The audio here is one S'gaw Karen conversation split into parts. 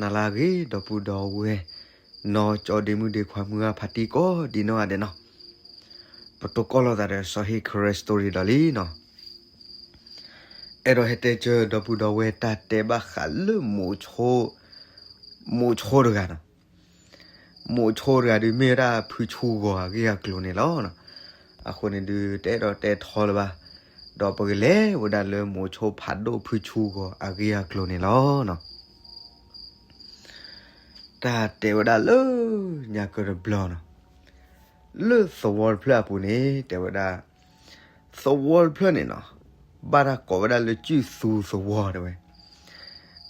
နၤလၢအဂ့ၤ ဒီပုၢ်ဒီဝဲၢ် နီၢ်ကၠီဒ့မုၣ်ဒ့ခွါမုၢ်ဂၢ်ဖါတံၢ်ကိးဒံနီၢ်ဂၤဒဲးနီၤ, ပတိၢ်ကီၢ်လိာ်သးဒီးစီၤဟ့ၣ်ခရၢ story ဒီးလံနီၤ. အဲၣ်ဒိးဟဲတဲစၢၤဒီပုၢ်ဒီဝဲၢ်တၢ်တဲဘၣ်ဃးလၢ မိၤဆိတဂၤနီၤ. မိၤဆိတဂၤဒုးမ့ၢ်ဝဲဒၣ်ဖုဆူဂီၤအဂ့ၢ်အကျိၤန့ၣ်လီၤ. အဃိန့ၣ်ဒုး တအဲၣ်ဒိးတဲထီလၢၤဘၣ်, ဒီးပကလဲၤဝဲဒၣ်လၢမိၤဆိဖးဒိၣ်ဖုဆူဂီၤအဂ့ၢ်အကျိၤန့ၣ်လီၤ. တၢ်တဲဝဲဒၣ်လၢ ညါကတဘျီနီၤ, လၢသဝီတဖျၢၣ်အပူၤန့ၣ် တဲဝဲဒၣ် သဝီတဖျၢၣ်န့ၣ်နီၤ, ဘၣ်တၢ်ကိးဝဲဒၣ်လၢစုၣ်သူသဝီတဲဝဲ.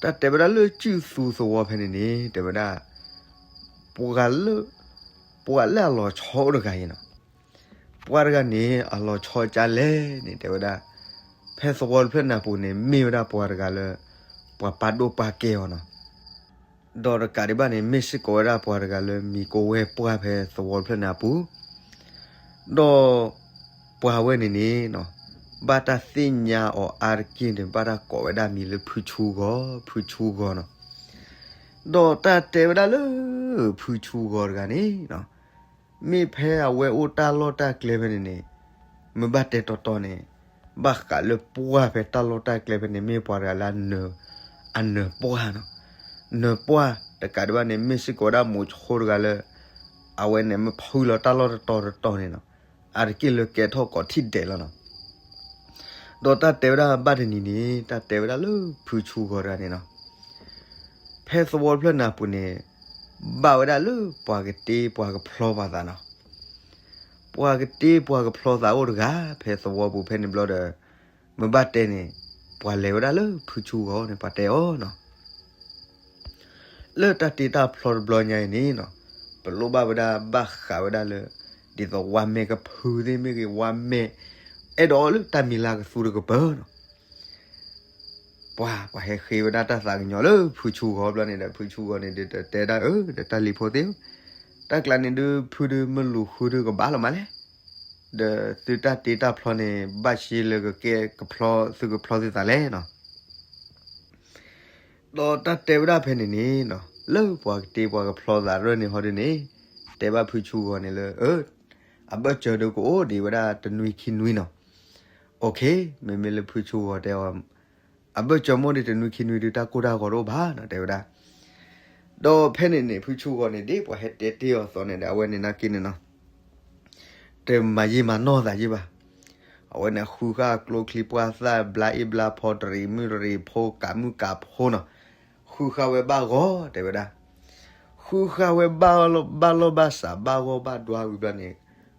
တၢ်တဲဝဲဒၣ်လၢစုၣ်သူသဝီဖဲန့ၣ်န့ၣ် တဲဝဲဒၣ် ပှၤလၢ ပှၤလၢအလီၤဆီအိၣ်တဂၤအံၤနီၤ, ပှၤတဂၤန့ၣ် အလီၤဆီကၢ်လဲၣ်န့ၣ် တဲဝဲဒၣ် ဖဲသဝီတဖျၢၣ်န့ၣ်အပူၤန့ၣ် မ့ၢ်ဝဲဒၣ်ပှၤတဂၤလၢ ပှၤပာ်ဒိၣ်ပာ်ကဲအီၤနီၤ. ဒီးတကးဒံးဘၣ်န့ၣ် မ့ၢ်စ့ၢ်ကီးဝဲဒၣ်ပှၤတဂၤလၢမံၤကအိၣ်ဝဲပှၢ်ဖဲသဝီတဖျၢၣ်န့ၣ်အပူၤ, ဒီးပှၤဝဲန့ၣ်န့ၣ်နီၤ, ဘၣ်တၢ်သ့ၣ်ညါအီၤအါတက့ၢ်န့ၣ် ဘၣ်တၢ်ကိးဝဲဒၣ်မံၤလၢဖုဆူဂီၤ, ဖုဆူဂီၤနီၤ. ဒီးတၢ်တဲဝဲဒၣ်လၢ ဖုဆူဂီၤတဂၤန့ၣ်နီၤ, မ့ၢ်ဖဲအဝဲအိၣ်တၢ်လီၢ်တၢ်ကျဲဖဲန့ၣ်န့ၣ်, မ့ၢ်ဘၣ်တဲတီတီန့ၣ်, ဘၣ်ဃးလၢပှၢ်ဖဲတၢ်လီၢ်တၢ်ကျဲဖဲန့ၣ် မ့ၢ်ပှၤတဂၤလၢ အနၢၤပှၢ်နီၤ. နၢၤပှၢ်တကးဒံးဘၣ်န့ၣ် မ့ၢ်စ့ၢ်ကီးဝဲဒၣ်မိၤဆိတဂၤလၢ အဝဲန့ၣ်မ့ၢ်ဖုလီၤတၢ်လီၢ်တတီၤတတီၤန့ၣ်နီၤ, အါတက့ၢ်လၢကဲထီၣ်ကိးထံၣ်ဒဲးလီၤနီၤ. ဒီးတၢ်တဲဝဲဒၣ်ဘၣ်တနံၤန့ၣ် တၢ်တဲဝဲဒၣ်လၢဖုဆူဂီၤတဂၤန့ၣ်နီၤ, ဖဲသဝီတဖျၢၣ်န့ၣ်အပူၤန့ၣ် ဘၣ်ဝဲဒၣ်လၢပှၤကတ့ပှၤကဖျီပှၤသးနီၤ. ပှၤကတ့ပှၤကဖျီသးအိၣ်တဂၤ ဖဲသဝီပူၤဖဲန့ၣ်ဘျီဒီး မ့ၢ်ဘၣ်တဲန့ၣ် ပှၤလဲၤဝဲဒၣ်လၢဖုဆူဂီၤန့ၣ် ပှၤတဲအီၤနီၤ. လၢတၢ်တ့တၢ်ဖျီတဘျီညါအံၤန့ၣ်နီၤ, ပလိၣ်ဘၣ်ဝဲဒၣ်ဘၣ်ဃးဝဲဒၣ်လၢ ဒ်သိးဝါမဲာ်ကဖုသ့ၣ်မ့ၢ်ဂ့ၤ ဝါမဲာ် အဲၣ်ဒိးအီၣ်လၢတၢ်မံၤလၢကသူတကပၤနီၤ. ပှၤ ပှၤဟဲဃ့ဝဲဒၣ်တၢ်သးကညီၤလၢဖုဆူဂီၤဘျီန့ၣ်ဒီး ဖုဆူဂီၤန့ၣ်ဒီးတဲဒၣ် အၢ ဒီးတၢ်လံၤဖိသ့ၣ်ဧၢ, တၢ်ကျါန့ၣ်ဒုး ဖုဒုးမ့ၢ်လူၤဃုဒုးကဘၣ်လီၤမးလဲၣ်, ဒီးသုတၢ်တ့တၢ်ဖျီန့ၣ် ဘၣ်ရှ့လၢကကဲကဖျီသုကဖျီသုသးလဲၣ်နီၤ. ဒီးတၢ်တဲဝဲဒၣ်ဖဲန့ၣ်န့ၣ်နီၤ, လၢပှၤကတ့ပှၤကဖျီသးရၢၢ်န့ၣ်ဟီဒုးန့ၣ်, တဲဘၣ်ဖုဆူဂီၤန့ၣ်လၢ အၢ အဘၢၣ်စၢၤဒုးကအိၣ်ဒံးဝဲဒၣ်တနွံခံနွံနီၤ. အိၣ်ခ့, မ့မ့ၢ်လၢဖုဆူဂီၤတဲအီၤ အဘၢၣ်စၢၤမိၣ်ဒံးတနွံခံနွံဒုး တၢ်ကိၢ်တၢ်ဂီၤတအိၣ်ဘၣ်နီၤ တဲဝဲဒၣ်. ဒီးဖဲန့ၣ်န့ၣ် ဖုဆူဂီၤန့ၣ် ဒ်ပှၤဟဲတဲတ့ၢ်အီၤအသိးန့ၣ်ဒီး အဝဲန့ၣ်နာ်က့န့ၣ်နီၤ, တမၤယံာ်မၤနီၢ်သးယံာ်ဘၣ်. အဝဲန့ၣ်ဃုဃၣ်ကျိချံပှၢ်သၣ် ဘျါအ့ၣ်ဘျါဖီ တရံးမုၣ်တရံးဖိ ကးမုၣ်ကးဖိနီၤ, ဃုဃၣ်ဝဲဘၣ်ဂီၤ တဲဝဲဒၣ်. ဃုဃၣ်ဝဲဘၣ်လီၢ်ဘၣ်စးဘၣ်ဂီၢ်ဘၣ်ဒွါဝံၤဘျီန့ၣ်,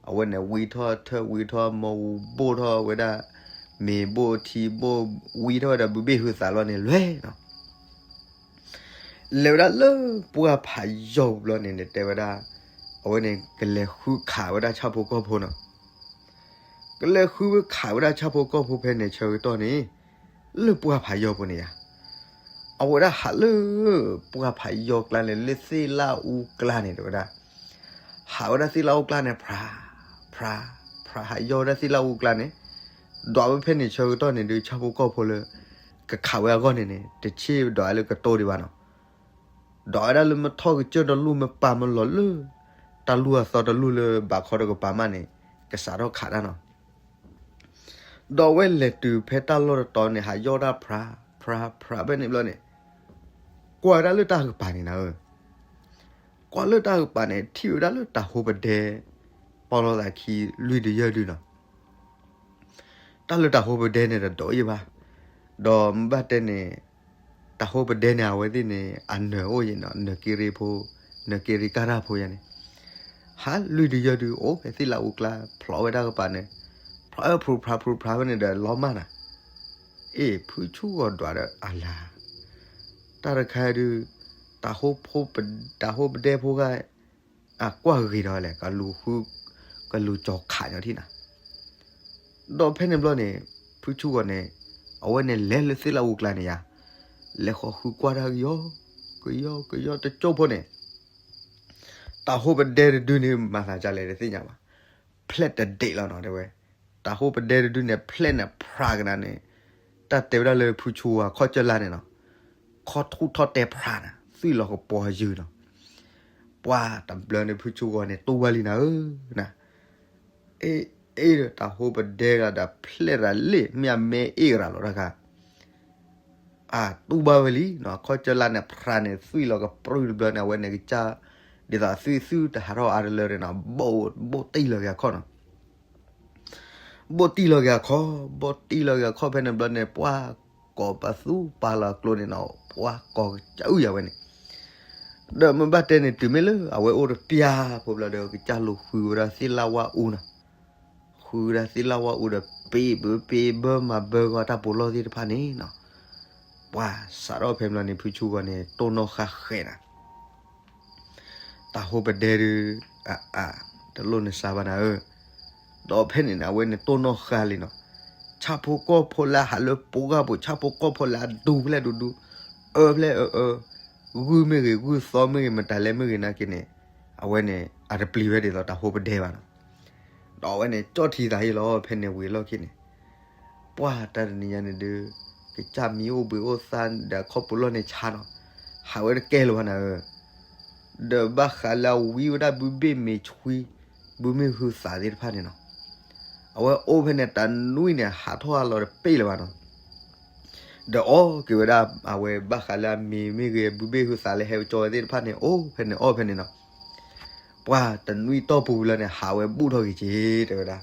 အဝဲန့ၣ်ဝံထီၣ်ထၢၣ်ဝံထီၣ်မီၢ်ဝူဘိၣ်ထီၣ်ဝဲဒၣ်, မ့ၤဘိၣ်ထံဘိၣ်ဝံထီၣ်ဝဲဒၣ် ဘုဘ့ၣ်ဟုသးလီၤန့ၣ်လွဲနီၤ. လဲၤဝဲဒၣ်လၢပှၢ်ဖးယီၢ်ဘျီန့ၣ်န့ၣ် တဲဝဲဒၣ်, အဝဲန့ၣ် ကလဲၤဃုခးဝဲဒၣ်ဆၣ်ဖိကီၢ်ဖိနီၤ. ကလဲၤဃုခးဝဲဒၣ်ဆၣ်ဖိကီၢ်ဖိဖဲန့ၣ်ဆၢကတီၢ်န့ၣ်, လၢပှၢ်ဖးယီၢ်ပူၤန့ၣ်ယါ, အဝဲဒၣ်ဟးလၢ ပှၢ်ဖးယီၢ်ကျါန့ၣ် လၢသ့ၣ်လၣ်အူကျါန့ၣ် တဲဝဲဒၣ်, ဟးဝဲဒၣ်သ့ၣ်လၣ်အူကျါန့ၣ် ဖြး, ဖြး, ဖြး ဟးယီၢ်ဝဲဒၣ်သ့ၣ်လၣ်အူကျါန့ၣ်, ဒွးဝဲဖဲန့ၣ်ဆၢကတီၢ်န့ၣ်ဒုး ဆၣ်ဖိကီၢ်ဖိလၢ ကခးဝဲအဂီၢ်န့ၣ်န့ၣ် တဆ့ၣ်ဒွးဝဲလၢကတိၤဒံးဘၣ်နီၤ. ဒွးဝဲဒၣ်လၢမုၢ်ထီၣ်ကစၢၢ်တလူၢ် မ့ၢ်ပာ်မ့ၢ်လီၤလၢ တၢ်လူၢ်အသီတလူၢ်လၢဘးခီတကပၤမးန့ၣ် ကစးထီၣ်ခးတၢ်နီၤ. ဒီးအဝဲလဲၤတုၤဖဲတၢ်လီၢ်တတီၤန့ၣ် ဟးယီၢ်တၢ်ဖြး, ဖြး, ဖြးဖဲန့ၣ်ဘျီန့ၣ်, ကွၢ်ဝဲဒၣ်လၢတၢ်ကပၤန့ၣ်နၤဧၢ, ကွၢ်လၢတၢ်ကပၤန့ၣ် ထံၣ်ဝဲဒၣ်လၢတၤဟိပဒဲ ပီလီၤသးခံလွံၢ်ဒုးယဲၢ်ဒုးနီၤ. တၢ်လၢတၤဟိပဒဲန့ၣ်ဒီးဒိးယံာ်ဘၣ်, ဒီးမ့ၢ်ဘၣ်တဲန့ၣ် တၤဟိပဒဲန့ၣ် အဝဲသ့ၣ်န့ၣ် အနၢၤအိၣ်ယံၤနီၤ, နၢၤက့ရ့ဖိ, နၢၤက့ရ့ကၢ်တၢ်ဖိယါန့ၣ်, ဟးလွံၢ်ဒုးယဲၢ်ဒုး အိၣ်ဖဲသ့ၣ်လၣ်အူကျါ ဖျိးဝဲတၢ်ကပၤန့ၣ်, ဖျိးအၢ ဖြူဖြးဖြူဖြးဖဲန့ၣ်ဒီးလီၤမၢ်နၤ, အ့ၣ် ဖုဆူၣ်ဂီၤဒွးဒီးအလၤ, တၢ်တခါဒုး တၤဟိပဒဲဖိဂၤ အကွၢ်ဂ့ၤဒီးလဲၣ် ကလူၤဃု ကလူၤကၠီၤခးညီထံၣ်နၤ. ဒီးဖဲန့ၣ်ဘျီန့ၣ် ဖုဆူၣ်ဂီၤန့ၣ် အဝဲန့ၣ်လဲၤလၢသ့ၣ်လၣ်အူကျါန့ၣ်ယါ, လဲၤဃီၤဃုကွၢ်တၢ်ကယီကယီကယီတကၠိၢ်ဖိန့ၣ်, တၤဟိပဒဲတဒုန့ၣ် မၤသးဒ်လဲၣ်တသ့ၣ်ညါဘၣ်, ဖျဲၣ်တဒ့ၣ်လီၤနီၤ တဲဝဲ, တၤဟိပဒဲတဒုန့ၣ် ဖျဲၣ်န့ၣ်ဖြးကနၤန့ၣ်, တၢ်တဲဝဲဒၣ်လၢဖုဆူၣ်ဂီၤခီၣ်ကၢၢ်လါန့ၣ်နီၤ, ခီထူၣ်ထီၣ်တဲဖြးနၤ သွံၣ်လီၤကပီၤယုာ်နီၤ. ပှၤတဘျီန့ၣ် ဖုဆူဂီၤန့ၣ် တူၢ်ဝဲလံနၤဧၢ, နၤ, အ့ၣ် အ့ၣ်ဒီးတၢ်ဟိပဒဲဂၤဒီးဖျဲၣ်ရၤလ့ၣ် မ့ၢ်အမဲအ့ၣ်ရၤလီၤတခါ အတူၢ်ဘၣ်ဝဲလံနီၤ. ခီၣ်ကၠၢလါန့ၣ် ဖြးန့ၣ် သွံၣ်လီၤကပြုၢ်တဘျီန့ၣ် အဝဲန့ၣ်ကစၢ် ဒ်သိးသွံၣ်သွံၣ်တဟးထီၣ်အါတလၢန့ၣ်နီၤ, ဘိၣ်တံၢ်လီၤက့ၤအခီၣ်နီၤ. ဘိၣ်တံၢ်လီၤက့ၤအခီၣ်, ဘိၣ်တံၢ်လီၤက့ၤအခီၣ်ဖဲန့ၣ်ဘျီန့ၣ် ပှၤကိးပသူပာ်လီၤအကျိန့ၣ်နီၤ, ပှၤကိးကစၢ်အုၣ်ယၤဝဲန့ၣ် ဒီးမ့ၢ်ဘၣ်တဲန့ၣ် တုၤမ့ၢ်လၢအဝဲအိၣ်တပျၢ်ဖိဘျီဒီး ကစၢ်လူၤဃုဝဲဒၣ်သ့ၣ်လၣ်ဝၣ်အူနီၤ. ဃုဝဲဒၣ်သ့ၣ်လၣ်ဝၣ်အူဒီး ပ့ၢ်ဘၢ ပ့ၢ်ဘၢမၤဘၢဂီၤတၢ်ပူၤလီၢ်သ့ၣ်တဖၣ်န့ၣ်နီၤ. ပှၤစးထီၣ်ဖဲဘျီန့ၣ် ဖုဆူဂီၤန့ၣ် တိၢ်နီၣ်ဃာ်ဃဲၤနၤ တၢ်ဟိပဒဲဒုး အ အ တလိၣ်နစါဘၣ်နၤဧၢ. ဒီးဖဲန့ၣ်န့ၣ် အဝဲန့ၣ်တိၢ်နီၣ်ဃာ်လံနီၤ. ဆၣ်ဖိကီၢ်ဖိလၢအဟးလၢပှၢ်ပူၤ ဆၣ်ဖိကီၢ်ဖိလၢအဒူဖျဲၣ်ဒူဒူ အၢဖျဲၣ်အၢအၢ ဂုၢ်မ့ၢ်ဂ့ၤ ဂုၢ်သီမ့ၢ်ဂ့ၤ မတၤလဲၣ်မ့ၢ်ဂ့ၤနာ်က့န့ၣ် အဝဲန့ၣ် အတပျံၤဝဲဒ်သိးတၢ်ဟိပဒဲဘၣ်နီၤ. ဒီးအဝဲန့ၣ် ကၠီၣ်ထံသးဟ့လီၤ ဖဲန့ၣ်ဝံၤအလီၢ်ခံန့ၣ် ပှၢ်တၢ်တနံၤညါန့ၣ်ဒုး ကစၢ်မံအိၣ်ဘှံးအိၣ်သါဒီးခီၣ်ပူၤလီၢ်န့ၣ်ဆါနီၤ, ဟးဝဲတကဲလၢၤဘၣ်နၤဧၢ. ဒီးဘၣ်ဃးလၢအဝံဝဲဒၣ်ဘုဘ့ၣ်မ့ၤဆွံ ဘုမ့ၣ်ဟုသးသ့ၣ်တဖၣ်န့ၣ်နီၤ, အဝဲအိၣ်ဖဲန့ၣ်တနွံန့ၣ် ဟးထီၣ်အလီၤတပ့ၢ်လၢၤဘၣ်နီၤ. ဒီးအီၣ်က့ၤဝဲဒၣ် အဝဲဘၣ်ဃးလၢအမ့ၤမ့ၢ်ဂ့ၤ ဘုဘ့ၣ်ဟုသးလၢဟဲကၠီဝဲသ့ၣ်တဖၣ်န့ၣ် အိၣ်ဖဲန့ၣ်အီၣ်ဖဲန့ၣ်နီၤ. ပှၢ်တနွံတီၢ်ပူၤလီၢ်န့ၣ် ဟးဝဲဘူၣ်ထီၣ်က့ၤက့ၤ တဲဝဲဒၣ်.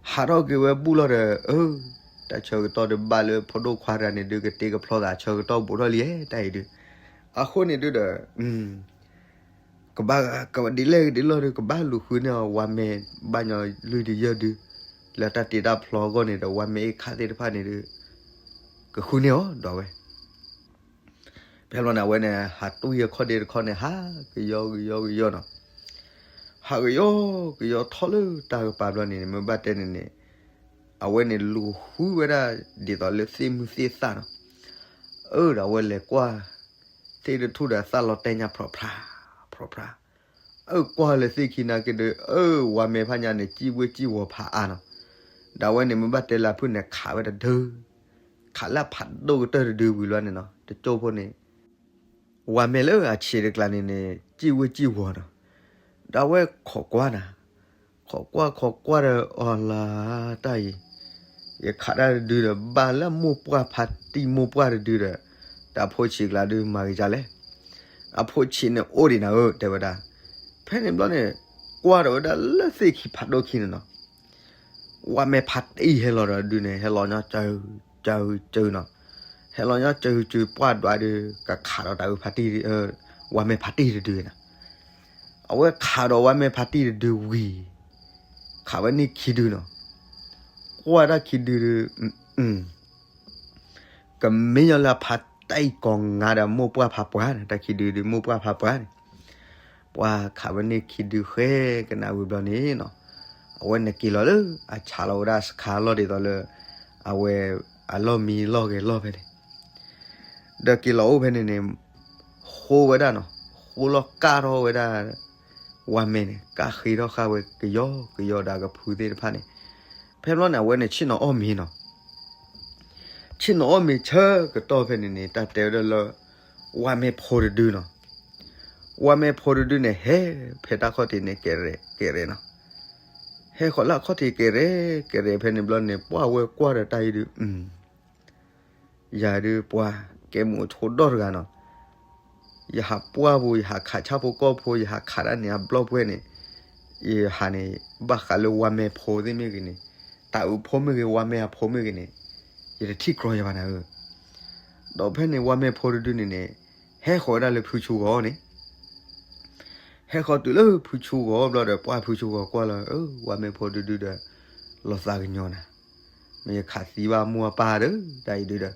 ဟးထီၣ်က့ၤဝဲဘူၣ်လီၢ်ဒီး အၢ တၢ်ဆၢကတီၢ်ဒုးဘၣ်လၢဖိဒိၣ်ခွါတဂၤန့ၣ်ဒုး ကတ့ကဖျီသးဆၢကတီၢ်ဘူးထီၣ်လံ တၢ်အံၤဒုး. အဃိန့ၣ်ဒုးဒီး ကဘၣ်ကဒ်လဲၣ်ဒ်လဲၣ်ဒီး ကဘၣ်လူၤဃုန့ၢ်အီၤ ဝါမဲာ်ဘၣ်ညီလွံၢ်ဒုးယဲၢ်ဒုး လၢတၢ်တ့တၢ်ဖျီအဂီၢ်န့ၣ်ဒီး ဝါမဲာ်အ့ၣ်ခါသ့ၣ်တဖၣ်န့ၣ်ဒုး ကဃုန့ၢ်အီၤဒီးဝဲ ဖဲဘျီန့ၣ် အဝဲန့ၣ် ဟးတွံၢ်အခီၣ်ဒ့တခီန့ၣ် ဟးကယီကယီကယီနီၤ. ဟးကယီကယီထီၣ်လၢတၢ်ကပၤဘျီန့ၣ် မ့ၢ်ဘၣ်တဲန့ၣ်န့ၣ် အဝဲန့ၣ်လူၤဃုဝဲဒၣ်ဒ်သိးလၢသ့ၣ်မုၢ်သ့ၣ်သၣ်နီၤ. အၢ ဒီးအဝဲလဲၤကွၢ် သ့ၣ်တထူၣ်ဒီးသၣ်လီၤတဲာ်ညါ ဖြီဖြါ ဖြီဖြါ. အၢ ကွၢ်လၢသ့ၣ်ခံနာ်က့ဒီး အၢ ဝါမဲာ်ဖးညါန့ၣ် စံၣ်ဝ့ၢ်စံၣ်ဝီၤဖးအါနီၤ. ဒီးအဝဲန့ၣ် မ့ၢ်ဘၣ်တဲလၢအဖုၣ်န့ၣ် ခးဝဲတဒု ခးလၢအဖးဒိၣ်ကတၢၢ်တဒုဝံၤလီၤန့ၣ်နီၤ တကၠိဖိန့ၣ် ဝါမဲာ်လၢအဆံးတကျါန့ၣ်န့ၣ် စံၣ်ဝ့ၢ်စံၣ်ဝီၤနီၤ. ဒီးအဝဲခိးကွၢ်နၤ ခိးကွၢ်ခိးကွၢ်ဒီး အီၤလၢတၢ်အံၤ ယခးတၢ်တဒုဒီး ဘၣ်လၢမိၢ်ပှၢ်ဖးတံၢ်မိၢ်ပှၢ်တဒုဒီး တၢ်ဖိဆံးကျါဒုးမၤက့ၤဒ်လဲၣ်. အဖိဆံးန့ၣ်အိၣ်ဒံးနၤဧၢ တဲဝဲဒၣ်. ဖဲန့ၣ်ဘျီန့ၣ် ကွၢ်ဒီးဝဲဒၣ်လၢသ့ၣ်ခံဖးဒိၣ်ခံန့ၣ်နီၤ ဝါမဲာ်ဖးတံၢ်ဟဲလီၤဒီးဒုန့ၣ် ဟဲလီၤညီကၢကၢကၢနီၤ. ဟဲလီၤညီကၢကၢပှၢ်ဒွးဒီး ကခးဒီးတၢ်အုးဖးတံၢ် ဝါမဲာ်ဖးတံၢ်တဒုနီၤ. အဝဲခးဒီးဝါမဲာ်ဖးတံၢ်တဒုဝံၤ ခးဝဲန့ၢ်ခံဒုနီၤ. ကွၢ်တၢ်ခံဒုဒီး ကမ့ၢ်ညီလၢအဖးတံၢ်ကိးငါဒီးမိၢ်ပှၢ်ဖးပှၢ်န့ၣ် တၢ်ခံဒုဒုးမိၢ်ပှၢ်ဖးပှၢ်န့ၣ် ပှၤခးဝဲန့ၢ်ခံဒုဃဲကနၣ်ဝံၤဘျီန့ၣ်နီၤ. အဝဲန့ၣ်က့ၤလီၤလၢအဆးလီၤဝဲဒၣ်စခါလီၢ်ဒ်သိးလၢ အဝဲအလီၢ်မံလီၢ်ဂဲၤလီၢ်ဖဲန့ၣ် ဒီးက့ၤလီၤအိၣ်ဖဲန့ၣ်န့ၣ် ဃိဝဲဒၣ်နီၤ ဃိလီၤကၢ်ထီၣ်ဝဲဒၣ် ဝါမဲာ်န့ၣ် ကၢ်ဃ့ထီၣ်ဃာ်ဝဲကယီကယီဒီးကဖုသ့ၣ်တဖၣ်န့ၣ် ဖဲဘျီန့ၣ် အဝဲန့ၣ်ဆ့ၣ်နီၤအီၣ်မ့ၤနီၤ. ဆ့ၣ်နီၤအီၣ်မ့ၤဆၢကတီၢ်ဖဲန့ၣ်န့ၣ် တၢ်တဲဝဲဒၣ်လၢ ဝါမဲာ်ဖိတဒုနီၤ. ဝါမဲာ်ဖိတဒုန့ၣ် ဟဲဖဲတၢ်ခီၣ်ထံးန့ၣ် ကဲရဲၣ်ကဲရဲၣ်နီၤ. ဟဲဃီၤလၢအခီၣ်ထံးကဲရဲၣ်ကဲရဲၣ်ဖဲန့ၣ်ဘျီန့ၣ် ပှၢ်ဝဲကွၢ်ဒီးတၢ်အံၤဒုး ယၤဒုးပှၤကဲမုာ်ဆိဒိၣ်တဂၤနီၤ. ယဟးပှၢ်ပူၤ ယဟးခးဆၣ်ဖိကီၢ်ဖိ ယဟးခးတၢ်န့ၣ်အဘျီၣ်ပှဲၤန့ၣ် ယဟးန့ၣ် ဘၣ်ဃးလၢဝါမဲာ်ဖိသ့ၣ်မ့ၢ်ဂ့ၤန့ၣ် တၢ်အုးဖိမ့ၢ်ဂ့ၤ ဝါမဲာ်အဖိမ့ၢ်ဂ့ၤန့ၣ် ယတထံၣ်ကြီယၤဘၣ်နၤဧၢ. ဒီးဖဲန့ၣ် ဝါမဲာ်ဖိတဒုန့ၣ်န့ၣ် ဟဲဃီၤဝဲဒၣ်လၢဖုဆူဂီၤန့ၣ် ဟဲဃီၤတုၤလၢဖုဆူဂီၤဘျီဒီး ပှၢ်ဖုဆူဂီၤကွၢ်လီၤ အၢ ဝါမဲာ်ဖိတဒုဒီး လီၤသးကညီၤနၤ မ့ၢ်ယခးသံဘၣ်မိၢ်အပၢ်ဒီး တၢ်အံၤဒုဒီး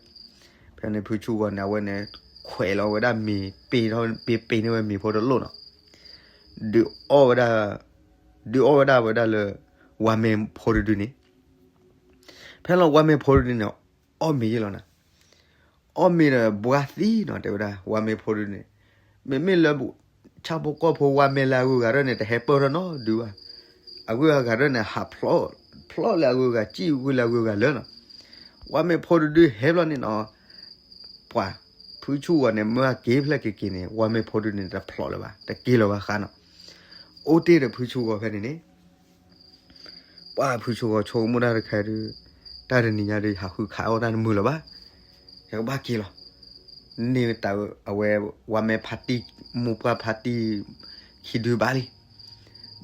ဖဲန့ၣ်ဖုဆူဂီၤန့ၣ် အဝဲန့ၣ် ခွဲးလီၤဝဲဒၣ်မ့ၤ ပ့ၤထီၣ် ပ့ၤပ့ၤန့ၢ်ဝဲမ့ၤဖိတလိၣ်နီၤ ဒုးအီၣ်ဝဲဒၣ် ဒုးအီၣ်ဝဲဒၣ်ဝဲဒၣ်လၢ ဝါမဲာ်ဖိတဒုန့ၣ် ဖဲလီၤဝါမဲာ်ဖိတဒုန့ၣ် အီၣ်မ့ၤယဲလီၤနၤ အီၣ်မ့ၤဒီးဘှါသံနီၤ တဲဝဲဒၣ် ဝါမဲာ်ဖိတဒုန့ၣ် မ့မ့ၢ်လၢ ဆၣ်ဖိကီၢ်ဖိဝါမဲာ်လၢအဂုၤအဂၤထီၣ်န့ၣ် တဟဲပၢၢ်ထီၣ်နီတဒုဘၣ် အဂုၤအဂၤထီၣ်န့ၣ် ဟးဖျိး ဖျိးလၢအဂုၤအဂၤ စံၣ်ဝံၤလၢအဂုၤအဂၤလၢနီၤ ဝါမဲာ်ဖိတဒုဟဲဘျီန့ၣ်နီၤ ပှၤ ဖုဆူၣ်ဂီၤန့ၣ် မၢအက့ၤဖျၢၣ်က့ၤက့ၤန့ၣ် ဝါမဲဖိဒုန့ၣ် တဖျိးလၢၤဘၣ်, တက့ၤလၢၤဘၣ်ဃါနီၤ. အိၣ်တ့ၢ်ဒီးဖုဆူၣ်ဂီၤဖဲန့ၣ်န့ၣ် ပှၢ်ဖုဆူၣ်ဂီၤဆိကမိၣ်တၢ်တခါဒီး တၢ်တနံၤညါဒီး ယဟးဃုခးအီၣ်တၢ်တမုာ်လၢၤဘၣ်, ယကဘၣ်က့ၤလီၤ. န့ၢ်တၢ်အဝဲ ဝါမဲဖါတံၢ် မိၢ်ပှၢ်ဖါတံၢ် ခံဒုဘၣ်လံ.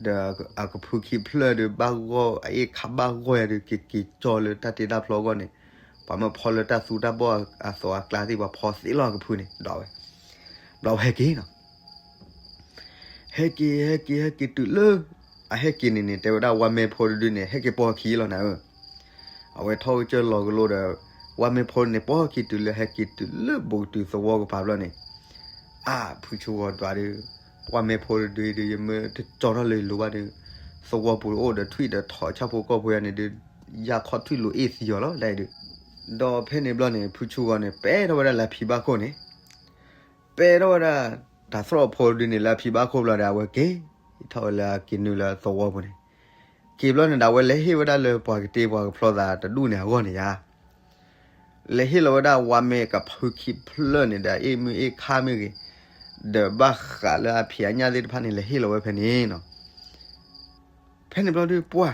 ဒီးအကဖုခံဖျၢၣ်ဒီး ဘၣ်ဂီၢ် အအ့ၣ်ခးဘၣ်ဂီၢ်ယၤဒီး က့ၤက့ၤကၠီလၢတၢ်တ့တၢ်ဖျီအဂီၢ်န့ၣ်, ပှၤမၢဖီလၢတၢ်သူတၢ်ဘီၣ်အသိးအကျါသ့ၣ် ပှၤဖီသ့လီၤအကဖုန့ၣ် ဒီးဝဲ, ဘျီဝဲဟဲက့ၤနီၤ. ဟဲက့ၤ ဟဲက့ၤ ဟဲက့ၤတုၤလၢ အဟဲက့ၤန့ၣ်န့ၣ် တဲဝဲဒၣ်ဝါမဲဖိတဒုန့ၣ် ဟဲက့ၤပိာ်ခံလီၤနၤဧၢ. အဝဲထီၣ်ကစၢၢ်လီၤကလိဒီး ဝါမဲဖိန့ၣ် ပိာ်ခံတုၤလၢ ဟဲက့ၤတုၤလၢဘိးကတုၤသဝီကပၤဘျီန့ၣ်, အါ ဖုဆူၣ်ဂီၤဒွးဒီး ဝါမဲဖိတဒုဒီး ယမၢတကၠီထီၣ်လၢယလိၤဘၣ်ဒီး သဝီပူၤအိၣ်ဒီးထွံၣ်ဒီးထိးဆၣ်ဖိကီၢ်ဖိယၤန့ၣ်ဒီး ယၢ်ခီၣ်ထွံၣ်လိၤအ့ၣ်သံအီၤလီၤဒၣ်အံၤဒီး, ဒီးဖဲန့ၣ်ဘျီန့ၣ် ဖုဆူၣ်ဂီၤန့ၣ် ပဲထီၣ်ဝဲဒၣ်လၢဖံဘၣ်ခိၣ်န့ၣ်, ပဲထီၣ်ဝဲဒၣ် တၢ်သရိာ်ဖိဒုန့ၣ်လၢဖံဘၣ်ခိၣ်ဘျီဒီး အဝဲက့ၤထီၣ်ဝဲလၢအက့ၤနုာ်လၢသဝီပူၤန့ၣ်, က့ၤဘျီန့ၣ်ဒီး အဝဲလဲၤဟ့ၣ်ဝဲဒၣ်လၢပှၤကတ့ပှၤကဖျီသးတဒူၣ်န့ၣ်အဂီၢ်န့ၣ်ယါ လဲၤဟ့ၣ်လီၤဝဲဒၣ်ဝါမဲကဖုခံဖျၢၣ်န့ၣ်ဒီး အ့ၣ်မုၢ်အ့ၣ်ခါမ့ၢ်ဂ့ၤ, ဒီးဘၣ်ဃးလၢအဖံးအညၣ်သ့ၣ်တဖၣ်န့ၣ် လဲၤဟ့ၣ်လီၤဝဲဖဲန့ၣ်နီၤ. ဖဲန့ၣ်ဘျီဒုးပှၢ်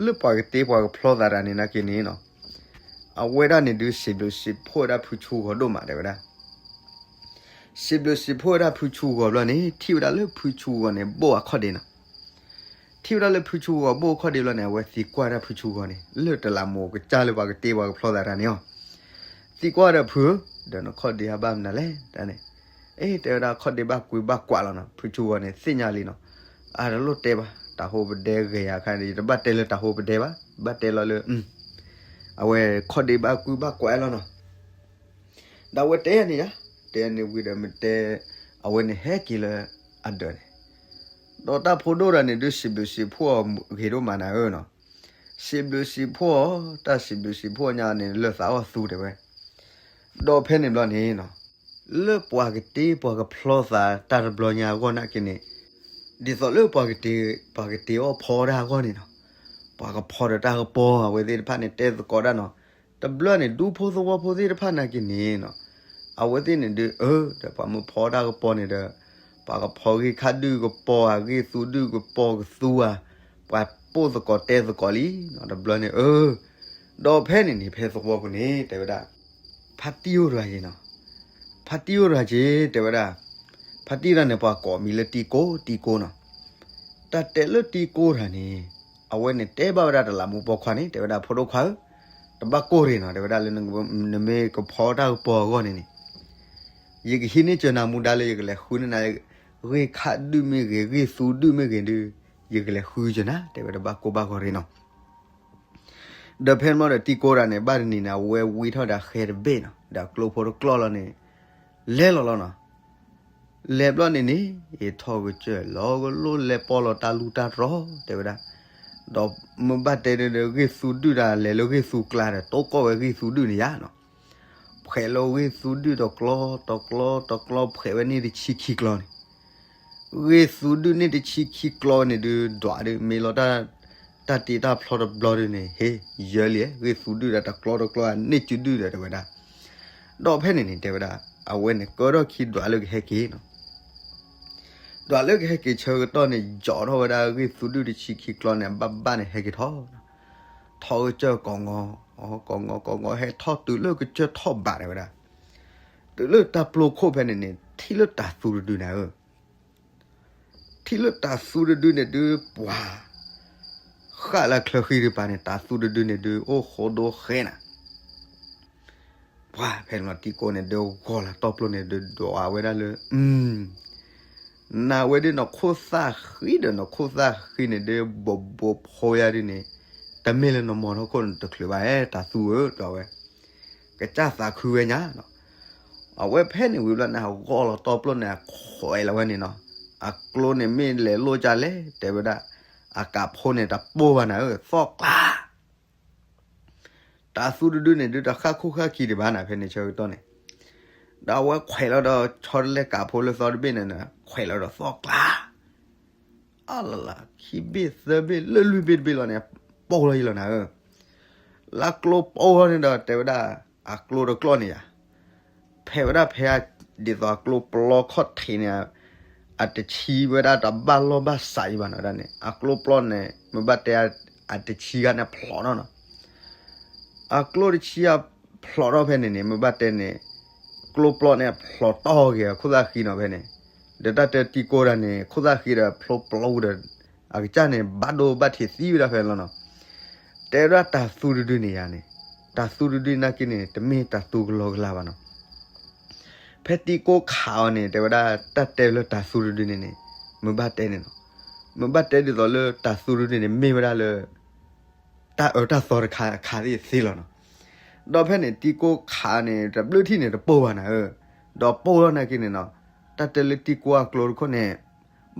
လၢပှၤကတ့ပှၤကဖျီသးတၢ်န့ၣ်နာ်က့န့ၣ်နီၤ, အဝဲဒၣ်န့ၣ်ဒုး စံးဘျုးစံးဖှိၣ်ဝဲဒၣ်ဖုဆူၣ်ဂီၤဒိၣ်မးတဲဝဲဒၣ်. စံးဘျုးစံးဖှိၣ်ဝဲဒၣ်ဖုဆူၣ်ဂီၤဘျီန့ၣ် ထံၣ်ဝဲဒၣ်လၢဖုဆူၣ်ဂီၤန့ၣ် ဘိၣ်အခီၣ်ဒ့နီၤ. ထံၣ်ဝဲဒၣ်လၢဖုဆူၣ်ဂီၤဘိၣ်အခီၣ်ဒ့ဘျီန့ၣ် အဝဲသံကွၢ်ဒၣ်ဖုဆူၣ်ဂီၤန့ၣ် လၢတလးမူးကစၢ်လၢပှၤကတ့ပှၤကဖျီသးတၢ်န့ၣ်အီၤ, သံကွၢ်ဒီးဖုဧၢ, ဒီးနခီၣ်ဒ့ဟးဘၣ်မနုၤလဲၣ်တၢ်န့ၣ်, အ့ တဲဝဲဒၣ်ခီၣ်ဒ့ဘၣ်ကွံဘၣ်ကွးလီၤနီၤ. ဖုဆူၣ်ဂီၤန့ၣ် သ့ၣ်ညါလံနီၤ, အတလိၣ်တဲဘၣ် တၢ်ဟူးပဒဲဂ့ၤယၤခါန့ၣ် ယတဘၣ်တဲလၢတၢ်ဟူးပဒဲဘၣ်, ဘၣ်တဲလီၤလၢ အဝဲခီၣ်ဒ့ဘၣ်ကွံဘၣ်ကွးလီၤနီၤ. ဒီးအဝဲတဲယၤန့ၣ်ယါ, တဲယၤန့ၣ်ဝံၤဒီးမ့ၢ်တဲ, အဝဲန့ၣ်ဟဲက့ၤလၢအဒၢးန့ၣ်, ဒီးတၢ်ဖိဒိၣ်တၢ်န့ၣ်ဒုး စံးဘျုးစံးဖှိၣ်အီၤဂ့ၤဒိၣ်မးနၤဧၢနီၤ. စံးဘျုးစံးဖှိၣ်အီၤ, တၢ်စံးဘျုးစံးဖှိၣ်ညါန့ၣ် လၢသးအီၣ်သူတဲဝဲ. ဒီးဖဲန့ၣ်ဘျီန့ၣ်နီၤ, လၢပှၤကတ့ပှၤကဖျီသးတၢ်တဘျီညါအဂီၢ်နာ်က့န့ၣ်, ဒ်သိးလၢပှၤကတ့, ပှၤကတ့အီၣ်ဖီတၢ်အဂီၢ်န့ၣ်နီၤ, ပှၤကဖီဒီးတၢ်ကပီၤ အဝဲသ့ၣ်တဖၣ်န့ၣ် တဲသကိးဒၣ်နီၤ. တဘျီန့ၣ် ဒူဖိသဝီဖိသ့ၣ်တဖၣ်နာ်က့န့ၣ်နီၤ, အဝဲသ့ၣ်န့ၣ်ဒုး အၢ ဒီးပှၤမၢဖီတၢ်ကပီၤန့ၣ်ဒီး ပှၤကဖီဂ့ၢ်ခါဒုၣ်ကပီၤဧါ, ဂ့ၢ်သူဒုၣ်ကပီၤကသူဧါ, ပှၤပိၢ်သကိးတဲသကိးလံနီၤ. တဘျီန့ၣ် အၢ ဒီးဖဲန့ၣ်န့ၣ် ဖဲသဝီပူၤန့ၣ် တဲဝဲဒၣ် ဖါတံၢ်အိၣ်ရၤက့ၤနီၤ. ဖါတံၢ်အိၣ်ရၤက့ၤ တဲဝဲဒၣ်, ဖါတံၢ်တၢ်န့ၣ် ပှၤကိးမံၤလၢတံကိ, တံကိနီၤ. တၢ်တဲလၢတံကိတၢ်န့ၣ်, အဝဲန့ၣ်တဲဘၣ်ဝဲဒၣ်တလးမူးပိာ်ခွါန့ၣ် တဲဝဲဒၣ် ဖိဒိၣ်ခွါဧၢ, တဘၣ်ကိၢ်ရ့ၣ်နီၤ, တဲဝဲဒၣ်လၢ နမ့ၢ်ကဖီတၢ်ကပီၤအဂီၢ်န့ၣ်န့ၣ်, ယကဟံးန့ၢ်စၢၤနၤမူဒါလၢယကလဲၤဃုန့ၢ်နၤ ဂ့ၢ်ခါဒုၣ်မ့ၢ်ဂ့ၤ ဂ့ၢ်သူဒုၣ်မ့ၢ်ဂ့ၤဒုး, ယကလဲၤဃုစၢၤနၤ တဲဝဲ တဘၣ်ကိၢ်ဘၣ်ဂီၤရ့ၣ်နီၤ. ဒီးဖဲန့ၣ်ဘျီဒီးတံကိတၢ်န့ၣ် ဘၣ်တနံၤန့ၣ် အဝဲဝံထီၣ်ဒီးဃဲတဘ့ၣ်နီၤ, ဒီးကျိဖိတကျီၢ်လီၤန့ၣ် လဲၤလီၤလီၤနီၤ. လဲၤဘျီန့ၣ်န့ၣ် ယထီၣ်ကစၢၢ်လီၤကလိလဲၤပီလီၤတၢ်လူၢ်တၢ်တြီၤ တဲဝဲဒၣ်. ဒီးမ့ၢ်ဘၣ်တဲဒီး ဂ့ၢ်သူဒုၣ်တၢ်လဲၤလၢဂ့ၢ်သူကျါဒီး တိၢ်ကီၢ်ဝဲဂ့ၢ်သူဒုၣ်န့ၣ်ယါနီၤ. ဖှဲးလီၤဂ့ၢ်သူဒုၣ်တကျီ တကျီ တကျီ ဖှဲးဝဲန့ၢ်တဆံခံကျီန့ၣ် ဂ့ၢ်သူဒုၣ်န့ၢ်တဆံခံကျီန့ၣ်ဒုး ဒွးဒုး မ့ၢ်လီၤတၢ် တၢ်တ့တၢ်ဖျီတဘျီဒုးန့ၣ် ဟ့ၣ် ယၢလံ ဂ့ၢ်သူဒုၣ်ဒီးတကျီတကျီ န့ၢ်စုဒုၣ်ဒီးတဲဝဲဒၣ်. ဒီးဖဲန့ၣ်န့ၣ် တဲဝဲဒၣ် အဝဲန့ၣ်ကၢထီၣ်ခံဒွးလၢကဟဲက့ၤနီၤ. ဒွးလၢကဟဲက့ၤဆၢကတီၢ်န့ၣ် ယီၤထီၣ်ဝဲဒၣ်ဂ့ၢ်သူဒုၣ်တဆံခံကျီန့ၣ် အဘၣ်ဘၣ်န့ၣ်ဟဲက့ၤထီၣ် ထီၣ်ကစၢၢ်ကိးငီၤ ကိးငီၤ ကိးငီၤ ဟဲထီၣ်တုၤလၢကစၢၢ်ထီၣ်ဘးတဲဝဲဒၣ်. တုၤလၢတၢ်ပျီခိၣ်ဖဲန့ၣ်န့ၣ် ထံၣ်လၢတၤသူတဒုန့ၣ်ဧၢ ထံၣ်လၢတၤသူတဒုန့ၣ်ဒုး ပှၤ ဃၣ်လၢချၢဃံတပၤန့ၣ် တၤသူတဒုန့ၣ်ဒုး အိၣ်ဃိဒိဃဲနၤ. ပှၤဖဲန့ၣ်လီၤ တံကိန့ၣ်ဒုး ဂီၤလီၤတီၢ်ပျိန့ၣ်ဒုး ဒွးဝဲဒၣ်လၢ နဝဲဒၣ်နခိၣ်သၣ်ဃံဒီးနခိၣ်သၣ်ဃံန့ၣ်ဒုး ဘိးဘိးဖိယါဒုးန့ၣ် တမ့ၢ်လၢနမီၤထီၣ်ခိၣ်န့ၣ်တချုးဘၣ် တၤသူဧၢ ဒွးဝဲ ကစၢ်သးခုဝဲညါနီၤ. အဝဲဖဲန့ၣ်ဝံၤဘျီန့ၣ် အဂီၢ်လီၤတီပျိန့ၣ် အခွဲးလီၤဝဲန့ၣ်နီၤ. အကျိန့ၣ်မ့ၢ်လဲၤလိၣ်ကလဲၣ် တဲဝဲဒၣ် အကးဖိန့ၣ် တပိၢ်ဘၣ်နၤဧၢ သီၣ်ကျါ တၤသူတဒုန့ၣ်ဒုး တဃၣ်ခိၣ်ဃၣ်ခံဒံးဘၣ်နၤ ဖဲန့ၣ်ဆၢကတီၢ်န့ၣ်. ဒီးအဝဲခွဲးလီၤဒီး ဆီတလဲကးဖိလၢသီတဘ့ၣ်န့ၣ် ခွဲးလီၤဒီးသီၣ်ကျါ အလၢ်လၢ် ခံဘ့ၣ်သၢဘ့ၣ်လၢလွံၢ်ဘ့ၣ်တဘ့ၣ်လီၤန့ၣ် ပိၢ်လီၤယံၤလီၤနၤဧၢ. လၢကျိပိၢ်န့ၣ်ဒီး တဲဝဲဒၣ် အကျိတကျီန့ၣ်ယါ ဖဲဝဲဒၣ်ဖဲ ဒ်သိးအကျိပျီခီၣ်ထံးန့ၣ် အတဆံဝဲဒၣ်တဘၣ်လီၢ်ဘၣ်စးအံၤဘၣ်နီၤဝဲဒၣ်န့ၣ် အကျိပျီန့ၣ် မ့ၢ်ဘၣ်တဲ အတဆံဂၤန့ၣ်ဖျိးထီၣ်နီၤ အကျိတဆံအဖျိးထီၣ်ဖဲန့ၣ်န့ၣ် မ့ၢ်ဘၣ်တဲန့ၣ် ကျိပျီန့ၣ်ဖျိးတီၢ်က့ၤအခိၣ်သၣ်ဃံနီၤဖဲန့ၣ်, ဒီးတၢ်တဲတံကိၢ်ဒၣ်န့ၣ် ခိၣ်သၣ်ဃံဒီးဖျိပျီဒီး အကစၢ်န့ၣ် ဘၣ်ဒိဘၣ်ထံးသံဝဲဒၣ်ဖဲန့ၣ်လီၤနီၤ. တဲဝဲဒၣ်တၤသူတဒုန့ၣ်ယၤန့ၣ်, တၤသူတဒုနာ်က့န့ၣ် တမ့ၢ်တၤသူကလီကလီဘၣ်နီၤ. ဖဲတံကိၢ်ခးအီၤန့ၣ် တဲဝဲဒၣ်တၢ်တဲလၢတၤသူတဒုန့ၣ်န့ၣ် မ့ၢ်ဘၣ်တဲန့ၣ်နီၤ, မ့ၢ်ဘၣ်တဲဒ်သိးလၢတၤသူတဒုန့ၣ် မ့ၢ်ဝဲဒၣ်လၢ တၢ်အၢတၢ်သီတခါအခါသ့ၣ်သ့လီၤနီၤ. ဒီးဖဲန့ၣ် တံကိၢ်ခးန့ၣ် တဘျုးထံၣ်န့ၣ် တပိၢ်ဘၣ်နၤဧၢ, ဒီးပိၢ်ထီၣ်နာ်က့န့ၣ်နီၤ, တၢ်တဲလၢတံကိၢ်အကျိတခိၣ်န့ၣ်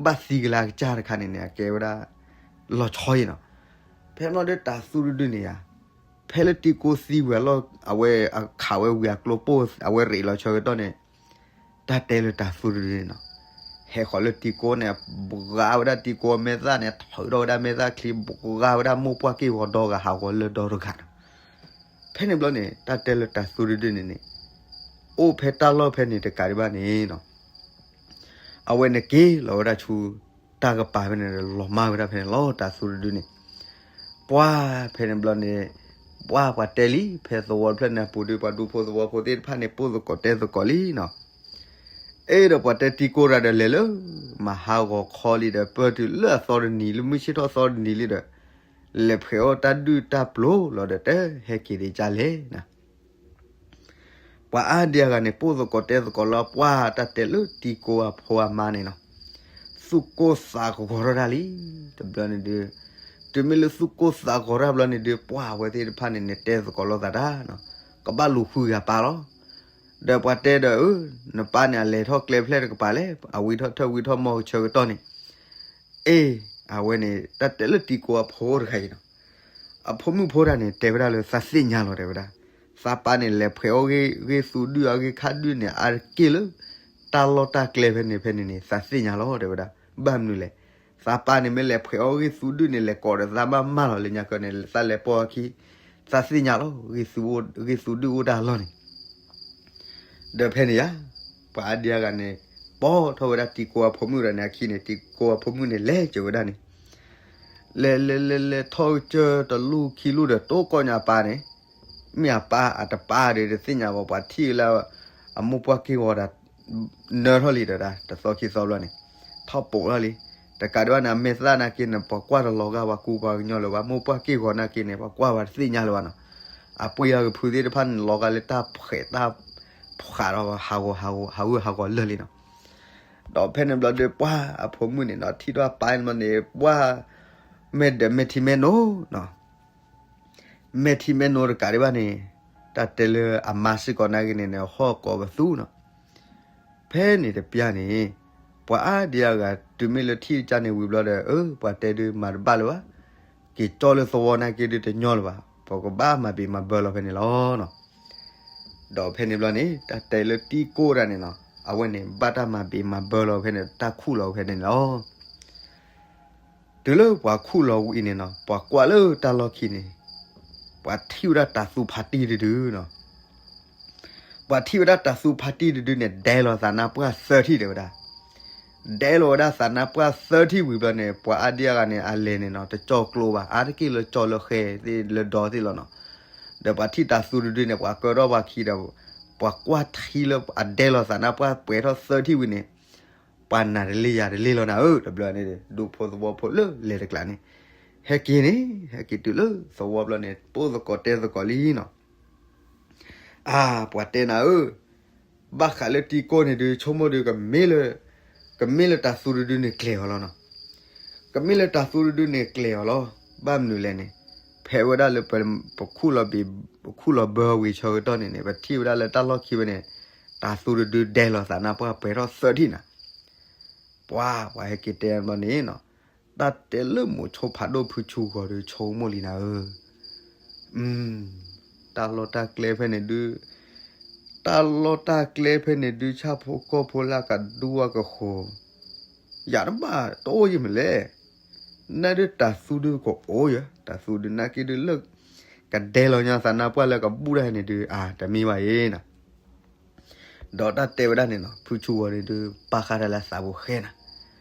ဘၣ်သံကလၢအကစၢ်တခါန့ၣ်န့ၣ် အကဲဝဲဒၣ် လီၤဆီအံၤနီၤ. ဖဲမ့ၢ်ဒီးတၤသူတဒုန့ၣ်ယၤ, ဖဲလၢတံကိၢ်သံဝံၤအလီၢ် အဝဲအခးဝဲဝံၤအကျိပိၢ် အဝဲရ့းလီၤဆၢကတီၢ်န့ၣ် တၢ်တဲလၢတၤသူတဒုန့ၣ်နီၤ, ဟဲဃီၤလၢတံကိၢ်န့ၣ် ဘှါဝဲဒၣ်တံကိၢ်အမဲာ်သၣ်န့ၣ် ထုးထီၣ်ဝဲဒၣ်မဲာ်သၣ်ချံ ဘှါဝဲဒၣ်မိၢ်ပှၢ်က့ၢ်ဂီၤဒီဂၤဟးဂီၤလၢဒီတဂၤနီၤ. ဖဲန့ၣ်ဘျီန့ၣ် တၢ်တဲလၢတၤသူတဒုန့ၣ်န့ၣ် အိၣ်ဖဲတၢ်လီၢ်ဖဲန့ၣ်တကးဒံးဘၣ်န့ၣ်နီၤ အဝဲန့ၣ်က့ၤလီၤဝဲဒၣ်ဆူ တၢ်ကပၤဖဲန့ၣ် လီၤမၢ်ဝဲဒၣ်ဖဲန့ၣ်လီၤ တၤသူတဒုန့ၣ်. ပှၢ်ဖဲန့ၣ်ဘျီန့ၣ် ပှၢ်ပှၤတဲလံ ဖဲသဝီတဖျၢၣ်န့ၣ်အပူၤဒီး ပှၤဒူဖိသဝီဖိသ့ၣ်တဖၣ်န့ၣ် ပိၢ်သကိးတဲသကိးလံနီၤ. အဲၣ်ဒိးပှၤတဲတံကိၢ်တၢ်ဒီးလဲၤလၢ မၤဟးဂီၤခီလံဒီး ပၢၢ်တုၤလၢအသီတနံၤ လၢမုၢ်ဆ့ၣ်ထီၣ်သီတနံၤလံဒီး လဲၤဖှဲးအီၣ်တၢ်ဒုၣ်တၢ်ပျိၤလီၤဒီး တဟဲက့ၤဒ်ကၢ်လဲၣ်နီၤ. ပှၤအါဒံအါဂၤန့ၣ် ပိၢ်သကိးတဲသကိးလၢပှၢ်တၢ်တဲလၢတံကိၢ်အဖိအမါန့ၣ်နီၤ, သူၣ်ကိၢ်သးဂီၤထီၣ်တၢ်လံ. တဘျီန့ၣ်ဒုး တုၤမ့ၢ်လၢသူၣ်ကိၢ်သးဂီၤတၢ်ဘျီန့ၣ်ဒုး ပှၢ်အဝဲသ့ၣ်တဖၣ်န့ၣ်န့ၣ် တဲသကိးလိာ်သးတၢ်နီၤ, ကဘၣ်လူၤဃုဂၤပၢ်လီၤ. ဒီးပှၤတဲဒီး အၢ နပၢ်န့ၣ် အလဲၤထီၣ်ကျဲဖျဲၣ်တကပၤလဲၣ်, အဝံထီၣ်ထၢၣ်ဝံထီၣ်မီၢ်ကဆၢကတီၢ်န့ၣ် အ့ၣ် အဝဲန့ၣ် တၢ်တဲလၢတံကိၢ်အဖိတခါအံၤနီၤ, အဖိမုၣ်ဖိတၢ်န့ၣ် တဲဝဲဒၣ်လၢသးသ့ၣ်ညါလီၤ တဲဝဲဒၣ်, သးပၢ်န့ၣ် လဲၤဖှဲးအီၣ်ဂ့ၢ်ဂ့ၢ်သူဒုၣ်အဂ့ၢ်ခါဒုၣ်န့ၣ် အါတက့ၢ်လၢ တၢ်လီၢ်တၢ်ကျဲဖဲန့ၣ်ဖဲန့ၣ်န့ၣ် သးသ့ၣ်ညါလီၤ တဲဝဲဒၣ်. ဘၣ်မနုၤလဲၣ်, သးပၢ်န့ၣ်မ့ၢ်လဲၤဖှဲးအီၣ်ဂ့ၢ်သူဒုၣ်န့ၣ် လဲၤကိးဒီးသးမးမးလီၤ လၢညါကီန့ၣ် သးလဲၤပိာ်အခံ, သးသ့ၣ်ညါလီၤ ဂ့ၢ်သူဒုၣ်အိၣ်တၢ်လီၢ်န့ၣ် ဒီးဖဲန့ၣ်ယါ, ပှၤအါဒံအါဂၤန့ၣ် ပိာ်ထီၣ်ဝဲဒၣ်တံကိၢ်အဖိမုၣ်ဒီးန့ၣ်အခံန့ၣ် တံကိၢ်အဖိမုၣ်န့ၣ် လဲၤကၢၤဝဲဒၣ်န့ၣ်, လဲၤလဲၤလဲၤလဲၤထီၣ်ကစၢၢ်တလူၢ်ခံလူၢ်ဒီး တိကိးညါအပၢ်န့ၣ်, မ့ၢ်အပၢ်အတပၢ်ဒီး တသ့ၣ်ညါဘၣ် ပှၤထံၣ်လၢ အမိၢ်ပှၢ်က့ၢ်ဂီၤဒီး နၢထီၣ်လံဒီး တသီခံသီဘျီန့ၣ် ထီၣ်ပိာ်ထီၣ်လံ. တကးဒံးဘၣ်န့ၣ် အမဲာ်သၣ်နာ်က့န့ၣ် ပှၤကွၢ်တလီၤဂာ်ပှၤကူပှၤကညီလၢၤဘၣ်, မိၢ်ပှၢ်က့ၢ်ဂီၤနာ်က့န့ၣ် ပှၤကွၢ်ပှၤတသ့ၣ်ညါလၢၤဘၣ်နီၤ. အပှ့ၤအကဖုးသ့ၣ်တဖၣ်န့ၣ် လီၤဂာ်လၢတၢ်ဖှဲးတၢ်ဖှးဒီး ဟးဂီၤဟးဂီၤဟးဂီၤလၢာ်လံနီၤ. ဒီးဖဲန့ၣ်ဘျီဒီး ပှၢ်အဖိမုၣ်န့ၣ်နီၤ ထံၣ်ထီၣ်အပၢ်န့ၣ်ဘျီန့ၣ် ပှၢ် မဲာ်ဒီးမဲာ်ထံမဲာ်နိနီၤ မဲာ်ထံမဲာ်နိတကးဒံးဘၣ်န့ၣ် တၢ်တဲလၢအမါစ့ၢ်ကီးနာ်က့န့ၣ်န့ၣ် ဟီၣ်ကိးပသူနီၤ. ဖဲန့ၣ်တပျၢ်န့ၣ် ပှၤအါဒံအါဂၤ တုၤမ့ၢ်လၢထံၣ်တကၢ်န့ၣ်ဝံၤဘျီဒီး အၢ ပှၤတဲဒုးမၤတဘၣ်လၢၤဘၣ်, က့ၤကၠီလၢသဝီနာ်က့ဒုးတညီလၢၤဘၣ်, ပကဘၣ်မၤဘံးမၤဘၢလီၤဖဲန့ၣ်လီၤနီၤ. ဒီးဖဲန့ၣ်ဘျီန့ၣ် တၢ်တဲလၢတံကိၢ်တၢ်န့ၣ်နီၤ အဝဲန့ၣ် ဘၣ်တၢ်မၤဘံးမၤဘၢလီၤဖဲန့ၣ် တၢ်ခူၣ်လီၤဖဲန့ၣ်လီၤ. တုၤလၢပှၤခူၣ်လီၤဝံၤအံၤန့ၣ်နီၤ ပှၤကွၢ်လၢတၢ်လီၢ်ခံန့ၣ် ပှၤထံၣ်ဝဲဒၣ်တၤသူဖးတံၢ်တဒုနီၤ. ပှၤထံၣ်ဝဲဒၣ်တၤသူဖးတံၢ်တဒုန့ၣ် ဒဲလီၤသးနါပှၢ်သၢထံၣ်တဲဝဲဒၣ်. ဒဲလီၤဝဲဒၣ်သးနါပှၢ်သၢထံၣ်ဝံၤဘျီန့ၣ် ပှၤအါဒံအါဂၤန့ၣ် အလဲၤန့ၣ်နီၤ တကၠီကျိဘၣ် အါတက့ၢ်လၢကၠီလၢဃဲသ့ၣ်လၢဒီသ့ၣ်လီၤနီၤ. ဒီးပှၤထံၣ်တၤသူတဒုန့ၣ် ပှၤကၢထီၣ်ပှၤခံဒီး ပှၤကွၢ်ထံလၢအဒဲလီၤသးနါပှၢ်ပှဲၤထီၣ်သၢထံၣ်ဝံၤန့ၣ် ပှၤနၤတလ့ယၤတလ့လီၤနၤဧၢ တဘျီန့ၣ် ဒူဖိသဝီဖိလၢလဲၤတကျးန့ၣ် ဟဲက့ၤန့ၣ် ဟဲက့ၤတုၤလၢသဝီဘျီန့ၣ် ပိၢ်သကိးတဲသကိးလံနီၤ. အါ ပှၤတဲနၤဧၢ, ဘၣ်ဃးလၢတံကိၢ်န့ၣ်ဒုး ဆိကမိၣ်ဒုး ကမ့ၢ်လၢ ကမ့ၢ်လၢတၤသူတဒုန့ၣ်ကျဲၤအီၤလီၤနီၤ. ကမ့ၢ်လၢတၤသူတဒုန့ၣ်ကျဲၤအီၤလီၤ. ဘၣ်မနုၤလဲၣ်န့ၣ် ဖဲဝဲဒၣ်လၢပ ပခူၣ်လီၤဘံး ပခူၣ်လီၤဘၢဝံၤဆၢကတီၢ်န့ၣ်န့ၣ် ပထံၣ်ဝဲဒၣ်လၢတၢ်လီၢ်ခံဝဲန့ၣ် တၤသူတဒုဒဲလီၤသးနါပှၢ်ပှဲၤထီၣ်သၢထံၣ်နၤ. ပှၤ ပှၤဟဲက့ၤတဲဘျီန့ၣ်နီၤ, တၢ်တဲလၢမိၤဆိဖးဒိၣ်ဖုဆူဂီၤဒီး ဆိကမိၣ်လံနၤဧၢ. တၢ်လီၢ်တၢ်ကျဲဖဲန့ၣ်ဒုး တၢ်လီၢ်တၢ်ကျဲဖဲန့ၣ်ဒုး ဆၣ်ဖိကီၢ်ဖိလၢအကဒူအကဃိၤ ယၤတဘၣ်တအိၣ်ယမ့ၢ်လဲၣ်. နဒုးတၤသူဒုးကအိၣ်ယၤ တၤသူဒုးနာ်က့ဒုးလၢ ကဒဲလီၤညါသးနါပှၢ်လၢကဘူၣ်တၢ်န့ၣ်ဒုး အါ တမ့ၢ်ဘၣ်အံၤနီၤ. ဒီးတၢ်တဲဝဲဒၣ်န့ၣ်နီၤ ဖုဆူဂီၤန့ၣ်ဒုး ပာ်ဃာ်တၢ်လၢအသးပူၤဃဲနၤ,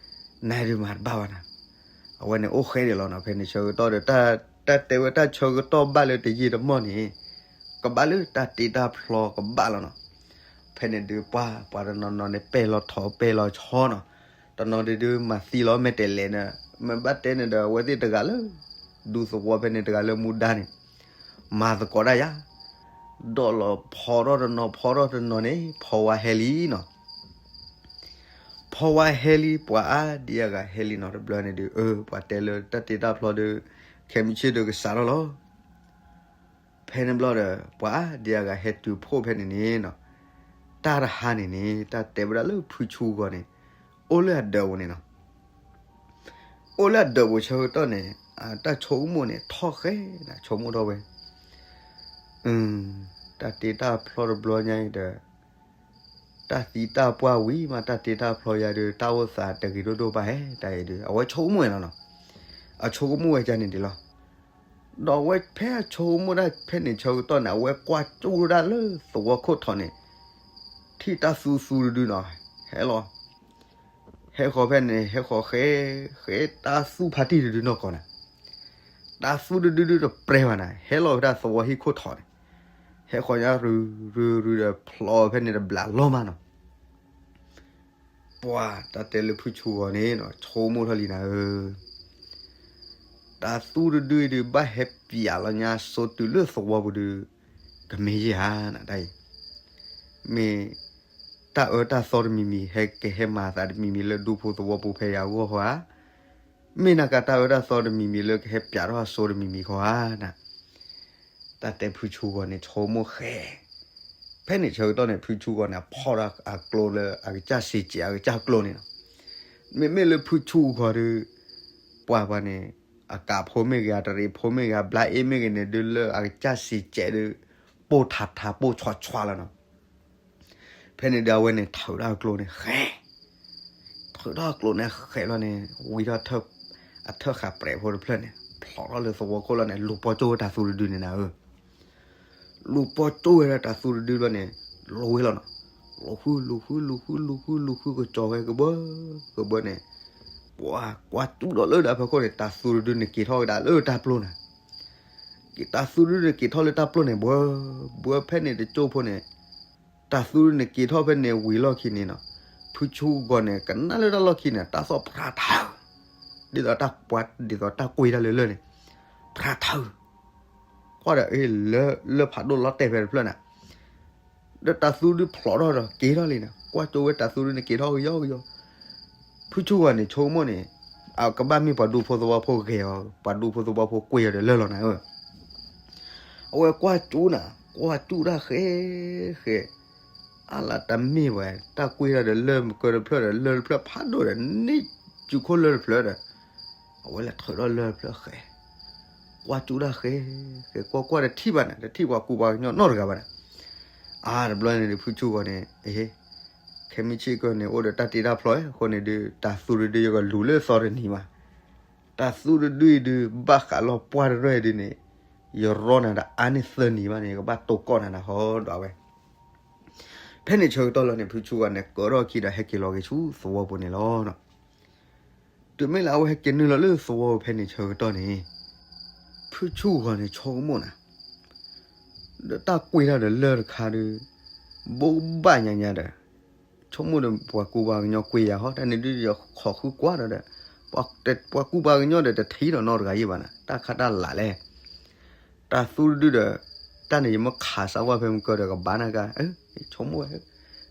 နဒုးမၤတဘၣ်ဘၣ်နၤ, အဝဲန့ၣ်အိၣ်ဃဲဒံးလီၤနီၤ. ဖဲန့ၣ်ဆၢကတီၢ်ဒီး တၢ်တဲဝဲတၢ်ဆၢကတီၢ်ဘၣ်လၢတယံာ်တမီၢ်န့ၣ် ကဘၣ်လၢတၢ်တ့တၢ်ဖျီကဘၣ်လီၤနီၤ. ဖဲန့ၣ်ဒုးပှၤ ပှၤတနီၤနီၤန့ၣ် ပဲာ်လီၤထီၣ်ပဲာ်လီၤဆီနီၤ, တနီၤဒုးဒုးမၤသံလီၤ မ့ၢ်တဲလဲၣ်န့ၣ် မ့ၢ်ဘၣ်တဲန့ၣ်ဒီး အဝဲသ့ၣ်တဂၤလၢ ဒူသဝီဖဲန့ၣ်တဂၤလၢမူဒါန့ၣ် မၤသကိးတၢ်ယါ ဒီးလီၤဖီထီၣ်တနီၤဖီထီၣ်တနီၤန့ၣ် ဖီဝါဟဲလံနီၤ. ဖီဝါဟဲလံ ပှၤအါဒံအါဂၤဟဲလံနီၤ တဘျီန့ၣ်ဒုး အၢ ပှၤတဲလၢတၢ်တ့တၢ်ဖျီဒုး ခဲမုၢ်ဆ့ၣ်ဒုးကစးထီၣ်လီၤ. ဖဲန့ၣ်ဘျီဒီး ပှၤအါဒံအါဂၤဟဲတုၤဖှိၣ်ဖဲန့ၣ်န့ၣ်နီၤ, တၢ်တဟါန့ၣ်န့ၣ် တၢ်တဲဝဲဒၣ်လၢဖုဆူဂီၤန့ၣ် အိၣ်လၢအဒၢးပူၤန့ၣ်နီၤ. အိၣ်လၢအဒၢးပူၤဆၢကတီၢ်န့ၣ် တၢ်ဆိကမိၣ်န့ၣ် ထီၣ်ဃဲနၤ ဆိကမိၣ်ထီၣ်ဝဲ တၢ်တ့တၢ်ဖျီတဘျီညါအံၤဒီး တၢ်သံတၢ်ပှၢ်ဝံၤမး တၢ်တ့တၢ်ဖျီယါဒုး တၢ်အိၣ်သးတဂ့ၤဒိၣ်ဒိၣ်ဘၣ်ဟဲ တၢ်အံၤဒုး အဝဲဆိကမိၣ်ဝဲလီၤနီၤ. အဆိကမိၣ်ဝဲဒ်န့ၣ်ဒ်လီၤ. ဒီးအဝဲဖဲအဆိကမိၣ်တၢ်ဖဲန့ၣ်ဆၢကတီၢ်န့ၣ် အဝဲကွၢ်ကၠူၣ်ဒၣ်လၢသဝီခိၣ်ထံးန့ၣ် ထံၣ်တၢ်သူသူတဒုနီၤ ဟဲလီၤ ဟဲဃီၤဖဲန့ၣ် ဟဲဃီၤဃဲ ဃဲတၢ်သူဖါတံၢ်တဒုနီၢ်ကီၢ်နၤ, တၢ်သူတဒုဒုတပြဲၤဘၣ်နၤ ဟဲလီၤဖဲဒၣ်သဝီဟံၣ်ခိၣ်ထံးန့ၣ်, ဟဲဃီၤညါရုရုရုဒီး ဖျိးဖဲန့ၣ်တဘျးလီၤမးနီၤ. ပှၤတၢ်တဲလၢဖုဆူဂီၤန့ၣ် ဆိကမိၣ်ထီၣ်လံနၤဧၢ, တၢ်သူတဒုဒုး ဘၣ်ဟဲပၠးလီၤညါစိတုၤလၢသဝီပူၤဒုး ကမ့ၢ်ယဲၢ်ဧါနၤတၢ်အံၤ မ့ၢ်တၢ်အၢတၢ်သီတမံၤမံၤ ဟဲကဟဲမၤသးတမံၤမံၤလၢဒူဖိသဝီပူၤဖဲယၤဂီၢ်ဧါ, မ့ၢ်နကတၢ်အၢတၢ်သီတမံၤမံၤလၢကဟဲပၠးထီၣ်အစိတမံၤမံၤဃီဧါနၤ. တၢ်တဲဖုဆူဂီၤန့ၣ် ဆိကမိၣ်ဃဲ, ဖဲန့ၣ်ဆၢကတီၢ်န့ၣ် ဖုဆူဂီၤန့ၣ် အဖီၣ်ဒီးအကျိလၢအကစၢ်စံးကဲး အကစၢ်ကျိန့ၣ်လီၤ. မ့မ့ၢ်လၢဖုဆူဂီၤဒီး ပှၤပှၤန့ၣ် အကးဖိမ့ၢ်ဂ့ၤ အတရံးဖိမ့ၢ်ဂ့ၤ အဘျါအ့မ့ၢ်ဂ့ၤန့ၣ်ဒုး လၢအကစၢ်စံးကဲးဒုး ပိၢ်ထးထးပိၢ်ဆွးဆွးလီၤနီၤ. ဖဲန့ၣ်ဒီးအဝဲန့ၣ် ထုးထီၣ်အကျိန့ၣ်ဃဲ, ထုးထီၣ်အကျိန့ၣ်ဃဲလီၤန့ၣ် ဝံထီၣ် အထၢၣ်ဃာ်ပြဲးဖိတဖျၢၣ်န့ၣ် ဖျိးထီၣ်လၢသဝီခိၣ်လီၤန့ၣ် လူၤပိာ်ကၠိဝဲတၢ်သူတဒုန့ၣ်နၤဧၢ. လူၤပိာ်ကၠိဝဲဒၣ်တၢ်သူတဒုလီၤန့ၣ် လူၤဝဲလီၤနီၤ. လူၤဃု လူၤဃု လူၤဃု လူၤဃု လူၤဃုကစီၤဝဲကဘၢ ကဘၢန့ၣ် ပှၤကွၢ်ကၠူၣ်ဒီးလၢဒၢးဖီခိၣ်န့ၣ် တၢ်သူတဒုန့ၣ်က့ၤထီၣ်ကဒါလၢတၢ်ပျိနၤ. က့ၤတၢ်သူတဒုန့ၣ်က့ၤထီၣ်လၢတၢ်ပျိန့ၣ် ဘှၢ ဘှၢဖဲန့ၣ်တကၠိဖိန့ၣ် တၢ်သူတဒုန့ၣ်က့ၤထီၣ်ဖဲန့ၣ်ဝံၤလီၢ်ခံန့ၣ်နီၤ. ဖုဆူဂီၤန့ၣ် ကနၣ်လၢတၢ်လီၢ်ခံန့ၣ် တၢ်သီၣ်ဖြးထး ဒ်သိးတၢ်ပှၤ ဒ်သိးတၢ်ကွ့တၢ်လၢလၢၢ်န့ၣ် ဖြးထး ကွၢ်ဒီး အ့ လၢ လၢၢ်ဖးဒိၣ်လီၤတဲာ်ဖဲတဖျၢၣ်န့ၣ် ဒီးတၢ်သူဒုးဖျိးထီၣ်ဒီးက့ၤထီၣ်လံန့ၣ် ကွၢ်ကၠိဝဲတၢ်သူဒုးန့ၣ်က့ၤထီၣ်ကယီကယီ. ဖုဆူဂီၤန့ၣ် ဆိကမိၣ်န့ၣ် အကဘၣ်မ့ၢ်ပှၤဒူဖိသဝီဖိဂဲၤအီၤ ပှၤဒူဖိသဝီဖိကွ့အီၤဒီးလၢၢ်လီၤနၤဧၢ. အဝဲကွၢ်ကၠူၣ်နၤ ကွၢ်ကၠူၣ်တၢ်ဃဲ ဃဲ အါလၢတမ့ၢ်ဝဲ တၢ်ကွ့တၢ်ဒီးလၢၢ်မကၢတဖျၢၣ်ဒီး လၢၢ်တဖျၢၣ်ဖးဒိၣ်ဒီး န့ၢ်စုခိၣ်လၢၢ်တဖျၢၣ်ဒီး အဝဲလဲၤထုးထီၣ်လၢၢ်တဖျၢၣ်ဃဲ ကွၢ်ကၠူၣ်တၢ်ဃဲ ဃဲကွၢ်ကွၢ်တထံၣ်ဘၣ်န့ၣ် တထံၣ်ပှၤကူပှၤကညီနီတဂၤဘၣ်န့ၣ်. အါတဘျီန့ၣ်ဒီး ဖုဆူဂီၤန့ၣ် အ့ ခဲမုၢ်ဆ့ၣ်ကီၢ်န့ၣ် အိၣ်ဒီးတၢ်တ့တၢ်ဖျီအဃိန့ၣ်ဒီး တၢ်သူတဒုယကလူၤလၢသီတနံၤမး တၢ်သူတဒုအံၤဒုး ဘၣ်ဃးလီၤပှၢ်တရၢအံၤဒုးန့ၣ် ယရီနၤဒီးအါန့ၢ်သၢနံၤဘၣ်န့ၣ် ယကဘၣ်တိၢ်ကီၢ်နၤဒီးဟီဒီးဝဲ. ဖဲန့ၣ်ဆၢကတီၢ်လီၤန့ၣ် ဖုဆူဂီၤန့ၣ် ကၢထီၣ်ခံဒီးဟဲက့ၤလီၤက့ၤဆူသဝီပူၤန့ၣ်လီၤ. တုၤမ့ၢ်လၢအဝဲဟဲက့ၤနုာ်လီၤလၢသဝီပူၤဖဲန့ၣ်ဆၢကတီၢ်န့ၣ် ဖုဆူဂီၤန့ၣ်ဆိကမိၣ်နၤ ဒီးတၢ်ကွ့တၢ်ဒီးလၢၢ်တခါဒီး ဘိးဘၣ်ညါညါဒီး ဆိကမိၣ်ဒီးပှၤကူပှၤကညီကွ့ယၤဟီ တၢ်န့ၣ်ဒုးယခိးဃုကွၢ်ဒီး ပှၤကူပှၤကညီဒီးတထံၣ်ဒီးနီတဂၤယံၣ်ဘၣ်နၤ တၢ်ခါတၢ်လာ်လဲၣ် တၢ်သူတဒုဒီး တၢ်န့ၣ်ယမ့ၢ်ခးစးကွၢ်ဖဲမုၢ်ကၢဒီးကဘၣ်နၤကါ ဆိကမိၣ်ဝဲ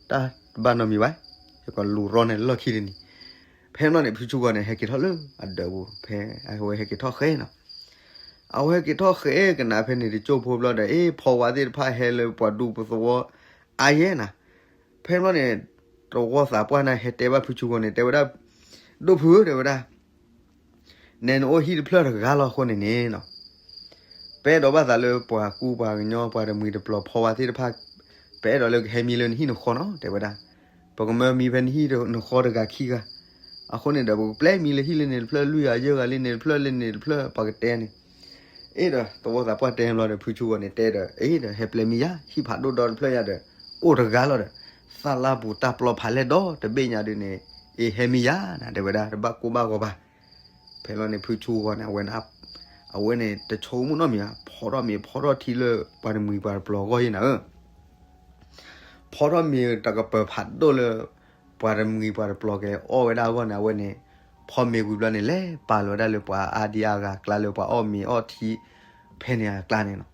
တၢ်တဘၣ်နီတမံၤဘၣ် ယကလူၤရီန့ၣ်လီၢ်ခံတနံၤ. ဖဲန့ၣ်ဘျီန့ၣ် ဖုဆူဂီၤန့ၣ် ဟဲက့ၤထီၣ်လၢအဒၢးပူၤ ဖဲအဝဲဟဲက့ၤထီၣ်ဃဲနီၤ အဝဲဟဲက့ၤထီၣ်ဃဲကနၣ်ဖဲန့ၣ်တကၠိၢ်ဖိဘျီဒီး အ့ ဖီဝါသ့ၣ်တဖၣ်ဟဲလၢပှၤဒူပသဝီအါယဲနၤ. ဖဲဘျီန့ၣ် တဝီသးပှၢ်န့ၣ်ဟဲတဲဘၣ်ဖုဆူဂီၤန့ၣ် တဲဝဲဒၣ် ဒိၣ်ဖုဧၢ တဲဝဲဒၣ် နဲနအိၣ်ဟံၣ်တဖျၢၣ်တဂၤလီၤအဃိန့ၣ်န့ၣ်နီၤ ပအဲၣ်ဒိးဘၣ်သးလၢပှၤကူပှၤကညီပှၤတမှံၤတပျီၤဖီဝါသ့ၣ်တဖၣ် ပအဲၣ်ဒိးလၢကဟဲမံလၢနဟံၣ်နဃီနီၤ တဲဝဲဒၣ်. ပကမၢမံဖဲနဟံၣ်နဃီတဂၤခံဂၤ အဃိန့ၣ်ဒီး ပကပျဲမံလၢဟံၣ်လၢန့ၣ်တဖျၢၣ် လွံၢ်ဂၤယဲၢ်ဂၤလၢန့ၣ်တဖျၢၣ်လၢန့ၣ်တဖျၢၣ် ပှၤကတဲန့ၣ် အ့ဒီး သဝီသးပှၢ်တဲဘျီဒီး ဖုဆူဂီၤန့ၣ်တဲဒီး အ့ဒီး ဟဲပျဲမံယၤ ဟံၣ်ဖးဒိၣ်ဒီတဖျၢၣ်ယၤဒီး အိၣ်တဂၤလီၤဒီး သးလၢပူၤတၢ်ပျီဖးလဲၢ်ဒီတဘ့ၣ်ညါဒုးန့ၣ်, အ့ ဟဲမ့ၢ်ယၤနၤ တဲဝဲဒၣ်, တဘၣ်ကိၢ်ဘၣ်ဂီၤဘၣ်. ဖဲလီၤန့ၣ် ဖုဆူဂီၤန့ၣ် အဝဲန့ၣ်, အဝဲန့ၣ်တဆိကမိၣ်နီတမံၤဘၣ်, ဖီထီၣ်မ့ၤဖီထီၣ်ထံလၢပှၤတမှံၤပှၤတပျီၤအဂီၢ်ယဲနၤဧၢ. ဖီထီၣ်မ့ၤတကပၤဖးဒိၣ်လၢ ပှၤတမှံၤပှၤတပျီၤကလဲၤအီၣ်ဝဲဒၣ်အဂီၢ်န့ၣ် အဝဲန့ၣ် ဖီမ့ၤဝံၤဘျီန့ၣ် လဲၤပာ်လီၤဝဲဒၣ်လၢပှၤအါဒံအါဂၤအကျါ လၢပှၤအီၣ်မ့ၤအီထံဖဲန့ၣ်အကျါန့ၣ်လီၤ.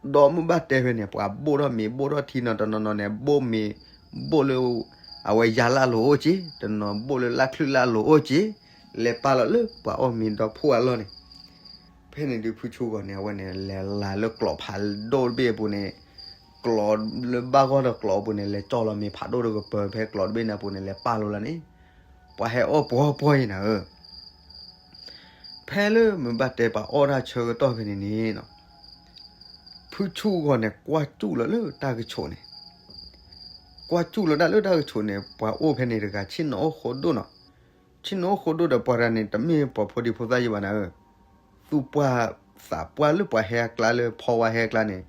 ဒီးမုၢ်ဘၣ်တဲဖဲန့ၣ် ပှၤဘိၣ်ထီၣ်မ့ၤဘိၣ်ထီၣ်ထံနီၤတနီၤနီၤန့ၣ် ဘိၣ်မ့ၤ, ဘိၣ်လၢ အဝဲယါလၢ်လိၤအိၣ်က့, တနီၤဘိၣ်လၢလၢ်ချုၣ်လၢ်လိၤအိၣ်က့, လဲၤပာ်လီၤလၢပှၤအီၣ်မ့ၤဒီဖိအလီၢ်န့ၣ်. ဖဲန့ၣ်ဒုး ဖုဆူဂီၤန့ၣ် အဝဲန့ၣ် လဲၤလၤလၢကျိးဖးဒိၣ်တဘ့ၣ်အပူၤန့ၣ်, ကျိးလၢဘၣ်ဂီၢ်ဒီးကျိးအပူၤန့ၣ် လဲၤကၠီၣ်လီၤမ့ၤဖးဒိၣ်တကပၤဖဲကျိးတဘ့ၣ်န့ၣ်အပူၤန့ၣ် လဲၤပာ်လီၤလီၤန့ၣ်, ပှၤဟဲအီၣ်ပှီၢ်ပှီၢ်ယဲနၤဧၢ. ဖဲလၢမုၢ်ဘၣ်တဲပှၤအီၣ်တၢ်ဆၢကတီၢ်ဖဲန့ၣ်န့ၣ်, ဖုဆူဂီၤန့ၣ် ကွၢ်စူၣ်လီၤလၢတၢ်ကဆိးန့ၣ်, ကွၢ်စူၣ်လီၤတၢ်လၢတၢ်ကဆိးန့ၣ် ပှၤအိၣ်ဖဲန့ၣ်တဂၤ ဆ့ၣ်နီၤအိၣ်ဃိဒိၣ်နီၤ. ဆ့ၣ်နီၤအိၣ်ဃိဒိၣ်ဒီး ပှၤတဂၤန့ၣ် တမ့ၢ်ပှၤဖိဒံဖိသၣ်ယဲဘၣ်နၤဧၢ, သူၣ်ပှၢ်သးပှၢ်လၢပှၤဟဲအကျါလၢဖီဝါဟဲအကျါန့ၣ်,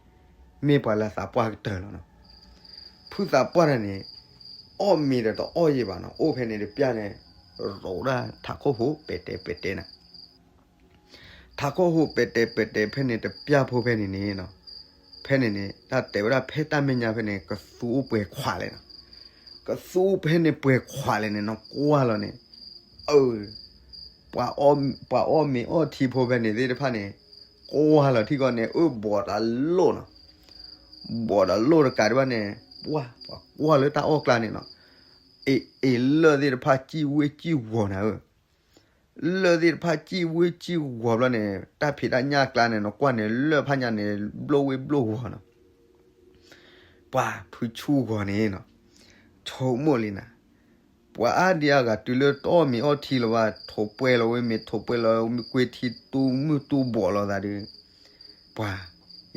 မ့ၢ်ပှၤလၢသးပှၢ်ကတၢၢ်လီၤနီၤ. ဖုသးပှၢ်တဂၤန့ၣ် အီၣ်မ့ၤဒီးတအီၣ်ယဲဘၣ်နီၤ, အိၣ်ဖဲန့ၣ်တပျၢ်န့ၣ် ရိးဒၣ်ထးခိၣ်ဟူးပဲာ်တဲာ်ပဲာ်တဲာ်နၤ. ထးခိၣ်ဟူးပဲာ်တဲာ်ပဲာ်တဲာ်ဖဲန့ၣ်တပျၢ်ဖိဖဲန့ၣ်န့ၣ်, ဖဲန့ၣ်န့ၣ် တၢ်တဲဝဲဒၣ်ဖဲတၢ်မဲာ်ညါဖဲန့ၣ် ကသူအိၣ်ပှဲၤခွးလဲၣ်နီၤ. ကသူအိၣ်ဖဲန့ၣ်ပှဲၤခွးလဲၣ်န့ၣ်နီၤ, ကွၢ်လီၤန့ၣ်, အၢ ပှၤအီၣ်မ့ၤအီထံဖိဖဲန့ၣ်သ့ၣ်တဖၣ်န့ၣ်, ကွၢ်လီၤထံကီၢ်န့ၣ် အၢ ဘီးတၢ်လိၣ်နီၤ. ဘီးတၢ်လိၣ်တကးဒံးဘၣ်န့ၣ်, ပှၤ ပှၤကွၢ်လၢတၢ်အီၣ်ကျါန့ၣ်နီၤ, အ့ အ့ လၢၢ်သ့ၣ်တဖၣ်စံၣ်ဝ့ၢ်စံၣ်ဝီၤနၤဧၢ. လၢၢ်သ့ၣ်တဖၣ်စံၣ်ဝ့ၢ်စံၣ်ဝီၤဘျီန့ၣ် တၢ်ဖံးတၢ်ညၣ်အကျါန့ၣ် နကွၢ်န့ၣ် လၢၢ်ဖးညါန့ၣ် ဘျိၣ်ဝ့ၢ်ဘျိၣ်ဝီၤနီၤ. ပှၤဖုဆူဂီၤန့ၣ်နီၤ, ဆိကမိၣ်လံနၤ, ပှၤအါဒံအါဂၤတုၤလၢတအီၣ်မ့ၤအီထံလၢၤဘၣ် ထိးပှဲၤလီၤဝဲမ့ၤ ထိးပှဲၤလီၤမ့ၤကွ့ထံ တူၢ်မုၢ်တူၢ်ဘီးလိာ်သးဒီး ပှၤ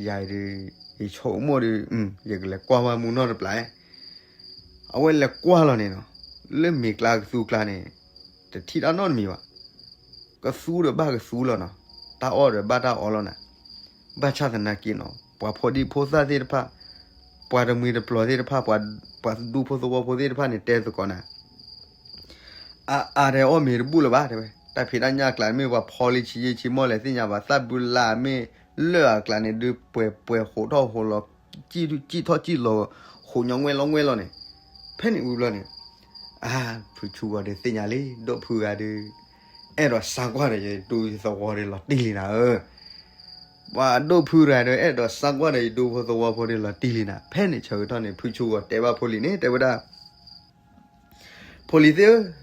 ယၤအံၤဒီး ယဆိကမိၣ်ဒီး ယကလဲၤကွၢ်ဝဲမူနီၢ်တပျၢ်, အဝဲလဲၤကွၢ်လီၤန့ၣ်နီၤ, လၢမ့ၤကျါကသူကျါန့ၣ် တထံၣ်တၢ်နီတမံၤဘၣ်. ကသူဒီးဘၣ်ကသူလီၤနီၤ, တၢ်အီၣ်ဒီးဘၣ်တၢ်အီလီၤနၤ. ဘၣ်ဆၣ်သနာ်က့နီၤ ပှၤဖိဒံဖိသၣ်သ့ၣ်တဖၣ်, ပှၤတမှံၤတပျီၤသ့ၣ်တဖၣ်, ပှၤဒူဖိသဝီဖိသ့ၣ်တဖၣ်န့ၣ် တဲသကိးနၤ အါအါဒီးအီၣ်မ့ၤတဘူၣ်လၢၤဘၣ် တဲဝဲ, တၢ်ဖံးတၢ်ညၣ်အကျါမ့ၢ်ပှၤဖီလံဆံးယ့ၢ်ဆံးမီၢ်လဲၣ်သ့ၣ်ညါဘၣ် သၣ်ဘုလၢ်မ့ၢ်လၢၢ်အကျါန့ၣ် ဒုးပှဲၤပှဲၤဟိးထီၣ်ဟိးလီၤ, စံၣ်ထီၣ်စံၣ်လီၤ ဟိးညီဝဲလီၤဝဲလီၤန့ၣ်, ဖဲန့ၣ်ဝံၤဘျီန့ၣ် အါ ဖုဆူဂီၤဒီးသ့ၣ်ညါလံ ဒိၣ်ဖုဂၤဒီး အဲၣ်ဒိးစါကွၢ်ဒီးယဒူယသဝီဒီးလီၤတံၢ်လံနၤဧၢ, ပှၤဒိၣ်ဖုဂၤဒီး အဲၣ်ဒိးစါကွၢ်ဒီးယဒူဖိသဝီဖိဒီးလီၤတံၢ်လံနၤ. ဖဲန့ၣ်ဆၢကတီၢ်န့ၣ် ဖုဆူဂီၤတဲဘၣ်ဖိလံၤန့ၣ် တဲဝဲဒၣ် ဖိလံၤသ့ၣ်ဧၢ,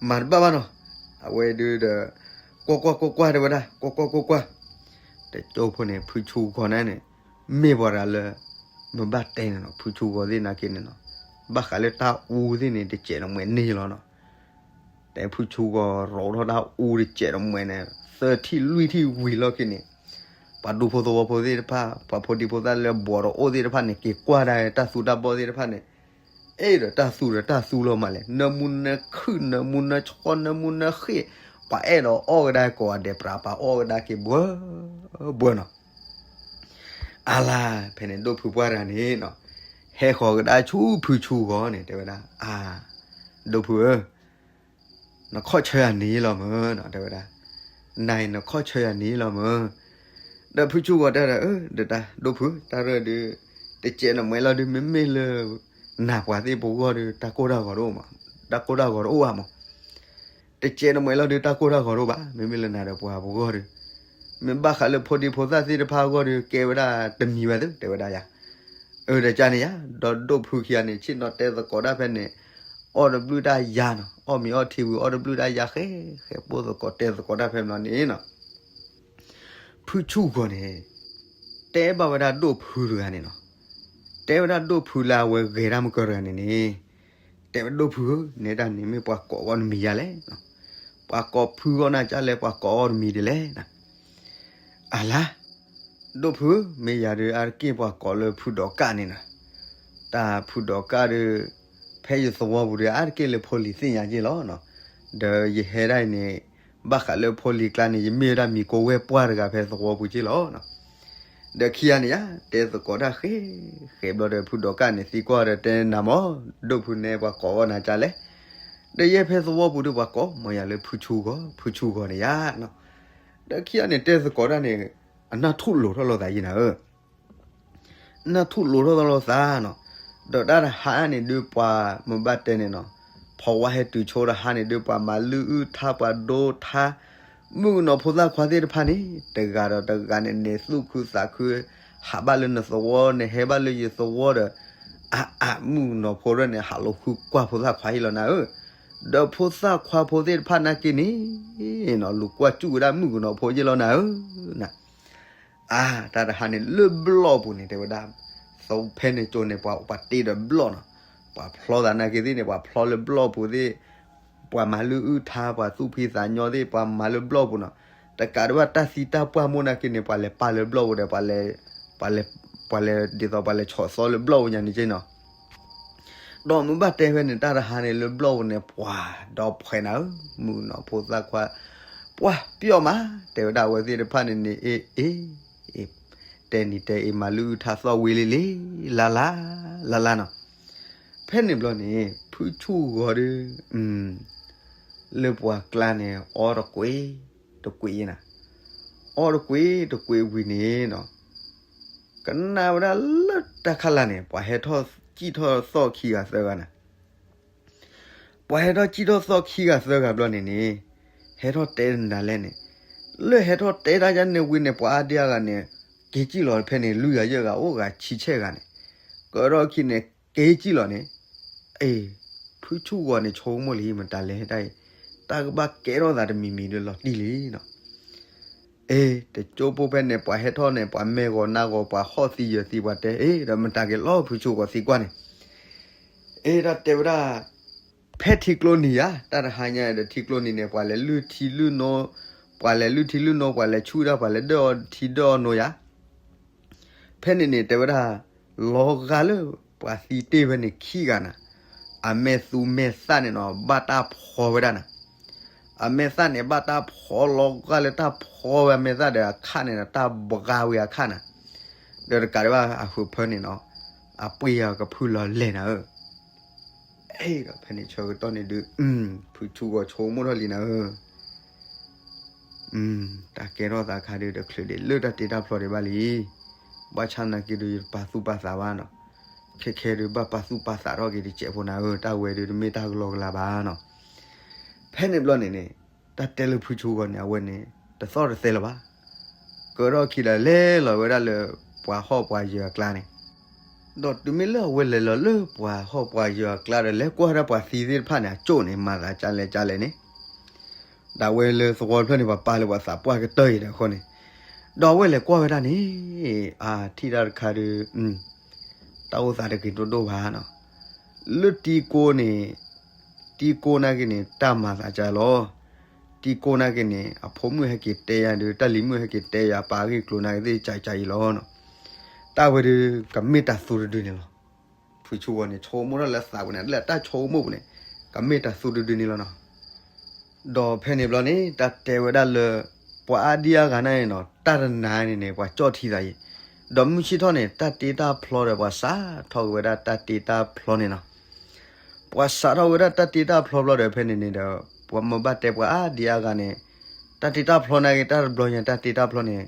မၤတဘၣ်ဘၣ်နီၤ, အဝဲဒုးဒီး ကွၢ်ကွၢ်ကွၢ်ကွၢ် တဲဝဲဒၣ် ကွၢ်ကွၢ်ကွၢ်ကွၢ်, တကၠိဖိန့ၣ် ဖုဆူဂီၤန့ၣ်န့ၣ် မ့ၢ်ပှၤတဂၤလၢ မ့ၢ်ဘၣ်တဲန့ၣ်နီၤ ဖုဆူဂီၤသ့ၣ်နာ်က့န့ၣ်နီၤ, ဘၣ်ဃးလၢတၢ်အူသ့ၣ်န့ၣ် တစဲးတမှဲၤန့ၢ်လီၤနီၤ. တဲဖုဆူဂီၤရိးထီၣ်တၢ်အူတစဲးတမှဲၤန့ၣ် သၢထံၣ်လွံၢ်ထံၣ်ဝံၤလီၢ်ခံန့ၣ် ပှၤဒူဖိသဝီဖိသ့ၣ်တဖၣ် ပှၤဖိဒံဖိသၣ်လၢဘီးတအိၣ်သ့ၣ်တဖၣ်န့ၣ် က့ၤကွၢ်ဒၣ်တၢ်သူတၢ်ဘီၣ်သ့ၣ်တဖၣ်န့ၣ်, အဲၣ်ဒိးတၢ်သူဒီးတၢ်သူလီၤမးလဲၣ်, နၢမူနၢခုၣ် နၢမူနၢဆှီ နၢမူနၢဃ့ၣ်, ပှၤအဲၣ်ဒိးအီၣ်ကဒါကိးဂၤဒဲး ပြးပှၤအီၣ်ကဒါက့ၤဘှၢ ဘှၢနီၤ. အါလါ ဖဲန့ၣ်ဒိၣ်ဖုပှၢ်တဂၤန့ၣ်နီၤ, ဟဲဃီၤကဒါဆူဖုဆူဂီၤန့ၣ် တဲဝဲဒၣ် အါ ဒိၣ်ဖုဧၢ နခီၣ်ဆၢယၤန့ၣ်လီၤမၢ်နီၤ တဲဝဲဒၣ်, နၤအံၤနခီၣ်ဆၢယၤန့ၣ်လီၤမၢ်. ဒီးဖုဆူဂီၤတဲဒီး အၢ ဒီးတၢ်ဒိၣ်ဖု တၢ်ရၢၢ်ဒုး တစဲးနမှဲၤလီၤဒုး မ့မ့ၢ်လၢ နၤပှၤသ့ၣ်ပဂီၢ်ဒီး တၢ်ကိၢ်တၢ်ဂီၤတအိၣ်မး, တၢ်ကိၢ်တၢ်ဂီၤတအိၣ်ဘၣ်မး. တစဲးနမှဲၤလီၤဒုး တၢ်ကိၢ်တၢ်ဂီၤတအိၣ်ဘၣ်, မ့မ့ၢ်လၢနၤဒီးပှၤပဂီၢ်ဒီး မ့ၢ်ဘၣ်ဃးလၢဖိဒံဖိသၣ်သ့ၣ်တဖၣ်အဂီၢ်ဒီး ကဲဝဲဒၣ်တမံၤဝဲသ့ တဲဝဲဒၣ်ယၤ. အၢ ဒီးကန့ၣ်ယၤ ဒီးဒိၣ်ဖုခံဂၤန့ၣ် ဆ့ၣ်နီၤတဲသကိးတၢ်ဖဲန့ၣ် အီၣ်တဘျုးတၢ်ယၤနီၤ, အီၣ်မ့ၤအီထံဝံၤအီၣ်တဘျုးတၢ်ယၤဃဲ ဃဲပိၢ်သကိးတဲသကိးတၢ်ဖဲန့ၣ်န့ၣ်နီၤ. ဖုဆူၣ်ဂီၤန့ၣ် တဲဘၣ်ဝဲဒၣ်ဒိၣ်ဖုတဂၤန့ၣ်နီၤ, တဲဝဲဒၣ်ဒိၣ်ဖုလၢအဝဲဂဲၤတၢ်မုၢ်ကၢတဂၤန့ၣ်န့ၣ်, တဲဝဲဒၣ်ဒိၣ်ဖုဧၢ နဲဒၣ်န့ၣ်မ့ၢ်ပှၤကိးအီၤတမံၤယၤလဲၣ်, ပှၤကိးဖုဂီၢ်နၤကလဲၣ် ပှၤကိးအီၤတမံၤဒ်လဲၣ်. အလါ ဒိၣ်ဖု မ့ၢ်ယၤဒုး အါတက့ၢ်ပှၤကိးလၢဖုဒီးကၣ်န့ၣ်နီၤ, တၢ်ဖုဒီးကၣ်ဒီး ဖဲယသဝီပူၤဒီး အါတက့ၢ်လၢဖိလံၤသ့ၣ်ညါက့ၢ်လီၤနီၤ, ဒီးယဟဲဒၣ်အံၤန့ၣ် ဘၣ်ဃးလၢဖိလံၤကျါန့ၣ် ယမ့ၢ်ဝဲဒၣ်မံၤကိးဝဲၢ်ပှၢ်တဂၤဖဲသဝီပူၤက့ၢ်လီၤနီၤ. ဒီးခံဂၤန့ၣ်ယါ တဲသကိးတၢ်ဃဲ ဃဲဘျီဒီး ဖုဒီးကၣ်န့ၣ်သံကွၢ်ဒီးတဲနၤမၢ်, ဒိၣ်ဖုန့ၣ်ပှၤကိးအီၤနၤကလဲၣ်, ဒီးယဲၢ်ဖဲသဝီပူၤဒီးပှၤကိးမၢ်ယၤလၢ ဖုဆူၣ်ဂီၤ, ဖုဆူၣ်ဂီၤန့ၣ်ယါနီၤ. ဒီးခံဂၤန့ၣ်တဲသကိးတၢ်န့ၣ် အနၢ်ထူၣ်လိၤထီၣ်လိာ်သးယံၤနၤဧၢ နၢ်ထူၣ်လိၤထီၣ်လိာ်သးနီၤ. ဒီးတၢ်တဟါန့ၣ်ဒုးပှၤမုၢ်ဘၣ်တဲန့ၣ်နီၤ, ဖီဝါဟဲတုၤဆိတဟါန့ၣ်ဒုး ပှၤမၤလုၢ်အုၣ်ထါ ပှၤဒိထါ, မုၣ်ကနီၤဖိသၣ်ခွါသ့ၣ်တဖၣ်န့ၣ် တဂၤဒီးတဂၤန့ၣ်န့ၣ် သူၣ်ခုသးခု ဟးဘၣ်လၢနသဝီ နဟဲဘၣ်လၢယသဝီဒီး အါအါ မုၣ်ကနီၤဖိရဲၣ်န့ၣ် ဟးလိာ်ဃုကွၢ်ဖိသၣ်ခွါဟံၣ်လီၤနၤဧၢ. ဒီးဖိသၣ်ခွါဖိသ့ၣ်တဖၣ်နာ်က့န့ၣ်နီၤ လူၤကွၢ်စူၣ်ဝဲဒၣ်မုၣ်ကနီၤဖိယ့ၢ်လီၤနၤဧၢ နၤ အါ တၢ်တဟါန့ၣ်လၢဘျီၣ်ပူၤန့ၣ် တဲဝဲဒၣ်, သဖဲန့ၣ်ကၠိန့ၣ် ပှၤပှၤတ့ဒီးဘျီၣ်နီၤ, ပှၤဖျီသးနာ်က့သ့ၣ်န့ၣ် ပှၤဖျီလၢဘျီၣ်ပူၤသ့ၣ်, ပှၤမၤလုၢ်အုၣ်ထါ ပှၤသူၣ်ဖှံသးညီသ့ၣ် ပှၤမၤလၢဘျီၣ်ပူၤနီၤ, တကးဒံးဘၣ်တၢ်သံတၢ်ပှၢ်မိၢ်နာ်က့န့ၣ် ပှၤလဲၤပာ်လၢဘျီၣ်ပူၤဒီး ပှၤလဲၤ, ပှၤလဲၤဒ်သိးပှၤလဲၤဆီၣ်သီလၢဘျီၣ်ပူၤညါန့ၣ်က့နီၤ. ဒီးမုၢ်ဘၣ်တဲဖဲန့ၣ် တၢ်တဟါန့ၣ်လၢဘျီၣ်ပူၤန့ၣ် ပှၤဒီးဖှဲးနၤဧၢ, မုၣ်ကနီၤဖိသၣ်ခွါ, ပှၤပျီၢ်မး, တဲဝဲဒၣ်အဝဲသ့ၣ်တဖၣ်န့ၣ်န့ၣ် အ့ၣ်အ့ၣ်, တဲနံၤတဲအ့ၣ် မၤလုၢ်အုၣ်ထါသီၣ်ဝံၤလံလံ, လါလါ, လါလါနီၤ. ဖဲန့ၣ်ဘျီန့ၣ် ဖုဆူၣ်ဂီၤဒီး လၢပှၤကျါန့ၣ် အီတကွံာ်တကွံာ်ယဲနၤ, အီတကွံာ်တကွံာ်ဝံၤန့ၣ်နီၤ, ကနၣ်ဝဲဒၣ်လၢတၢ်ခါလာ်န့ၣ် ပှၤဟဲထီၣ်စံၣ်ထီၣ်သီၣ်ခံဂၤသၢဂၤနၤ. ပှၤဟဲထီၣ်စံၣ်ထီၣ်သီၣ်ခံဂၤသၢဂၤဘျီန့ၣ်န့ၣ်, ဟဲထီၣ်တဲနၤလဲၣ်န့ၣ်, လၢဟဲထီၣ်တဲတၢ်ယါန့ၣ်ဝံၤန့ၣ် ပှၤအါဒံအါဂၤန့ၣ် က့ၤစံၣ်လီၤဖဲန့ၣ် လွံၢ်ဂၤယဲၢ်ဂၤ အိၣ်ဂၤဆံဆဲၣ်ဂၤန့ၣ်, ကဒီးခံန့ၣ် က့ၤစံၣ်လီၤန့ၣ်, အ့ၣ်, ဖုဆူၣ်ဂီၤန့ၣ် ဆိကမိၣ်လံ မတၤလဲၣ်တၢ်အံၤ, တၢ်ကဘၣ်ကဲထီၣ်သးတမံၤမံၤဒီးလီၤတံၢ်လံနီၤ. အ့ၣ်, တကၠိဖိဖဲန့ၣ် ပှၤဟဲထီၣ်န့ၣ် ပှၤမဲာ်ဂီၤနါဂီၤ ပှၤဟီၣ်သံယၢၤသံ ပှၤတဲ အ့ၣ် ဒီးမတၤက့ၤလီၤ ဖုဆူၣ်ဂီၤသံကွၢ်န့ၣ်, အ့ၣ် တၢ်တဲဝဲဒၣ် ဖဲထံကျိနံၤယါ တၢ်တဟါညါဒီးထံကျိနံၤန့ၣ် ပှၤလဲၤလုၢ်ထံလုၢ်နိ, ပှၤလဲၤလုၢ်ထံလုၢ်နိ ပှၤလဲၤဆူၣ်ဒၣ် ပှၤလဲၤဒၢၣ်အီထံဒၢၣ်အီနိယါ. ဖဲန့ၣ်န့ၣ် တဲဝဲဒၣ် လီၤဂာ်လၢပှၤသံတ့ၢ်ဖဲန့ၣ်ခံဂၤနၤ, အမဲာ်သူမဲာ်သၣ်န့ၣ်နီၤ ဘၣ်တၢ်ဖီဝဲဒၣ်နၤ. အမဲာ်သၣ်န့ၣ် ဘၣ်တၢ်ဖီလီၤဂာ်လၢတၢ်ဖီဝဲအမဲာ်သၣ်ဒီးအခါန့ၣ်ဒီး တၢ်ဘှါဝံၤအခါနၤ, ဒီးတကးဒံးဘၣ်အဃုာ်ဖၢန့ၣ်နီၤ, အပှ့ၤအကဖုလီၤလဲၣ်နၤဧၢ. အ့ၣ် ဒီးဖဲန့ၣ်ဆၢကတီၢ်န့ၣ်ဒုး ဖုဆူၣ်ဂီၤဆိကမိၣ်ထီၣ်လံနၤဧၢ. တၢ်ကဲထီၣ်သးခါဒုး တချုးဒံးလၢတၢ်တ့တၢ်ဖျီဒံးဘၣ်လံ. ဘၣ်ဆၣ်နာ်က့ဒုး ယတပာ်သူၣ်ပာ်သးဘၣ်နီၤ. ခဲခဲဒုးဘၣ်ပာ်သူၣ်ပာ်သးထီၣ်က့ၤတစဲးဖိနၤဧၢ, တၢ်ဝဲဒုးတမ့ၢ်တၢ်ကလီကလီဘၣ်နီၤ. ဖဲန့ၣ်ဘျီန့ၣ်န့ၣ် တၢ်တဲလၢဖုဆူၣ်ဂီၤန့ၣ် အဝဲန့ၣ် တသီၣ်တသဲလၢၤဘၣ်. ကဒီးခံဒီးလဲၤလီၤဝဲဒၣ်လၢ ပှၤဟီၣ်ပှၤယၢၤအကျါန့ၣ်, ဒီးတုၤမ့ၢ်လၢအဝဲလဲၤလီၤလၢပှၤဟီၣ်ပှၤယၢၤအကျါဒီး လဲၤကွၢ်ဝဲဒၣ်ပှၤသံသ့ၣ်တဖၣ်န့ၣ် အကၠိၣ်န့ၣ် မၤသးကလဲၣ်ကလဲၣ်န့ၣ်, ဒီးအဝဲလၢသဝီတဖျၢၣ်န့ၣ် ပှၤပာ်လၢပှၤသးပှၢ်ကတၢၢ်အံၤဒီးအဃိန့ၣ်, ဒီးအဝဲလဲၤကွၢ်ဝဲဒၣ်န့ၣ်, အါ ထံၣ်တၢ်တခါဒီး တၢ်အိၣ်သးတဂ့ၤဒိၣ်ဒိၣ်ဘၣ်နီၤ. လၢတံကိန့ၣ်, တံကိနာ်က့န့ၣ် တၢ်မၤသးကလဲၣ်လီၤ. တံကိနာ်က့န့ၣ် အဖိမုၣ်ဟဲက့ၤတဲယၤဒီး တၢ်လံၤမုၣ်ဟဲက့ၤတဲယၤ ပာ်ဂ့ၢ်ကျိၤနာ်က့သ့ၣ်ကကအံၤလီၤနီၤ. တၢ်ဝဲဒုး ကမ့ၢ်တၢ်သူတဒုန့ၣ်လီၤ. ဖုဆူၣ်ဂီၤန့ၣ် ဆိကမိၣ်ထီၣ်လၢသးပူၤန့ၣ် လၢတၢ်ဆိကမိၣ်ပူၤန့ၣ် ကမ့ၢ်တၢ်သူတဒုန့ၣ်လီၤနီၤ. ဒီးဖဲန့ၣ်ဘျီန့ၣ် တၢ်တဲဝဲဒၣ်လၢ ပှၤအါဒံအါဂၤန့ၣ်နီၤ တၢ်တနၤန့ၣ်န့ၣ် ပှၤကၠီၣ်ထံသးအံၤ, ဒီးမုၢ်ဆ့ၣ်ထီၣ်န့ၣ် တၢ်တ့တၢ်ဖျီဒီး ပှၤစးထီၣ်က့ၤဝဲဒၣ်တၢ်တ့တၢ်ဖျီန့ၣ်နီၤ. ပှၤစးထီၣ်ဝဲဒၣ်တၢ်တ့တၢ်ဖျီဘျီဒီး ဖဲန့ၣ်န့ၣ်ဒီး ပှၤမ့ၢ်ဘၣ်တဲပှၤအါဒံအါဂၤန့ၣ် တၢ်တ့တၢ်ဖျီနာ်က့ တၢ်တဘျီညါတၢ်တ့တၢ်ဖျီန့ၣ်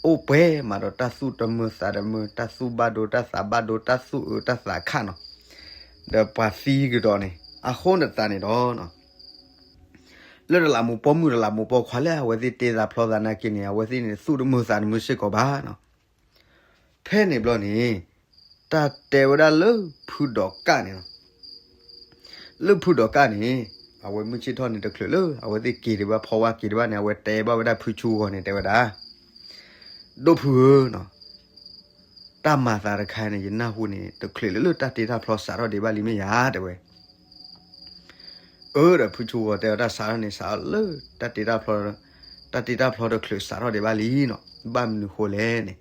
အိၣ်ပှဲၤမးဒီးတၢ်သူၣ်တမုာ်သးတမုာ် တၢ်သူၣ်ဘၣ်ဒိတၢ်သးဘၣ်ဒိ တၢ်သူၣ်အုးတၢ်သးခးနီၤ. ဒီးပှၤသံကဒီးန့ၣ် အဃိန့ၣ်သတးန့ၣ်ဒီး လၢတလးမူပိာ်မုၣ်တလးမူပိာ်ခွါလၢအဝဲသ့ၣ်တ့သးဖျီသးနာ်က့န့ၣ် အဝဲသ့ၣ်န့ၣ် သူၣ်တမုာ်သးတမုာ်စ့ၢ်ကီးဘၣ်နီၤ. ဖဲန့ၣ်ဘျီန့ၣ် တၢ်တဲဝဲဒၣ်လၢဖုဒီးကၣ်န့ၣ်နီၤ. လၢဖုဒီးကၣ်န့ၣ် အဝဲမုၢ်ဆ့ၣ်ထီၣ်န့ၣ် တချုးလၢ အဝဲသ့ၣ်က့ၤဒံးဘၣ် ဖီဝါက့ၤဒံးဘၣ်န့ၣ် အဝဲတဲဘၣ်ဝဲဒၣ်ဖုဆူၣ်ဂီၤန့ၣ် တဲဝဲဒၣ် ဒိၣ်ဖုဧၢနီၤ, တၢ်မၤသးတခါန့ၣ် ယနၢ်ဟူန့ၣ် တချုးလၢလၢတၢ်တ့တၢ်ဖျီစးထီၣ်ဒံးဘၣ်လံမ့ၢ်ယါ တဲဝဲ. အၢ ဒီးဖုဆူၣ်ဂီၤတဲဝဲဒၣ် စးထီၣ်န့ၣ် စးထီၣ်လၢ တၢ်တ့တၢ်ဖျီ, တၢ်တ့တၢ်ဖျီတချုးစးထီၣ်ဒံးဘၣ်လံနီၤ, ဘၣ်မနုၤဃိလဲၣ်န့ၣ်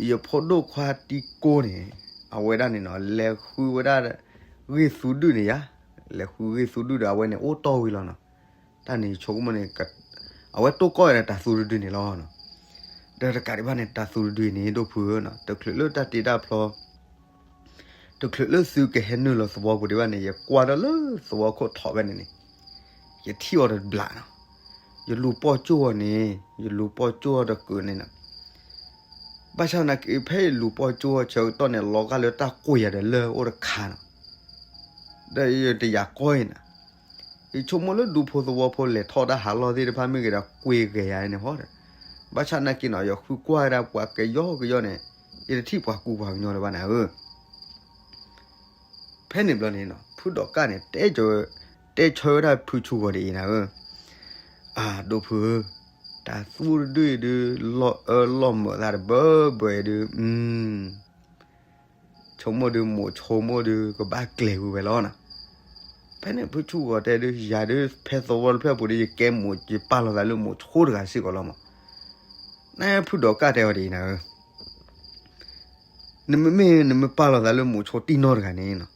ယဖိဒိၣ်ခွါတံကိန့ၣ် အဝဲဒၣ်န့ၣ်နီၤ လဲၤဃုဝဲဒၣ် ဂ့ၢ်သူဒုၣ်န့ၣ်ယါ, လဲၤဃုဂ့ၢ်သူဒုၣ်ဒီး အဝဲန့ၣ်အိၣ်တီၢ်ဝံၤလီၤနီၤ. တၢ်န့ၣ်ဆိကမိၣ်န့ၣ် အဝဲတိၢ်ကီၢ်ဝဲဒၣ်တၢ်သူတဒုန့ၣ်လီၤနီၤ. ဒီးတကးဒံးဘၣ်န့ၣ် တၢ်သူတဒုအံၤန့ၣ် ဒိၣ်ဖုဧၢနီၤ, တချုးလၢတၢ်တ့တၢ်ဖျီ တချုးလၢသုကဟဲနုာ်လီၤသဝီပူၤဒံးဘၣ်န့ၣ် ယကွၢ်ထီၣ်လၢသဝီခိၣ်ထီၣ်ဖဲန့ၣ်န့ၣ် ယထံၣ်အီၤတဘျီနီၤ. ယလူၤပီၢ်ကၠိၣ်အီၤန့ၣ် ယလူၤပီၢ်ကၠိၣ်အီၤတကုာ်န့ၣ်နီၤ. ဘၣ်ဆၣ်သနာ်က့ ဖဲယလူၤပီၢ်ကၠိၣ်အီၤဆၢကတီၢ်န့ၣ် လီၤဂာ်လၢတၢ်ကွံာ်ယၤဒီးလၢအိၣ်တခါနီၤ. ဒီးယတယာ်ကီအံၤနီၤ, ယဆိကမိၣ်လၢဒူဖိသဝီဖိလဲၤထီၣ်တၢ်ဟးလီၢ်သ့ၣ်တဖၣ်မ့ၢ်ဂ့ၤဒီး ကွံာ်ဂဲၤယၤန့ၣ်ဟီဒီး, ဘၣ်ဆၣ်သနာ်က့နီၤ ယဃုကွၢ်ဝဲဒၣ်ပှၤကယီကယီန့ၣ် ယတထံၣ်ပှၤကူပှၤကညီလၢၤဘၣ်နၤဧၢ. ဖဲန့ၣ်ဘျီန့ၣ်နီၤ ဖုဒီးကၣ်န့ၣ် တဲ တဲဆၢဝဲဒၣ်ဖုဆူၣ်ဂီၤဒ်အံၤနၤဧၢ, အၢ ဒိၣ်ဖုဧၢ, တၢ်သူတဒုအံၤဒုး လီၢ်အၢလီၢ်မုာ်သးတဘၢဘၢအံၤဒုး ဆိကမိၣ်ဒုး မိၣ်ဆိကမိၣ်ဒုး ကဘၣ်ကျဲၤဝံၤဝဲလီၤနီၤ. ဖဲန့ၣ်ဖုဆူၣ်ဂီၤတဲဒုး ယၤဒုး ဖဲသဝီတဖျၢၣ်ပူၤဒုး ယကဲမိၣ် ယပာ်လီၤသးလၢမိၣ်ဆိတဂၤစ့ၢ်ကီးလီၤမး. နဖုဒီးကၣ်တဲအီၤဒ်အံၤနၤဧၢ, နမ့မ့ၢ်နမ့ၢ်ပာ်လီၤသးလၢမိၣ်ဆိတံၢ်နီတဂၤန့ၣ်နီၤ,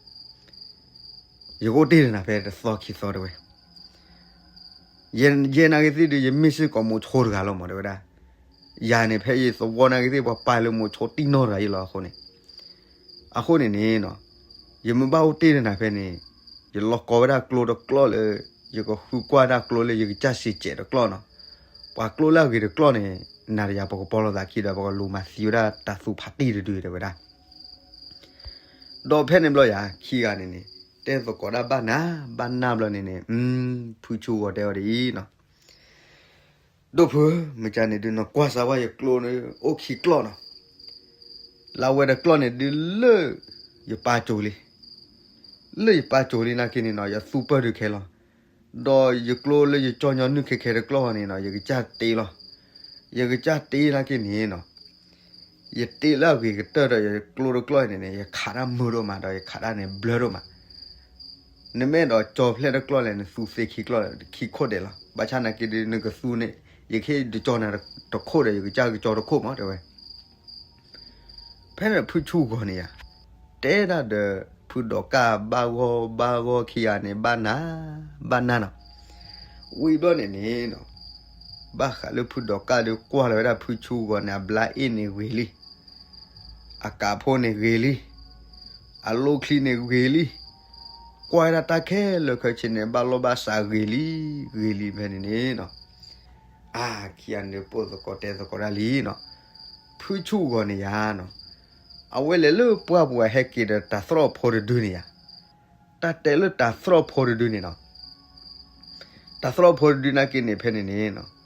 ယကအိၣ်တ့ၢ်ဒီးနၤဖဲတသီခံသီတဲဝဲ. ယဲနာ်က့သ့ၣ်ဒုး ယမ့ၢ်စ့ၢ်ကီးမိၣ်ဆိတဂၤလီၤမး တဲဝဲဒၣ်. ယၤန့ၣ် ဖဲယသဝီနာ်က့သ့ၣ် ပှၤပာ်လၢမိၣ်ဆိတံၢ်နီတဂၤယလီၤအဃိန့ၣ်, အဃိန့ၣ်န့ၣ်နီၤ, ယမ့ၢ်ဘၣ်အိၣ်တ့ၢ်ဒီးနၤဖဲန့ၣ်, ယလီၤကီဝဲဒၣ်ကျိတကျီၢ်လၢ ယကဃုကွၢ်ဒၣ်ကျိလၢယကစၢ်စံးကဲးတကျီၢ်နီၤ. ပှၤကျိလၢအဂ့ၤတကျီၢ်န့ၣ် နၤဒီးယၤပကပီၤလိာ်သးခံဒီး ပကလူၤမၤသံဝဲဒၣ်တၢ်သူဖးတံၢ်တဒုတဲဝဲဒၣ်. ဒီးဖဲန့ၣ်ဘျီယၤ ခံဂၤန့ၣ်န့ၣ် တဲသကိးဒၣ်ဘၣ်နၤ ဘၣ်နၤဘျီန့ၣ်န့ၣ် ဖုဆူၣ်ဂီၤတဲအီၤဒ်အံၤနီၤ, ဒိၣ်ဖုဧၢ, မ့ၢ်ကန့ၣ်ဒုး နကွၢ်စၢ်ဝဲယကျိန့ၣ် အိၣ်ခံကျီၢ်နီၤ. လၢအဝဲတကျီၢ်န့ၣ်ဒုးလၢ ယပၢ်ကၠိၤလံ, လၢယပၢ်ကၠိၤလံနာ်က့န့ၣ်နီၤ ယသူပၢၢ်ဒုးခဲလီၤ. ဒီးယကျိလၢယကၠီညီနုၢ်ခဲခဲတကျီၢ်န့ၣ်နီၤ ယကစၢ်တ့လီၤ. ယကစၢ်တ့နာ်က့န့ၣ်နီၤ ယတ့လၢအဂ့ၤကတၢၢ်ဒီး ယကျိတကျီၢ်န့ၣ်န့ၣ် ယခးတၢ်မုာ်ဒိၣ်မး ဒီးယခးတၢ်န့ၣ်ဘျၢဒိၣ်မး. နမ့ၢ်အဲၣ်ဒိးကၠီၤဖျဲၣ်တကျီၢ်လဲၣ် နသူသ့ခံကျီၢ် ခံခိၣ်ဒဲးလီၤ. ဘၣ်ဆၣ်နာ်က့ဒုး နကသူန့ၣ် ယကဟ့ၣ်တကၠီနၤတခိၣ်ဒီး ယကစၢ်ကကၠီတခိၣ်မး တဲဝဲ. ဖဲန့ၣ်ဖုဆူၣ်ဂီၤန့ၣ်ယၤ တဲဒၣ်ဒီး ဖုဒီးကၣ်ဘၣ်ဂီၢ်ဘၣ်ဂီၢ်ခံဂၤန့ၣ် ဘၣ်နၤ ဘၣ်နၤနီၤ. ဝံၤဘျီန့ၣ်န့ၣ်နီၤ ဘၣ်ဃးလၢဖုဒီးကၣ်ဒုးကွၢ်လီၤဝဲဒၣ်ဖုဆူၣ်ဂီၤန့ၣ် အဘျါအ့ၣ်န့ၣ်ဂ့ၤလံ, အကးဖိန့ၣ်ဂ့ၤလံ, ကွၢ်ဝဲဒၣ်တၢ်ခဲလၢာ်ခဲဆ့န့ၣ် ဘၣ်လိာ်ဘၣ်စးဂ့ၤလံ, ဂ့ၤလံဖဲန့ၣ်န့ၣ်နီၤ. အါ ခံဂၤန့ၣ်ပိၢ်သကိးတဲသကိးတၢ်လံနီၤ. ဖုဆူၣ်ဂီၤန့ၣ်ယၤနီၤ အဝဲလဲၤလၢပှၢ်ပူၤအဟဲက့ၤဒီးတၢ်သရီၣ်ဖိတဒုန့ၣ်ယၤ, တၢ်တဲလၢတၢ်သရီၣ်ဖိတဒုန့ၣ်နီၤ. တၢ်သရီၣ်ဖိတဒုနာ်က့န့ၣ် ဖဲန့ၣ်န့ၣ်နီၤ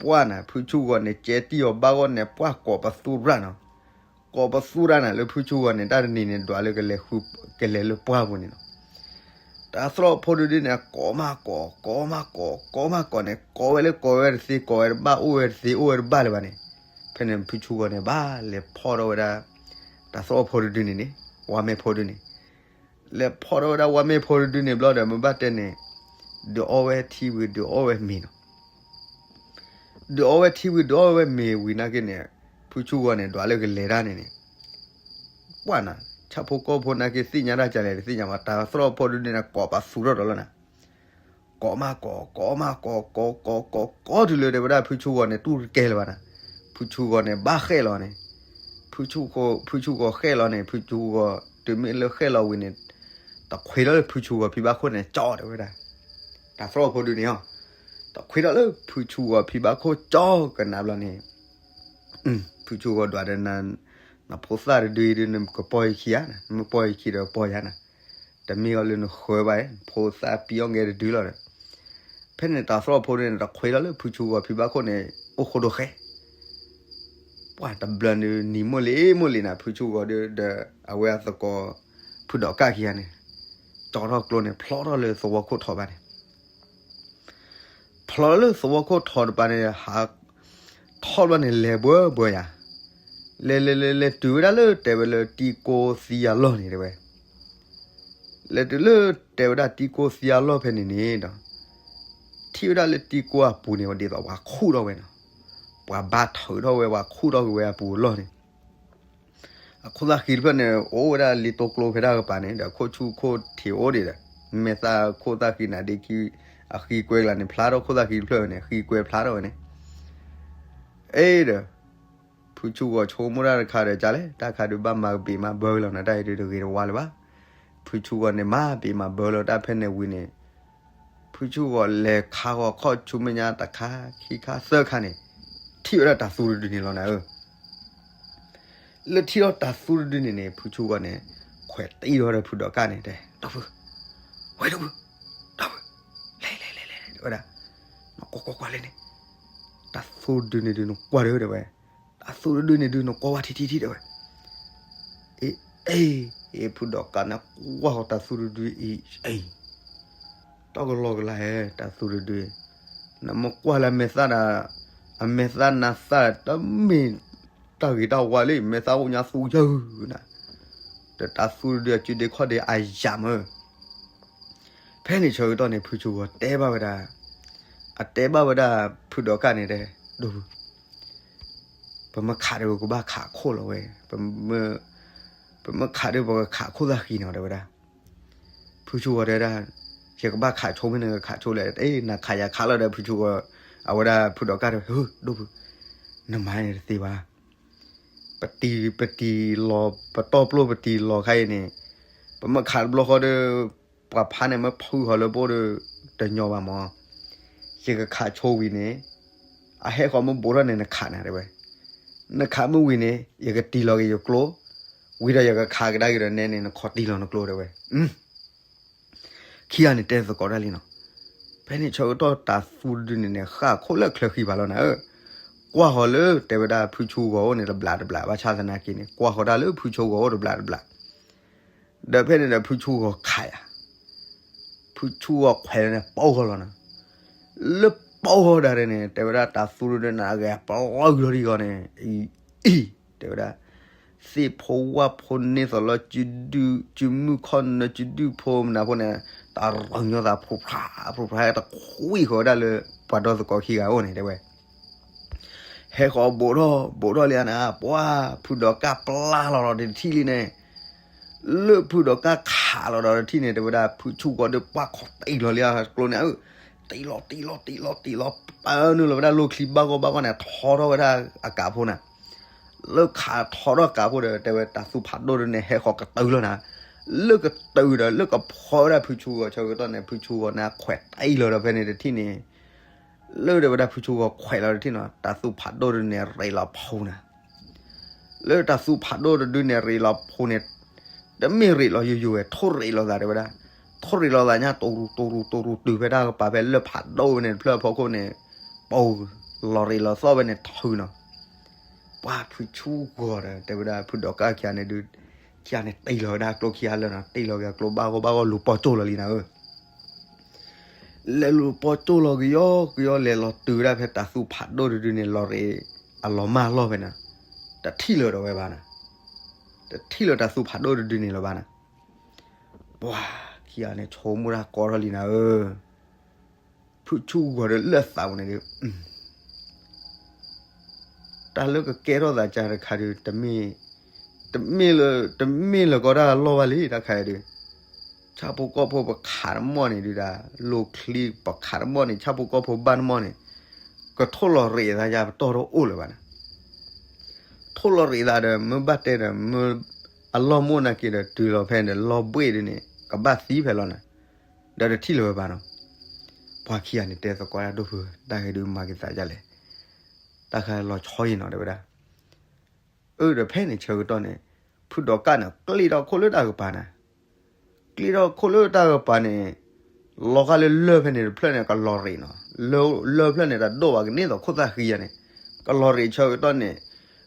ပှၢ်နၤ ဖုဆူၣ်ဂီၤန့ၣ် ကဲတံၢ်အီၤဘၣ်ဂီၢ်န့ၣ် ပှၢ်ကိးပသူရၣ်နီၤ. ကိးပသူရၣ်နၤလၢဖုဆူၣ်ဂီၤန့ၣ် တၢ်တနံၤန့ၣ် ဒွးလၢကလဲၤဃု ကလဲၤလၢပှၢ်ပူၤန့ၣ်နီၤ. တၢ်သရီၣ်ဖိတဒုန့ၣ် ကိးမးကိး ကိးမးကိး ကိးမးကိးန့ၣ် ကိးဝဲလၢကိးဝဲတသ့ ကိးဝဲတဘၣ် အိၣ်ဝဲတသ့ အိၣ်ဝဲတဘၣ်လၢၤဘၣ်န့ၣ်, ဖဲန့ၣ်ဖုဆူၣ်ဂီၤန့ၣ် ဘၣ်လဲၤဖီၣ်ထီၣ်ဝဲဒၣ် တၢ်သရီၣ်ဖိတဒုန့ၣ်န့ၣ် ဝါမဲာ်ဖိတဒုန့ၣ် လဲၤဖီၣ်ထီၣ်ဝဲဒၣ်ဝါမဲာ်ဖိတဒုန့ၣ်ဘျီဒီး မ့ၢ်ဘၣ်တဲန့ၣ် ဒုးအီဝဲထံဝံၤ ဒုးအီဝဲမ့ၤနီၤ. ဒုးအီဝဲထံဝံၤ ဒုးအီဝဲမ့ၤဝံၤနာ်က့န့ၣ် ဖုဆူၣ်ဂီၤန့ၣ် ဒွးလၢကလဲၤတၢ်န့ၣ်န့ၣ် ပှၢ်နၤ ဆၣ်ဖိကီၢ်ဖိနာ်က့ သ့ၣ်ညါတၢ်ကလဲၣ် တသ့ၣ်ညါဘၣ် တၢ်သရီၣ်ဖိတဒုန့ၣ် ကိးပသူထီၣ်ဒီးလီၤနၤ. ကိးမးကိး ကိးမးကိး ကိးကိးကိးကိးတုၤလၢတဲဝဲဒၣ် ဖုဆူၣ်ဂီၤန့ၣ် တူၢ်တကဲလၢၤဘၣ်နၤ. ဖုဆူၣ်ဂီၤန့ၣ် ဘၣ်ဃဲၣ်လီၤန့ၣ်, ဖုဆူၣ်ဂီၤ ဖုဆူၣ်ဂီၤဃဲၣ်လီၤန့ၣ် ဖုဆူၣ်ဂီၤ တုၤမ့ၢ်လၢဃဲၣ်လီၤဝံၤန့ၣ် တခွ့ထီၣ်လၢဖုဆူၣ်ဂီၤဖံဘၣ်ခိၣ်န့ၣ် ကၠီတဲဝဲဒၣ်. တၢ်သရီၣ်ဖိဒုန့ၣ်အီၤ တခွ့ထီၣ်လၢဖုဆူၣ်ဂီၤဖံဘၣ်ခိၣ်ကၠီကနၣ်ဘျီန့ၣ် ဖုဆူၣ်ဂီၤဒွးဒီး နဖိသၣ်တဒုအံၤဒုး နကပီၢ်ယခံဧါ, နမ့ၢ်ပီၢ်ယခံဒီးပီၢ်ယၤနၤ, တမ့ၢ်အီၤလၢနဃၢဘၣ်, ဖိသၣ်ပံအီၣ်ကဲတဒုလီၤဒီး. ဖဲန့ၣ်တၢ်သရီၣ်ဖိဒုန့ၣ် တခွ့ထီၣ်လၢဖုဆူၣ်ဂီၤဖံဘၣ်ခိၣ်န့ၣ် အိၣ်ဃိဒိၣ်ဃဲ ပှၢ်တဘျီန့ၣ် နံၤမိၢ်လံၤမိၢ်လံၤနၤ ဖုဆူၣ်ဂီၤဒီး ဒီးအဝဲအသကိး ဖုဒီးကၣ်ခံဂၤန့ၣ် ကၠီထီၣ်ကျိန့ၣ် ဖျီထီၣ်လၢသဝီခိၣ်ထီၣ်ဘၣ်န့ၣ် ဖျီလၢသဝီခိၣ်ထီၣ်တပၤန့ၣ် ဟးထီၣ်ဘျီန့ၣ် လဲၤဘှၢဘှၢယၤ, လဲၤလဲၤလဲၤလဲၤတုၤဝဲဒၣ်လၢတဲဝဲလၢတံကိသံအလီၢ်န့ၣ်တဲဝဲ, လဲၤတုၤလၢတဲဝဲဒၣ်တံကိသံအလီၢ်ဖဲန့ၣ်န့ၣ်ဒီး ထံၣ်ဝဲဒၣ်လၢတံကိအပူၤန့ၣ် ဒ်သိးပှၤခူၣ်ထီၣ်ဝဲနီၤ, ပှၤဘါထုးထီၣ်ဝဲ ပှၤခူၣ်ထီၣ်က့ၤဝဲအပူၤအလီၢ်န့ၣ် အခိၣ်သၣ်ဃံတဖျၢၣ်န့ၣ် အိၣ်ဝဲဒၣ်လံတိကျိဖဲဒၣ်ကပၤန့ၣ်ဒီး ခိၣ်ဆူၣ်ခိၣ်ထံးအိၣ်ဒံးဒီး မဲာ်သၣ်ခိၣ်သၣ်ဃံနၤဒ့ခံ အဃံကွဲကလၤန့ၣ် ဖျါထီၣ်ခိၣ်သၣ်ဃံတဖျၢၣ်န့ၣ် ဃံကွဲဖျါထီၣ်ဝဲန့ၣ်, အဲၣ်ဒီး ဖုဆူၣ်ဂီၤဆိကမိၣ်တၢ်တခါဒီး ကလဲၣ် တၢ်ခါဒုးဘၣ်မၤကဘ့ၣ်မၤဘၢလီၤနၤ တၢ်အံၤဒုးတဂ့ၤတဝါလၢၤဘၣ်. ဖုဆူၣ်ဂီၤန့ၣ်မၤဘ့ၣ်မၤဘၢလီၤတၢ်ဖဲန့ၣ်ဝံၤန့ၣ် ဖုဆူၣ်ဂီၤလဲၤခါဂီၤခီၣ်ဆူမဲာ်ညါတခါ ခံခါသၢခါန့ၣ် ထံၣ်ဝဲဒၣ်တၤသူတဒုန့ၣ်လီၤနၤဧၢ. လၢထံၣ်ထီၣ်တၤသူတဒုန့ၣ်န့ၣ် ဖုဆူၣ်ဂီၤန့ၣ် ခွဲးတံၢ်ထီၣ်ဒီးဖုဒီးကၣ်န့ၣ် တဲ ဒီပုၢ်, ဝဲဒီပုၢ်, ဒီပုၢ်, လဲၤလဲၤလဲၤလဲၤ တဲဝဲဒၣ်, နကွၢ်ကွၢ်ကွၢ်ကွၢ်လံန့ၣ်, တၤသူတဒုန့ၣ်ဒုးနကွၢ်ဒီးတဲဝဲ, တၤသူတဒုန့ၣ်ဒုးနကွၢ်ဝဲထံထံထံတဲဝဲ. အ့ အ့ အ့ ဖုဒီးကၣ်န့ၣ်ကွၢ်ဃီၤတၤသူတဒုအံၤ အ့ တၢ်ကလီကလီဧၢ တၤသူတဒု, နမ့ၢ်ကွၢ်လၢအမဲာ်သၣ်ဒီး, အမဲာ်သၣ်နါသၣ်တမ့ၢ်တၢ်ဂ့ၤတၢ်ဝါလံ မဲာ်သၣ်အိၣ်ညါသူယၢၢ်နၤ, ဒီးတၤသူတဒုအစုဒ့ခီၣ်ဒ့အယၣ်မး. ဖဲန့ၣ်ဆၢကတီၢ်န့ၣ် ဖုဆူၣ်ဂီၤတဲဘၣ်ဝဲဒၣ်, အတဲဘၣ်ဝဲဒၣ်ဖုဒီးကၣ်န့ၣ်တဲ, ဒီပုၢ် ပမ့ၢ်ခးဒီးပကဘၣ်ခးအခိၣ်လီၤဝဲ, ပမ့ၢ်ခးဒီးပကခးအခိၣ်သၣ်ဃံနီၤ တဲဝဲဒၣ်. ဖုဆူၣ်ဂီၤတဲဝဲဒၣ်, ယကဘၣ်ခးဆိမ့ၢ်နကခးဆိလဲၣ်, နခးယၤခးလီၤဒီး ဖုဆူၣ်ဂီၤ, အဝဲဒၣ်ဖုဒီးကၣ်တဲဝဲ, ဒီပုၢ်, နမၤန့ၣ်တသ့ဘၣ်, ပတံၤ ပတံၤလီၤ ပတီၢ်ပျိၢ်ပတံၤလီၤခါအံၤန့ၣ်, ပမ့ၢ်ခးတဘျီဃီဒီး ပှၤဖးန့ၣ်မ့ၢ်ဖုဃီၤလၢပအိၣ်ဒီး တညီဘၣ်မး. ယကခးဆိဝံၤန့ၣ်, အဟဲဃီမ့ၢ်ဘူးထီၣ်န့ၣ် နခးနၤတဲဝဲ, နခးမ့ၢ်ဝံၤန့ၣ် ယကတံၢ်လီၤက့ၤယကျိ, ဝံၤဒီးယကခးကဒါက့ၤဒီးနဲန့ၣ် နခီတံၢ်လီၤနကျိတဲဝဲ. ခံဂၤန့ၣ်တဲသကိးတၢ်လံနီၤ. ဖဲန့ၣ်ဆၢကတီၢ်တၤသူတဒုန့ၣ်န့ၣ် ဃၣ်ခိၣ်လၢချၢဃံဘၣ်လီၤနၤဧၢ, ကွၢ်ဃီၤလၢတဲဝဲဒၣ်ဖုဆူၣ်ဂီၤအိၣ်န့ၣ်တဘျးတဘျး ဘၣ်ဆၣ်သနာ်က့န့ၣ် ကွၢ်ဃီၤတၢ်လၢဖုဆူၣ်ဂီၤအိၣ်တဘျးတဘျး ဒီးဖဲန့ၣ်ဒီးဖုဆူၣ်ဂီၤခးယၤ, ဖုဆူၣ်ဂီၤခွဲးလၢန့ၣ် ပီၢ်ဃီၤလီၤနၤ. လၢပီၢ်ဃီၤဒၣ်န့ၣ် တဲဝဲဒၣ်တၤသူတဒုန့ၣ် အဂဲၤပျီကလီၤဒံးဂီၤန့ၣ်, အံၤ အံၤ တဲဝဲဒၣ်, သ့ၣ်ဖိဝၣ်ဖိန့ၢ်သိးလီၤ စုဒုၣ် စုမုၣ်ခီၣ်နၢ စုဒုၣ်ဖိမနၤဖိန့ၣ်, တၢ်ရၤညီသး ဖိဖြး ဖိဖြး တခွံဃီၤဝဲဒၣ်လၢ ပှၤဒီသကိးခံဂၤအိၣ်န့ၣ်တဲဝဲ. ဟဲဃီၤဘူးထီၣ် ဘူးထီၣ်လံဧါနၤ, ပှၤဖုဒီးကၣ်ပျၢ်လီၤလီၤတထံၣ်လံန့ၣ်, လၢဖုဒီးကၣ်ခးလီၤဒီးတထံၣ်န့ၣ် တဲဝဲဒၣ် ဖုဆူၣ်ဂီၤဒီးပှၢ်ခီတံၢ်လီၤလံဧါ ကျိန့ၣ်, တံၢ်လီၤ တံၢ်လီၤ တံၢ်လီၤ တံၢ်လီၤ ပၢနုာ်လီၤဝဲဒၣ်လိၣ်ချံဘၣ်ဂီၢ်ဘၣ်ဂီၢ်န့ၣ် ထီထီၣ်ဝဲဒၣ်အကးဖိနၤ. လၢခးထီထီၣ်ကးဖိဒီး တဲဝဲတၤသူဖးဒိၣ်ဒုန့ၣ် ဟဲဃီၤကတုၤလီၤနၤ, လၢကတုၤဒီး လၢကဖီဝဲဒၣ်ဖုဆူၣ်ဂီၤဆၢကတီၢ်န့ၣ် ဖုဆူၣ်ဂီၤန့ၣ်ခွဲးတံၢ်လီၤဒီးဖဲန့ၣ်တထံၣ်န့ၣ်, လၢတဲဝဲဒၣ်ဖုဆူၣ်ဂီၤခွဲးလီၤတထံၣ်နီၤ တၤသူဖးဒိၣ်ဒုန့ၣ်ရ့းလီၤဖိနၤ. လၢတၤသူဖးဒိၣ်တဒုန့ၣ်ရ့းလီၤဖိန့ၣ်, တမ့ၢ်ရ့းလီၤယိာ်ယိာ်ဝဲ ထိၣ်ရ့းလီၤသးတဲဝဲဒၣ်, ထိၣ်ရ့းလီၤသးညါ တူၤရူၤ တူၤရူၤ တူၤရူၤ တုၤဖဲတၢ်ကပၤဖဲလၢဖးဒိၣ်ဝဲန့ၣ် တဖျၢၣ်အဖီခိၣ်န့ၣ်, ပူၤ လီၤရ့းလီၤသီၣ်ဝဲန့ၣ်ထုးနီၤ. ပှၤဖုဆူၣ်ဂီၤဒီး တဲဝဲဒၣ်ဖုဒီးကၣ်ခံဂၤန့ၣ်ဒုး, ခံဂၤန့ၣ်တ့ၢ်လီၤဝဲဒၣ်ကျိခံဂၤလၢာ်နီၤ, တ့ၢ်လီၤက့ၤကျိဘၣ်ဂီၢ်ဘၣ်ဂီၢ်လူၤပီၢ်ကၠိၣ်လီၤလံနၤဧၢ. လဲၤလူၤပီၢ်ကၠိၣ်လီၤကယီကယီ လဲၤလီၤတုၤဝဲဒၣ်ဖဲတၤသူဖးဒိၣ်တဒုန့ၣ် လီၤရ့းအလီၤမၢ်လီၢ်ဖဲနၤ, တထံၣ်လၢၤဒီးဝဲဘၣ်နၤ, တထံၣ်လၢၤတၤသူဖးဒိၣ်တဒုန့ၣ်လၢၤဘၣ်နၤ. ပှၤခံဂၤန့ၣ်ဆိကမိၣ်တၢ်ကီထီၣ်လံနၤဧၢ. ဖုဆူၣ်ဂီၤဒီးလၢသးပူၤန့ၣ်ဒုး တၢ်လၢကကဲထီၣ်သးကါတခါဒုး တမ့ၢ်, တမ့ၢ်လၢ, တမ့ၢ်လၢၤကီတၢ်လီၢ်ဘၣ်လံ တၢ်ခါအံၤဒုး, ဆၣ်ဖိကီၢ်ဖိပခးတမီၢ်န့ၣ်ဒုးဒၣ်, လိာ်ချံပခးတမီၢ်န့ၣ် ဆၣ်ဖိကီၢ်ဖိဘၣ်တမီၢ်န့ၣ်, ကထိၣ်လီၤရ့းသးယါပတီၢ်တအိၣ်လၢၤဘၣ်နၤ. ထိၣ်လီၤရ့းသးဒီး မ့ၢ်ဘၣ်တဲဒီး မ့ၢ်အလီၢ်မိၢ်နာ်က့ဒီး တုၤလီၤဖဲန့ၣ်ဒီး လီၢ်ဘှ့ၣ်ဒုးန့ၣ် ကဘၣ်သံဖဲလီၤနၤ, ဒီးတထံၣ်လၢၤဝဲဘၣ်နီၤ. ပှၤခံဂၤန့ၣ်တဲသကိးတၢ်ဒိၣ်ဖု, တၢ်ဂ့ၤဒုးမၤက့ၤသးဒ်လဲၣ်, တၢ်ခါလီၤဆီအံၤနီၤ တဲဝဲဒၣ်. အၢ ဒီးဖဲန့ၣ်ဆၢကတီၢ်န့ၣ် ဖုဒီးကၣ်န့ၣ် ကျ့ထီၣ်ခိၣ်လၢတၢ်ကပၤနၤ, ကျ့ထီၣ်ခိၣ်လၢတၢ်ကပၤန့ၣ်, လီၤဂာ်လၢလၢၢ်ဖဲန့ၣ်တဖျၢၣ်န့ၣ် ကလီၤရ့းနီၤ, လၢၢ်ဖျၢၣ်န့ၣ် တၢ်ဒိၣ်ဘၣ်ကန့ၢ်သိးခိၣ်သၣ်ဃံယါန့ၣ်, ကလီၤရ့းဆၢကတီၢ်န့ၣ်,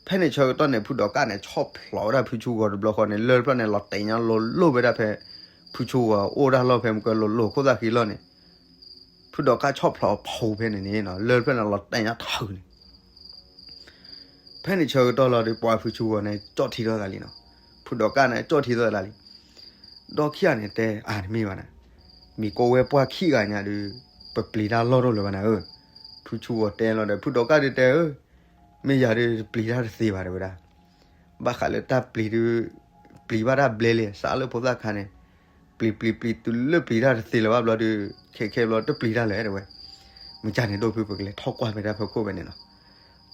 ဖဲန့ၣ်ဆၢကတီၢ်န့ၣ် ဖုဒီးကၣ်န့ၣ် ဆီၣ်ဖျိးဝဲဒၣ်ဖုဆူၣ်ဂီၤတဘျီဃီန့ၣ် လၢၢ်ဖျၢၣ်န့ၣ် လီၤတဲာ်ညါလိၤလိၤဝဲဒၣ်ဖဲ ဖုဆူၣ်ဂီၤအိၣ်တၢ်လီၢ်ဖဲမ့ၢ်ကလိၤလိၤခိၣ်သၣ်ဃံလီၢ်န့ၣ်, ဖုဒီးကၣ်ဆီၣ်ဖျိးဖီဖဲန့ၣ်န့ၣ် လၢၢ်ဖျၢၣ်န့ၣ်လီၤတဲာ်ညါထုးန့ၣ် ဖဲန့ၣ်ဆၢကတီၢ်လီၤဒီး ပှၤဖုဆူၣ်ဂီၤန့ၣ် ကၠီၣ်ထံထီၣ်သးလံနီၤ, ဖုဒီးကၣ်န့ၣ် ကၠီၣ်ထံထီၣ်သးလံ. ဒီးခံဂၤန့ၣ်တဲ အါ တမ့ၢ်ဘၣ်နၤ, မ့ၢ်ကီဝဲပှၢ်ခံဂၤညါဒီး ပပျံၤတၢ်လီၢ်တအိၣ်လၢၤဘၣ်နၤဧၢ. ဖုဆူၣ်ဂီၤတဲလီၤဒီး ဖုဒီးကၣ်ဒုးတဲဧၢ, မ့ၢ်ယၤဒုးတပျံၤတၢ်တသ့ဘၣ်တဲဝဲဒၣ်. ဘၣ်ဃးလၢတၢ်ပျံၤဒုး ပျံၤဘၣ်တၢ်ဘျဲလံ စးလၢဖိသၣ်ခါန့ၣ်, ပျံၤပျံၤပျံၤတုၤလၢပျံၤတၢ်တသ့လၢၤဘၣ်ဘျီဒုး, ခဲခဲဘျီတပျံၤတၢ်လၢၤတဲဝဲ. မ့ၢ်ကန့ၣ်ဒိၣ်ဖု ပကလဲၤထီၣ်ကွၢ်ဖဲတၢ်ဖီခိၣ်ဖဲန့ၣ်လီၤ.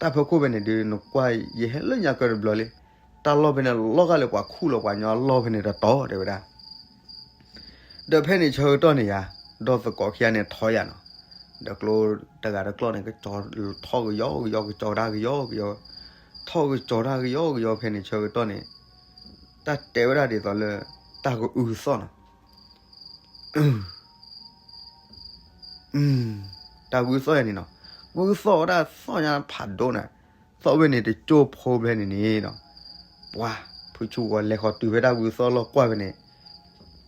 တၢ်ဖီခိၣ်ဖဲန့ၣ်ဒုး နကွၢ်ယဟဲလၢညါကၢတဘျီလံ, တၢ်လီၢ်ဖဲန့ၣ်လီၤဂာ်လၢပှၤခူၣ်လီၤပှၤညီအလီၢ်ဖဲန့ၣ်တတီၤတဲဝဲဒၣ်. ဒီးဖဲန့ၣ်ဆၢကတီၢ်န့ၣ်ယါ, ဒီးသကိးခံဂၤန့ၣ်ထီယါနီၤ, ဒီးကျိတဂၤတကျီၢ်န့ၣ် ကထီၣ်ကယီကယီ ကစီၤတၢ်ကယီကယီ, ထီၣ်ကစီၤတၢ်ကယီကယီဖဲန့ၣ်ဆၢကတီၢ်န့ၣ်, တၢ်တဲဝဲဒၣ်ဒ်သိးလၢ တၢ်ကအုသီၣ်နီၤ တၢ်ဂုၢ်သီၣ်ယါန့ၣ်နီၤ, ဂုၢ်သီၣ်ဝဲဒၣ်သီၣ်ညါဖးဒိၣ်န့ၣ်, သီၣ်ဝဲန့ၣ်တကၠိၢ်ဖိဖဲန့ၣ်န့ၣ်နီၤ, ပှၤဖုဆူၣ်ဂီၤလဲၤဃီၤတုၤဖဲတၢ်ဂုၢ်သီၣ်လီၢ်ကွၢ်ဖဲန့ၣ်,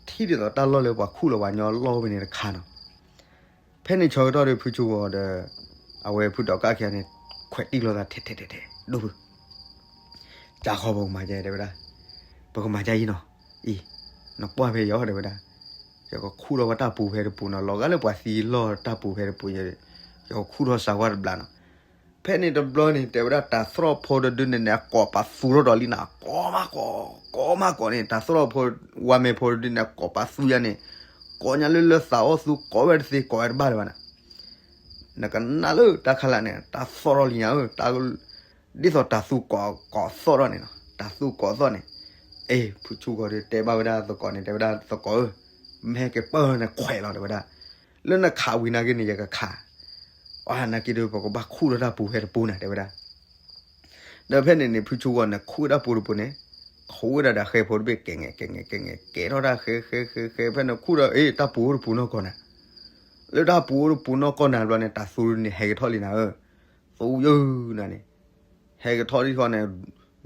ထံၣ်ဒ်သိးတၢ်လီၢ်လၢပှၤခူၣ်လီၤပှၤညီအလီၢ်ဖဲန့ၣ်တခါနီၤ. ဖဲန့ၣ်ဆၢကတီၢ်ဒီးဖုဆူၣ်ဂီၤဒီး အဝဲဖုဒီးကၣ်ခံဂၤန့ၣ် ခွဲးတံၢ်လိာ်သးထဲထဲထဲထဲ ဒိၣ်ဖု ကၢ်ဃီပကမၤဒ်တဲဝဲဒၣ်, ပကမၤဒ်အံၤနီၤ, အံၤ, နကွၢ်ဖဲယီၤတဲဝဲဒၣ်, ယကခူၣ်ထီၣ်ဝဲတၢ်ပူၤဖဲတပူၤနီၤ, လီၤဂာ်လၢပှၤသံလီၢ်တၢ်ပူၤဖဲတပူၤ, ယကခူၣ်ထီၣ်စးဝါတဘျီနီၤ. ဖဲန့ၣ်တဘျီန့ၣ် တဲဝဲဒၣ်တၤသရီၣ်ဖိတဒုန့ၣ်န့ၣ် အကိးပာ်သူထီၣ်ဒီးလံနီၤ, ကိးမးကိး, ကိးမးကိးန့ၣ် တၤသရီၣ်ဖိ ဝါမဲာ်ဖိတဒုန့ၣ် အကိးပာ်သူယါန့ၣ်, ကိးညါလၢလၢသးအိၣ်သူကိးဝဲတသ့ ကိးဝဲတဘၣ်လၢၤဘၣ်နီၤ. နကနၣ်လၢတၢ်ခါလၢ်န့ၣ် တၤသရီၣ်လံညါဧၢ, ဒ်သိးတၤသူကိးသီၣ်ထီၣ်န့ၣ်နီၤ, တၤသူကိးသီၣ်န့ၣ်, အ့ ဖုဆူၣ်ဂီၤဒီးတဲဘၣ်ဝဲဒၣ်သကိးန့ၣ် တဲဝဲဒၣ်သကိးဧၢ, မ့ၢ်ဟဲက့ၤပၢၢ်နခွဲးလီၤတဲဝဲဒၣ်, လၢနခးဝံၤနာ်က့န့ၣ် ယကခး, အနာ်က့ဒီး ပကဘၣ်ခူၣ်ထီၣ်တၢ်ပူၤဖဲတပူၤနၤတဲဝဲဒၣ်. ဒီးဖဲန့ၣ်န့ၣ် ဖုဆူၣ်ဂီၤန့ၣ် ခူၣ်ဝဲတၢ်ပူၤတပူၤန့ၣ်, ခူၣ်ဝဲဒၣ်ဒီးဃဲဖိတဘ့ၣ်ကဲးငဲးကဲးငဲးကဲးငဲး ကဲးထီၣ်တၢ်ဃဲဃဲဃဲဃဲ ဖဲန့ၣ်ခူၣ်ဒီး အ့ တၢ်ပူၤအိၣ်တပူၤနီၢ်ကီၢ်နၤ, လၢတၢ်ပူၤအိၣ်တပူၤနီၢ်ကီၢ်နၤဘျီန့ၣ် တၤသူတဒုန့ၣ် ဟဲကထီၣ်လံနၤဧၢ, သူယုၢ်နၤန့ၣ်, ဟဲကထီၣ်ဒ်ဃီန့ၣ်,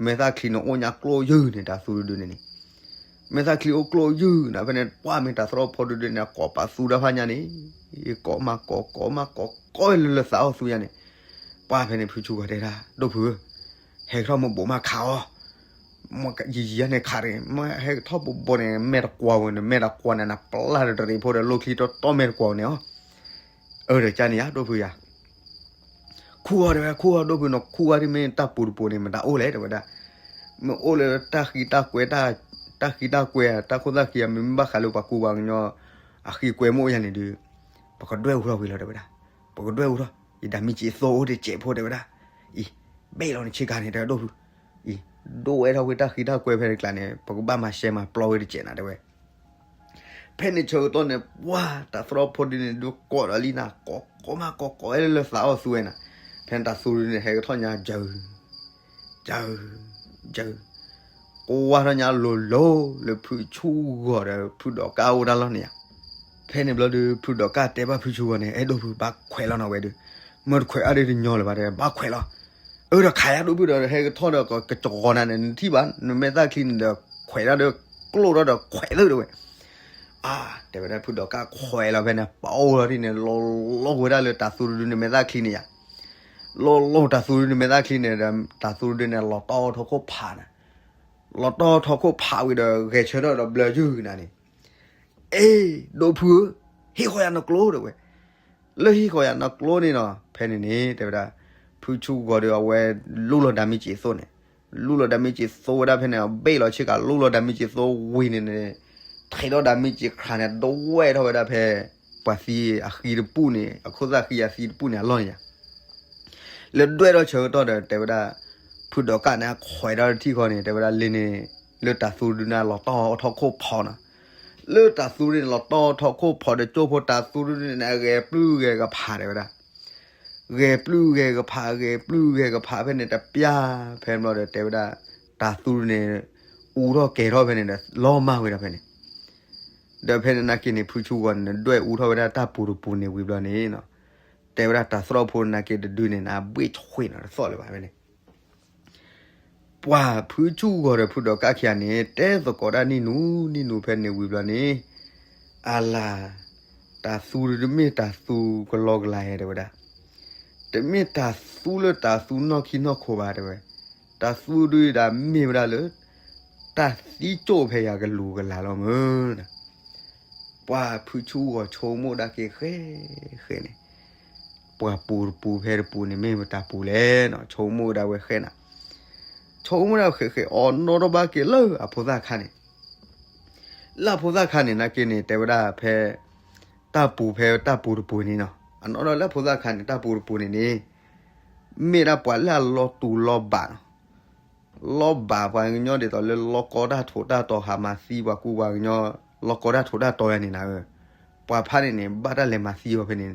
မဲာ်သၣ်ချံန့ၣ်အိၣ်ညါကျိၣ်ယုၢ်န့ၣ် တၤသူတဒုန့ၣ်န့ၣ် မဲာ်သၣ်ချံအိၣ်ကျိၣ်ယုၢ်နၤ ဖဲန့ၣ် ပှၢ်မ့ၢ်တၤသရီၣ်ဖိတဒုန့ၣ် အကိးပာ်သူတၢ်ဖးညါန့ၣ်, ကိးမးကိး ကိးမးကိး ကိးလၢလၢသးအိၣ်သူယါန့ၣ်, ပှၢ်ဖဲန့ၣ် ဖုဆူၣ်ဂီၤတဲဒၣ် ဒိၣ်ဖုဧၢ, ဟဲကထီၣ်မ့ၢ်ဘိးမးခးအီၤ, ယံာ်ယံာ်ယါန့ၣ်ခးတဂ့ၤ, မ့ၢ်ဟဲကထီၣ်ဘိးဘိးန့ၣ် မဲာ်တကွၢ်ဝဲန့ၣ် မဲာ်တကွၢ်န့ၣ် နပျၢ်ဒီးတရံးဖိဒီး လိၣ်ချံတီတီမဲာ်တကွၢ်ဝဲန့ၣ်အီၤ, အၢ ဒီးကန့ၣ်ယါ ဒိၣ်ဖုယါ ခူၣ်အီၤတဲဝဲ ခူၣ်အီၤ ဒိၣ်ဖုနီၤ ခူၣ်အီၤဒ်မ့ၢ်တၢ်ပူၤတပူၤန့ၣ် မတၤအိၣ်လဲၣ် တဲဝဲဒၣ်, မ့ၢ်အိၣ်လၢတၢ်ဃံတၢ်ကွဲ တၢ်ဃံတၢ်ကွဲ တၢ်ခိၣ်သၣ်ဃံ မ့မ့ၢ်ဘၣ်ဃးလၢပှၤကူပှၤကညီ အဃံကွဲမ့ၢ်အိၣ်ယါန့ၣ်ဒီး ပကဒွဲၣ်အူထီၣ်ဝံၤလီၤ တဲဝဲဒၣ်, ပကဒွဲၣ်အူထီၣ် ယဒၣ်မ့ၢ်စံးသိအိၣ်တစဲးဖိ တဲဝဲဒၣ်, အံၤ ဘ့ၣ်လီၤနဆ့ကၤန့ၣ် တဲဝဲဒိၣ်ဖု, အံၤ ဒိၣ်ဝဲထီၣ်ဝဲတၢ်ဃံတၢ်ကွဲဖဲန့ၣ်ကျါန့ၣ် ပကဘၣ်မၤရှဲမၤပျီဝဲတစဲးနၤ တဲဝဲ ဖဲန့ၣ်ဆၢကတီၢ်န့ၣ် ပှၢ် တၤသရီၣ်ဖိဒုန့ၣ် ဒုးကိးဒီးလံနၤ ကိးကိးမးကိးကိးဝဲလၢသးအိၣ်သူဝဲနၤ, ဖဲန့ၣ်တၤသူဒုန့ၣ် ဟဲကထီၣ်ညါ ယၢၤ ယၢၤ ယၢၤ ကိးဝါထီၣ်ညါလိၤလိၤလၢဖုဆူၣ်ဂီၤဒီးဖုဒီးကၣ်အိၣ်တၢ်လီၢ်န့ၣ်ဧါ. ဖဲန့ၣ်ဘျီဒုး ဖုဒီးကၣ်တဲဘၣ်ဖုဆူၣ်ဂီၤန့ၣ် အဲၣ်ဒိၣ်ဖု ဘၣ်ခွဲးလီၤနီၤဝဲဒုး, မ့ၢ်တခွဲးအါဒုးတညီလၢၤဘၣ် တဲ ဘၣ်ခွဲးလီၤ. အၢ ဒီးခးယါဒိၣ်ဖုဒီး ဟဲကထီၣ်ဒီးကကီၤနၤန့ၣ် နထံၣ်ဘၣ် နမဲာ်သၣ်ချံန့ၣ်ဒီး ခွဲးဒၣ်ဒီး ကျိၣ်ထီၣ်ဒီးခွဲးသၢ တဲဝဲ အါ တဲဝဲဒၣ် ဖုဒီးကၣ်ခွဲးလီၤဖဲန့ၣ် ပအိၣ်လီၤဒ်န့ၣ် လီၤလီၤဝဲဒၣ်လၢတၤသူတဒုန့ၣ်မဲာ်သၣ်ချံန့ၣ်ယါ, လီၤလီၤတၤသူတဒုန့ၣ်မဲာ်သၣ်ချံန့ၣ်ဒီး တၤသူတဒုန့ၣ် လီၤတီၢ်ထီၣ်ခိၣ်ဖးနၤ, လီၤတီၢ်ထီၣ်ခိၣ်ဖးဝံၤဒီး ဂဲၤဆၢထၢၣ်ဒီးဘျၢယုၢ်နၤန့ၣ်, အ့ ဒိၣ်ဖုဧၢ, ဟံးဃီၤယၤနီၢ်ကျိ တဲဝဲ လၢဟံးဃီၤယၤနီၢ်ကျိန့ၣ်နီၤ ဖဲန့ၣ်န့ၣ် တဲဝဲဒၣ် ဖုဆူၣ်ဂီၤဒီးအဝဲ လူလီၤဒၣ်မ့ၢ်စံးသိန့ၣ်, လူလီၤဒၣ်မ့ၢ်စံးသိဝဲဒၣ်ဖဲန့ၣ် ဘ့ၣ်လီၤဆ့ကၤ လူလီၤဒၣ်မ့ၢ်စံးသိဝံၤန့ၣ်န့ၣ်, ထံးထီၣ်ဒၣ်မ့ၢ်စံးခရၣ်န့ၣ် ဒွဲၣ်ထီၣ်ဝဲဒၣ်ဖဲ ပှၤသံအဃံတပူၤန့ၣ် အခိၣ်သၣ်ဃံအသံတပူၤန့ၣ်အလီၢ်န့ၣ်ယါ လၢဒွဲၣ်ထီၣ်ဆၢကတီၢ်ဒီး တဲဝဲဒၣ် ဖုဒီးကၣ်န့ၣ် အခွဲးဒီးတထံၣ်ဃီန့ၣ် တဲဝဲဒၣ်လၢန့ၣ် လၢတၤသူဒုန့ၣ် လီၤတီၢ်ထီၣ်ခိၣ်ဖီနၤ, လၢတၤသူဒုန့ၣ် လီၤတီၢ်ထီၣ်ခိၣ်ဖီဒီး ကၠိဖိတၤသူဒုန့ၣ် အဂဲၤပျုၢ်ဂဲၤကဖး တဲဝဲဒၣ်, ဂဲၤပျုၢ်ဂဲၤကဖး ဂဲၤပျုၢ်ဂဲၤကဖးဖဲန့ၣ် တပျၢ် ဖဲန့ၣ်ဘျီဒီး တဲဝဲဒၣ် တၤသူဒုန့ၣ် အူထီၣ်ကဲၤထီၣ်ဖဲန့ၣ်ဒီး လီၤမၢ်ဝဲဒၣ်ဖဲန့ၣ် ဒီးဖဲန့ၣ်နာ်က့န့ၣ် ဖုဆူၣ်ဂီၤန့ၣ် ဒွဲၣ်အူထီၣ်ဝဲဒၣ်တၢ်ပူၤတပူၤန့ၣ်ဝံၤဘျီန့ၣ် တဲဝဲဒၣ်တၤသရီၣ်ဖိနာ်က့တဒုန့ၣ် အဘှ့ၣ်ဆှ့ၣ်နီၤတသီၣ်လၢၤဘၣ်ဖဲန့ၣ် ပှၤဖုဆူၣ်ဂီၤဒီးဖုဒီးကၣ်ခံဂၤန့ၣ် တဲသကိးတၢ်နံၣ်နူနံၣ်နူဖဲန့ၣ်ဝံၤဘျီန့ၣ်, အလၤ, တၤသူဒုတမ့ၢ်တၤသူကလီကလီဧါ တဲဝဲဒၣ်, တမ့ၢ်တၤသူလၢတၤသူနီၢ်ခံနီၢ်ခိဘၣ် တဲဝဲ, တၤသူဒုဒၣ်မ့ၢ်ဝဲဒၣ်လၢ တၢ်သံကၠိၣ်ဖဲယၤကလူၤကလၤလီၤမၢ် ပှၤဖုဆူၣ်ဂီၤဆိကမိၣ်ဒၣ်က့ၤဃဲဃဲန့ၣ်, ပှၤပူၤတပူၤဖဲတပူၤန့ၣ် မ့ၢ်မတၤပူၤလဲၣ်နီၤ ဆိကမိၣ်ဝဲဒၣ်ဝဲဃဲနၤ, ဆိကမိၣ်ဒၣ်ဃဲဃဲ အီၤနီၣ်ထီၣ်ဘၣ်က့ၤလၢအဖိသၣ်ခါန့ၣ်, လၢအဖိသၣ်ခါန့ၣ် နာ်က့န့ၣ် တဲဝဲဒၣ်ဖဲ တၢ်ပူၤဖဲတၢ်ပူၤတပူၤန့ၣ်နီၤ အနီၣ်ထီၣ်လၢအဖိသၣ်ခါန့ၣ် တၢ်ပူၤတပူၤန့ၣ်န့ၣ် မ့ၢ်ဒၣ်ပှၤလၢအလီၤတူာ်လီၤဘၣ်နီၤ, လီၤဘၣ်ပှၤကညီဒ်သိးလၢလီၤကီတၢ်ထိးတၢ်တီၤ ဟးမၤသံပှၤကူပှၤကညီ, လီၤကီတၢ်ထိးတၢ်တီၤယၤန့ၣ်နၤဧၢ, ပှၤဖးန့ၣ်န့ၣ် ဘၣ်တၢ်လဲၤမၤသံအီၤဖဲန့ၣ်,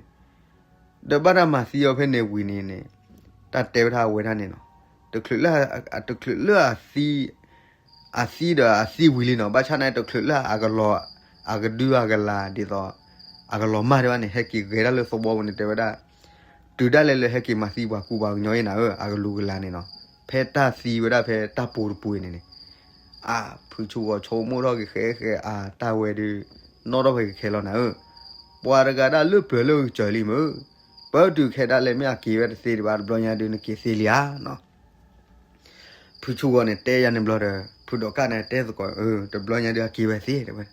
ဒီးဘၣ်တၢ်မၤသံအီၤဖဲန့ၣ်ဝံၤန့ၣ်န့ၣ်, တၢ်တဲဝဲဒၣ်အဝဲဒၣ်န့ၣ်နီၤ, တချုးလၢ, တချုးလၢအသံ အသံဒီးအသံဝံၤလံနီၤ, ဘၣ်ဆၣ်န့ၣ်တချုးလၢအကလီၤ, အကဒုအကလၤဒ်သိး, အကလီၤမၢ်ဒံးဘၣ်န့ၣ် ဟဲက့ၤဂဲၤဒၣ်လၢသဝီပူၤန့ၣ် တဲဝဲဒၣ်, တုၤဒၣ်လဲာ်လၢဟဲက့ၤမၤသံပှၤကူပှၤကညီအံၤနၤဧၢ, အကလူၤကလၤန့ၣ်နီၤ, ဖဲတၢ်သံဝဲဒၣ်ဖဲတၢ်ပူၤတပူၤအံၤန့ၣ်န့ၣ်, အဖုဆူၣ်ဂီၤဆိကမိၣ်ထီၣ်က့ၤဃဲဃဲအတၢ်ဝဲဒုး, နီၣ်ထီၣ်ဖဲကခဲလီၤနၤဧၢ, ပှၤတဂၤဒၣ်လၢပျၢၤလၢကစၢၤလံမ့ၢ်, ပတုၤခဲဒၣ်လဲာ်မ့ၢ်အက့ၤဝဲတသ့ဒံးဘၣ် တဘျီညါဒုးနက့ၤသ့လံဧါနီၤ ဖုဆူၣ်ဂီၤန့ၣ် တဲယၤန့ၣ်ဘျီဒီး ဖုဒီးကၣ်န့ၣ်တဲသကိး, တဘျီညါဒုးအက့ၤဝဲသ့တဲဝဲ,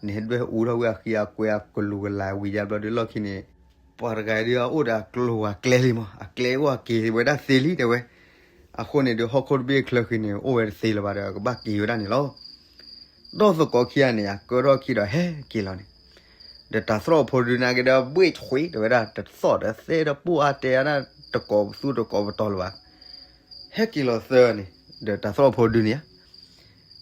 န့ၣ်ဒွဲၣ်အူထီၣ်ဝဲအဃံအကွဲအကလူၤကလၤဝံၤယါဘျီဒုးလီၢ်ခံန့ၣ်, ပှၤတဂၤဒုးအအိၣ်ဒီးအကျိၤဝဲၤကျဲလံမး အကျဲအိၣ်အက့ၤဝဲဒၣ်သ့လံတဲဝဲ, အဃိန့ၣ်ဒုးဟီၣ်ခိၣ်တဘ့ၣ်ချၢဃံန့ၣ် အိၣ်ဝဲတသ့လၢၤဘၣ်ဒီး ကဘၣ်က့ၤဝဲဒၣ်န့ၣ်လီၤ ဒီးသကိးခံဂၤန့ၣ် အကၢထီၣ်ခံဒီးဟဲက့ၤလီၤန့ၣ်, ဒီးတၤသရီၣ်ဖိဒုန့ၣ်က့ၤဒီး ဘှ့ၣ်ဆွ့ တဲဝဲဒၣ် တသီၣ်ဒီးသဲဒီးပိၢ်အါတဲအါဒၣ် တကိးပသူတကိးပတီၤလၢၤဘၣ်, ဟဲက့ၤလီၤသၢဂၤန့ၣ်, ဒီးတၤသရီၣ်ဖိဒုန့ၣ်ဧါ,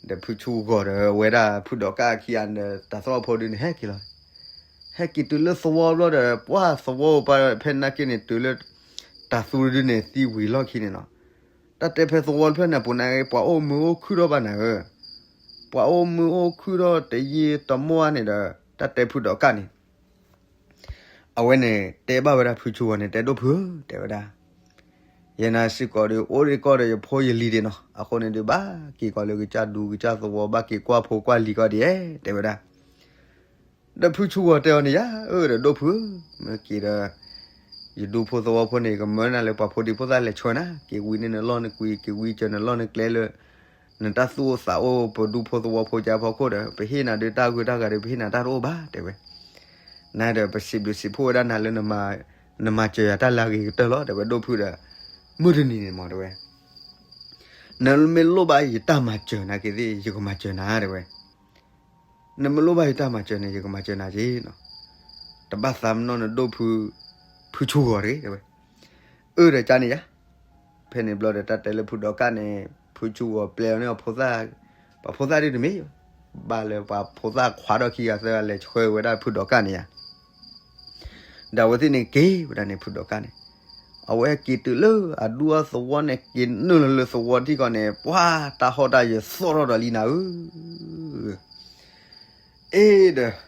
ဒီးဖုဆူၣ်ဂီၤဒီးဝဲဒၣ်ဖုဒီးကၣ်ခံဂၤဒီးတၤသရီၣ်ဖိဒုန့ၣ် ဟဲက့ၤလီၤ, ဟဲက့ၤတုၤလၢသဝီဘျီဒီး ပှၤသဝီပၤဖဲနာ်က့န့ၣ် တုၤလၢ တၤသူတဒုန့ၣ်သံဝံၤလီၢ်ခံန့ၣ်နီၤ, တၢ်တဲဖဲသဝီတဖျၢၣ်န့ၣ် ပူၤန့ၣ်က့ၤ ပှၤအိၣ်မုာ်အိၣ်ခုၣ်ထီၣ်ဘၣ်နၤဧၢ, ပှၤအိၣ်မုာ်အိၣ်ခုၣ်ထီၣ်တယံာ်တမီၢ်န့ၣ်ဒီး တၢ်တဲဖုဒီးကၣ်န့ၣ် အဝဲန့ၣ်တဲဘၣ်ဝဲဒၣ်ဖုဆူၣ်ဂီၤန့ၣ် တဲဒိၣ်ဖုဧၢ တဲဝဲဒၣ်, ယနာ်စ့ၢ်ကီးဒီး အိၣ်ဒံးကီၢ်ဒီးယဖိယလံၤဒံးနီၤ, အဃိန့ၣ်ဒုး ဘၣ်က့ၤကီးလၢကစၢ်ဒူကစၢ်သဝီ ဘၣ်က့ၤကွၢ်ဖိကွၢ်လံၤကီးဒံးဧါ တဲဝဲဒၣ်, ဒီးဖုဆူၣ်ဂီၤတဲအီၤန့ၣ် ယၤဧၢ ဒီးဒိၣ်ဖုဧၢ, မ့ၢ်က့ၤဒီး ယဒူဖိသဝီဖိန့ၣ် ကမၢနၤလၢပှၤဖိဒံဖိသၣ်လဲၤဆှၢနၤ, က့ၤဝံန့ၢ်နလီၢ်နကွံာ် က့ၤဝံစၢၤနလီၢ်နကျဲလၢ နတၢ်သူၣ်အိၣ်သးအိၣ် ပဒူဖိသဝီဖိကါဖီခိၣ်ဒီး ပဟ့ၣ်နၤဒုးတၢ်ဂုၤတၢ်ဂၤဒီး ပဟ့ၣ်နၤတၢ်တအိၣ်ဘၣ် တဲဝဲ, နၤဒီးပစံးဘျုးစံးဖှိၣ်ဝဲဒၣ်နၤလၢ နမၤစၢၤယၤတၢ်လၢအဂ့ၤကတၢၢ်လီၤ တဲဝဲဒိၣ်ဖုဒီး, မုၢ်တနံၤန့ၣ်မး တဲဝဲ နမ့ၢ်လိၣ်ဘၣ်ယတၢ်မၤစၢၤနာ်က့သ့ၣ် ယကမၤစၢၤနၤ တဲဝဲ, နမ့ၢ်လိၣ်ဘၣ်ယတၢ်မၤစၢၤန့ၣ် ယကမၤစၢၤနၤက့နီၤ, တဘၣ်သးပ့ၤနီၣ်နဒိၣ်ဖု, ဖုဆူၣ်ဂီၤတဂ့ၤ တဲဝဲ, အၢဒီးကန့ၣ်ယၤ, ဖဲန့ၣ်ဘျီဒီးတၢ်တဲလၢဖုဒီးကၣ်န့ၣ် ဖုဆူၣ်ဂီၤပျဲအီၤန့ၣ်အဖိသၣ်, ပှၤဖိသၣ်ဒုးတမ့ၢ်, ဘၣ်လၢပှၤဖိသၣ်ခွါထီၣ်ခံဂၤသၢဂၤ လဲၤဆှၢဝဲဒၣ်ဖုဒီးကၣ်န့ၣ်ယၤ ဒီးအဝဲသ့ၣ်န့ၣ်က့ၤဝဲဒၣ်န့ၣ် ဖုဒီးကၣ်န့ၣ်, အဝဲက့ၤတုၤလၢအဒူအသဝီန့ၣ် က့ၤနုာ်လီၤလၢသဝီထံကီၢ်န့ၣ် ပှၤတၢ်ဟီၣ်တၢ်ယၢၤသီၣ်ထီၣ်ဒီးလံနၤဧၢ, အ့ဒီး,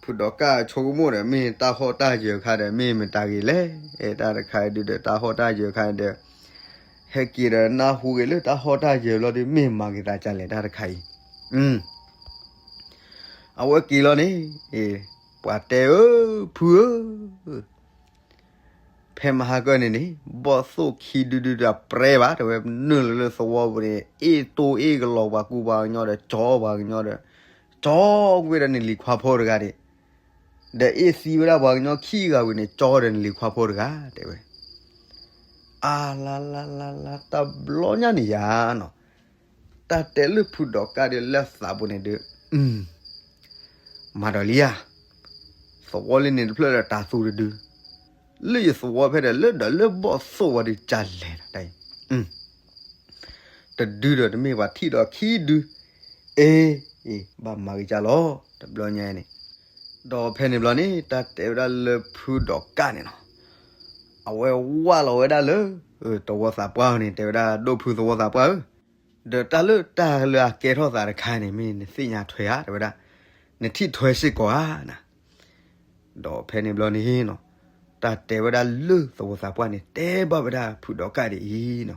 ဖုဒီးကၣ်ဆိကမိၣ်ဒီး မ့ၢ်တၢ်ဟီၣ်တၢ်ယၢၤခါဒီး မ့ၢ်မတၤဂ့ၤလဲၣ်, တၢ်တခါအံၤဒုးဒီးတၢ်ဟီၣ်တၢ်ယၢၤခါဒီး, ဟဲက့ၤဒီးနၢ်ဟူဂ့ၤလၢတၢ်ဟီၣ်တၢ်ယၢၤဘျီဒီး မ့ၢ်မၤဂ့ၤသးကလဲၣ်တၢ်တခါအံၤ, အဝဲက့ၤလီၤန့ၣ်, ပှၤတဲဧၢ, ဖုဧၢ, ဖဲမဟါကၢန့ၣ်န့ၣ် ဘီၣ်သိၣ်ခံဒုဒုတပြဲဘၣ် တဲဝဲ, နုာ်လီၤလၢသဝီပူၤန့ၣ် အ့ၣ်တိၢ်အ့ၣ်ကလီၤပှၤကူပှၤကညီဒီး ကၠီပှၤကညီဒီး, ကၠီကွံာ်ဒီးနလံၤခွါဖိတဂၤန့ၣ်, ဒီးအ့ၣ်သံဝဲဒၣ်ပှၤကညီခံဂၤဝံၤန့ၣ် ကၠီဒီးနလံၤခွါဖိတဂၤ တဲဝဲ. အါလါလါလါလါ တဘျီညါန့ၣ်ယါနီၤ, တၢ်တဲလၢဖုဒီးကၣ်ဒီးလၢသးပူၤန့ၣ်ဒီး, မၤဒီးလံဧါ, သဝီလၢန့ၣ်တဖျၢၣ်ဒီးတၤသူတဒု, လၢယသဝီဖဲဒီးလၢဒီးလၢဘီၣ်သိၣ်ဝဲဒီးကလဲၤဒီးတၢ်အံၤ, တဒုဒီးတမ့ၢ်ပှၤထံၣ်ဒီးခံဒု, အ့, အ့, ဘၣ်မၤဂ့ၤကၢ်လီၤ တဘျီညါအံၤန့ၣ်, ဒီးဖဲန့ၣ်ဘျီန့ၣ် တၢ်တဲဝဲဒၣ်လၢဖုဒီးကၣ်န့ၣ်နီၤ, အဝဲဝၢ်လီၤဝဲဒၣ်လၢ, သဝီသးပှၢ်န့ၣ် တဲဝဲဒၣ်ဒိၣ်ဖုသဝီသးပှၢ်ဧၢ, ဒီးတၢ်လၢတၢ်လၢအကဲထီၣ်သးတခါန့ၣ် မ့ၢ်နသ့ၣ်ညါထွဲဧါ တဲဝဲဒၣ်, နထံၣ်ထွဲစ့ၢ်ကီးဧါနၤ ဒီးဖဲန့ၣ်ဘျီန့ၣ်နီၤ, တၢ်တဲဝဲဒၣ်လၢသဝီသးပှၢ်န့ၣ် တဲဘၣ်ဝဲဒၣ်ဖုဒီးကၣ်ဒ်အံၤနီၤ,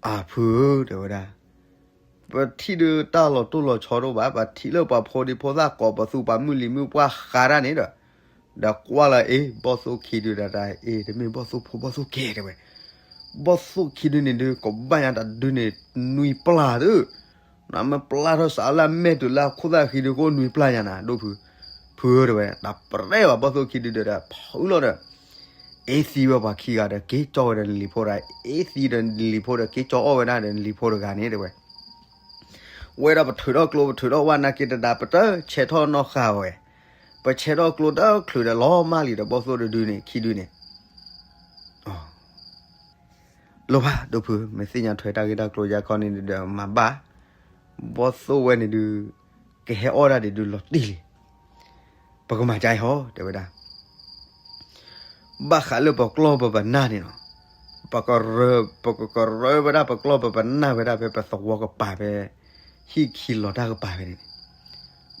အၢ ဖုဧၢ တဲဝဲဒၣ်, ပထံၣ်ဒုးတၢ်လီၤတိၢ်လီၤဆီတအိၣ်ဘၣ်, ပထံၣ်လၢပှၤဖိဒံဖိသၣ်ကိးပသူပှၤမုၢ်လံၤမုၢ်ပှၢ်ဃးတၢ်န့ၣ်ဒီး, ဒီးကွၢ်လီၤအ့ ဘီၣ်သိၣ်ခံဒုဒီးတၢ်အံၤ တမ့ၢ်ဘီၣ်သိၣ်ဖိဘီၣ်သိၣ်ကဲတဲဝဲ, ဘီၣ်သိၣ်ခံဒုန့ၣ်ဒုး ကဘၣ်ညါတဒုန့ၣ် နွံပျၢ်သု နမ့ၢ်ပျၢ်ထီၣ်စးလၢအမဲာ်တုၤလၢအခိၣ်သၣ်ဃံဒုကအိၣ်နွံပျၢ်ညါနၤ ဒိၣ်ဖု, ဖုဧၢ တဲဝဲ, တၢ်ပြဲဝဲဘီၣ်သိၣ်ခံဒုဒီး ဖုလီၤဒီး, အ့သံဝဲပှၤခံဂၤဒီး က့ၤကၠီဝဲဒီးနလံၤဖိဒီး အ့သံဒီးနလံၤဖိဒီး က့ၤကၠီအီၣ်ဝဲဒၣ်ဒီးနလံၤဖိတဂၤန့ၣ် တဲဝဲ, ဝဲဒၣ်ပထုးထီၣ်ကျိ ပထုးထီၣ်ဝၣ်နာ်က့တဒါ ပတဆဲးထီၣ်နီၣ်ဃာ်ဝဲ, ပဆဲးထီၣ်ကျိတချုးဒီးလီၤမၢ်လံဒီး ဘီၣ်သိၣ်တဒုန့ၣ် ခံဒုန့ၣ်, လိၣ်ဘၣ်ဒိၣ်ဖု မ့ၢ်သ့ၣ်ညါထွဲတၢ်ဂ့ၢ်တၢ်ကျိၤယါခီန့ၣ်ဒီးမၤဘၣ်, ဘီၣ်သိၣ်ဝဲန့ၣ်ဒုး ကဟဲအီၣ်ဒၣ်ဒံးဒုးလီၤတံၢ်လံ, ပကမၤကါအံၤဟီ တဲဝဲဒၣ်. ဘၣ်ဃးလၢပကျီၢ်ပပနၢ်န့ၣ်လီၤ, ပကရၢ, ပကကရၢဝဲဒၣ်ပကျီၢ်ပပနၢ်ဝဲဒၣ်ဖဲပသဝီကပၤဖဲ ဟံၣ်ခံလီၤတၢ်ကပၤဖဲန့ၣ်န့ၣ်,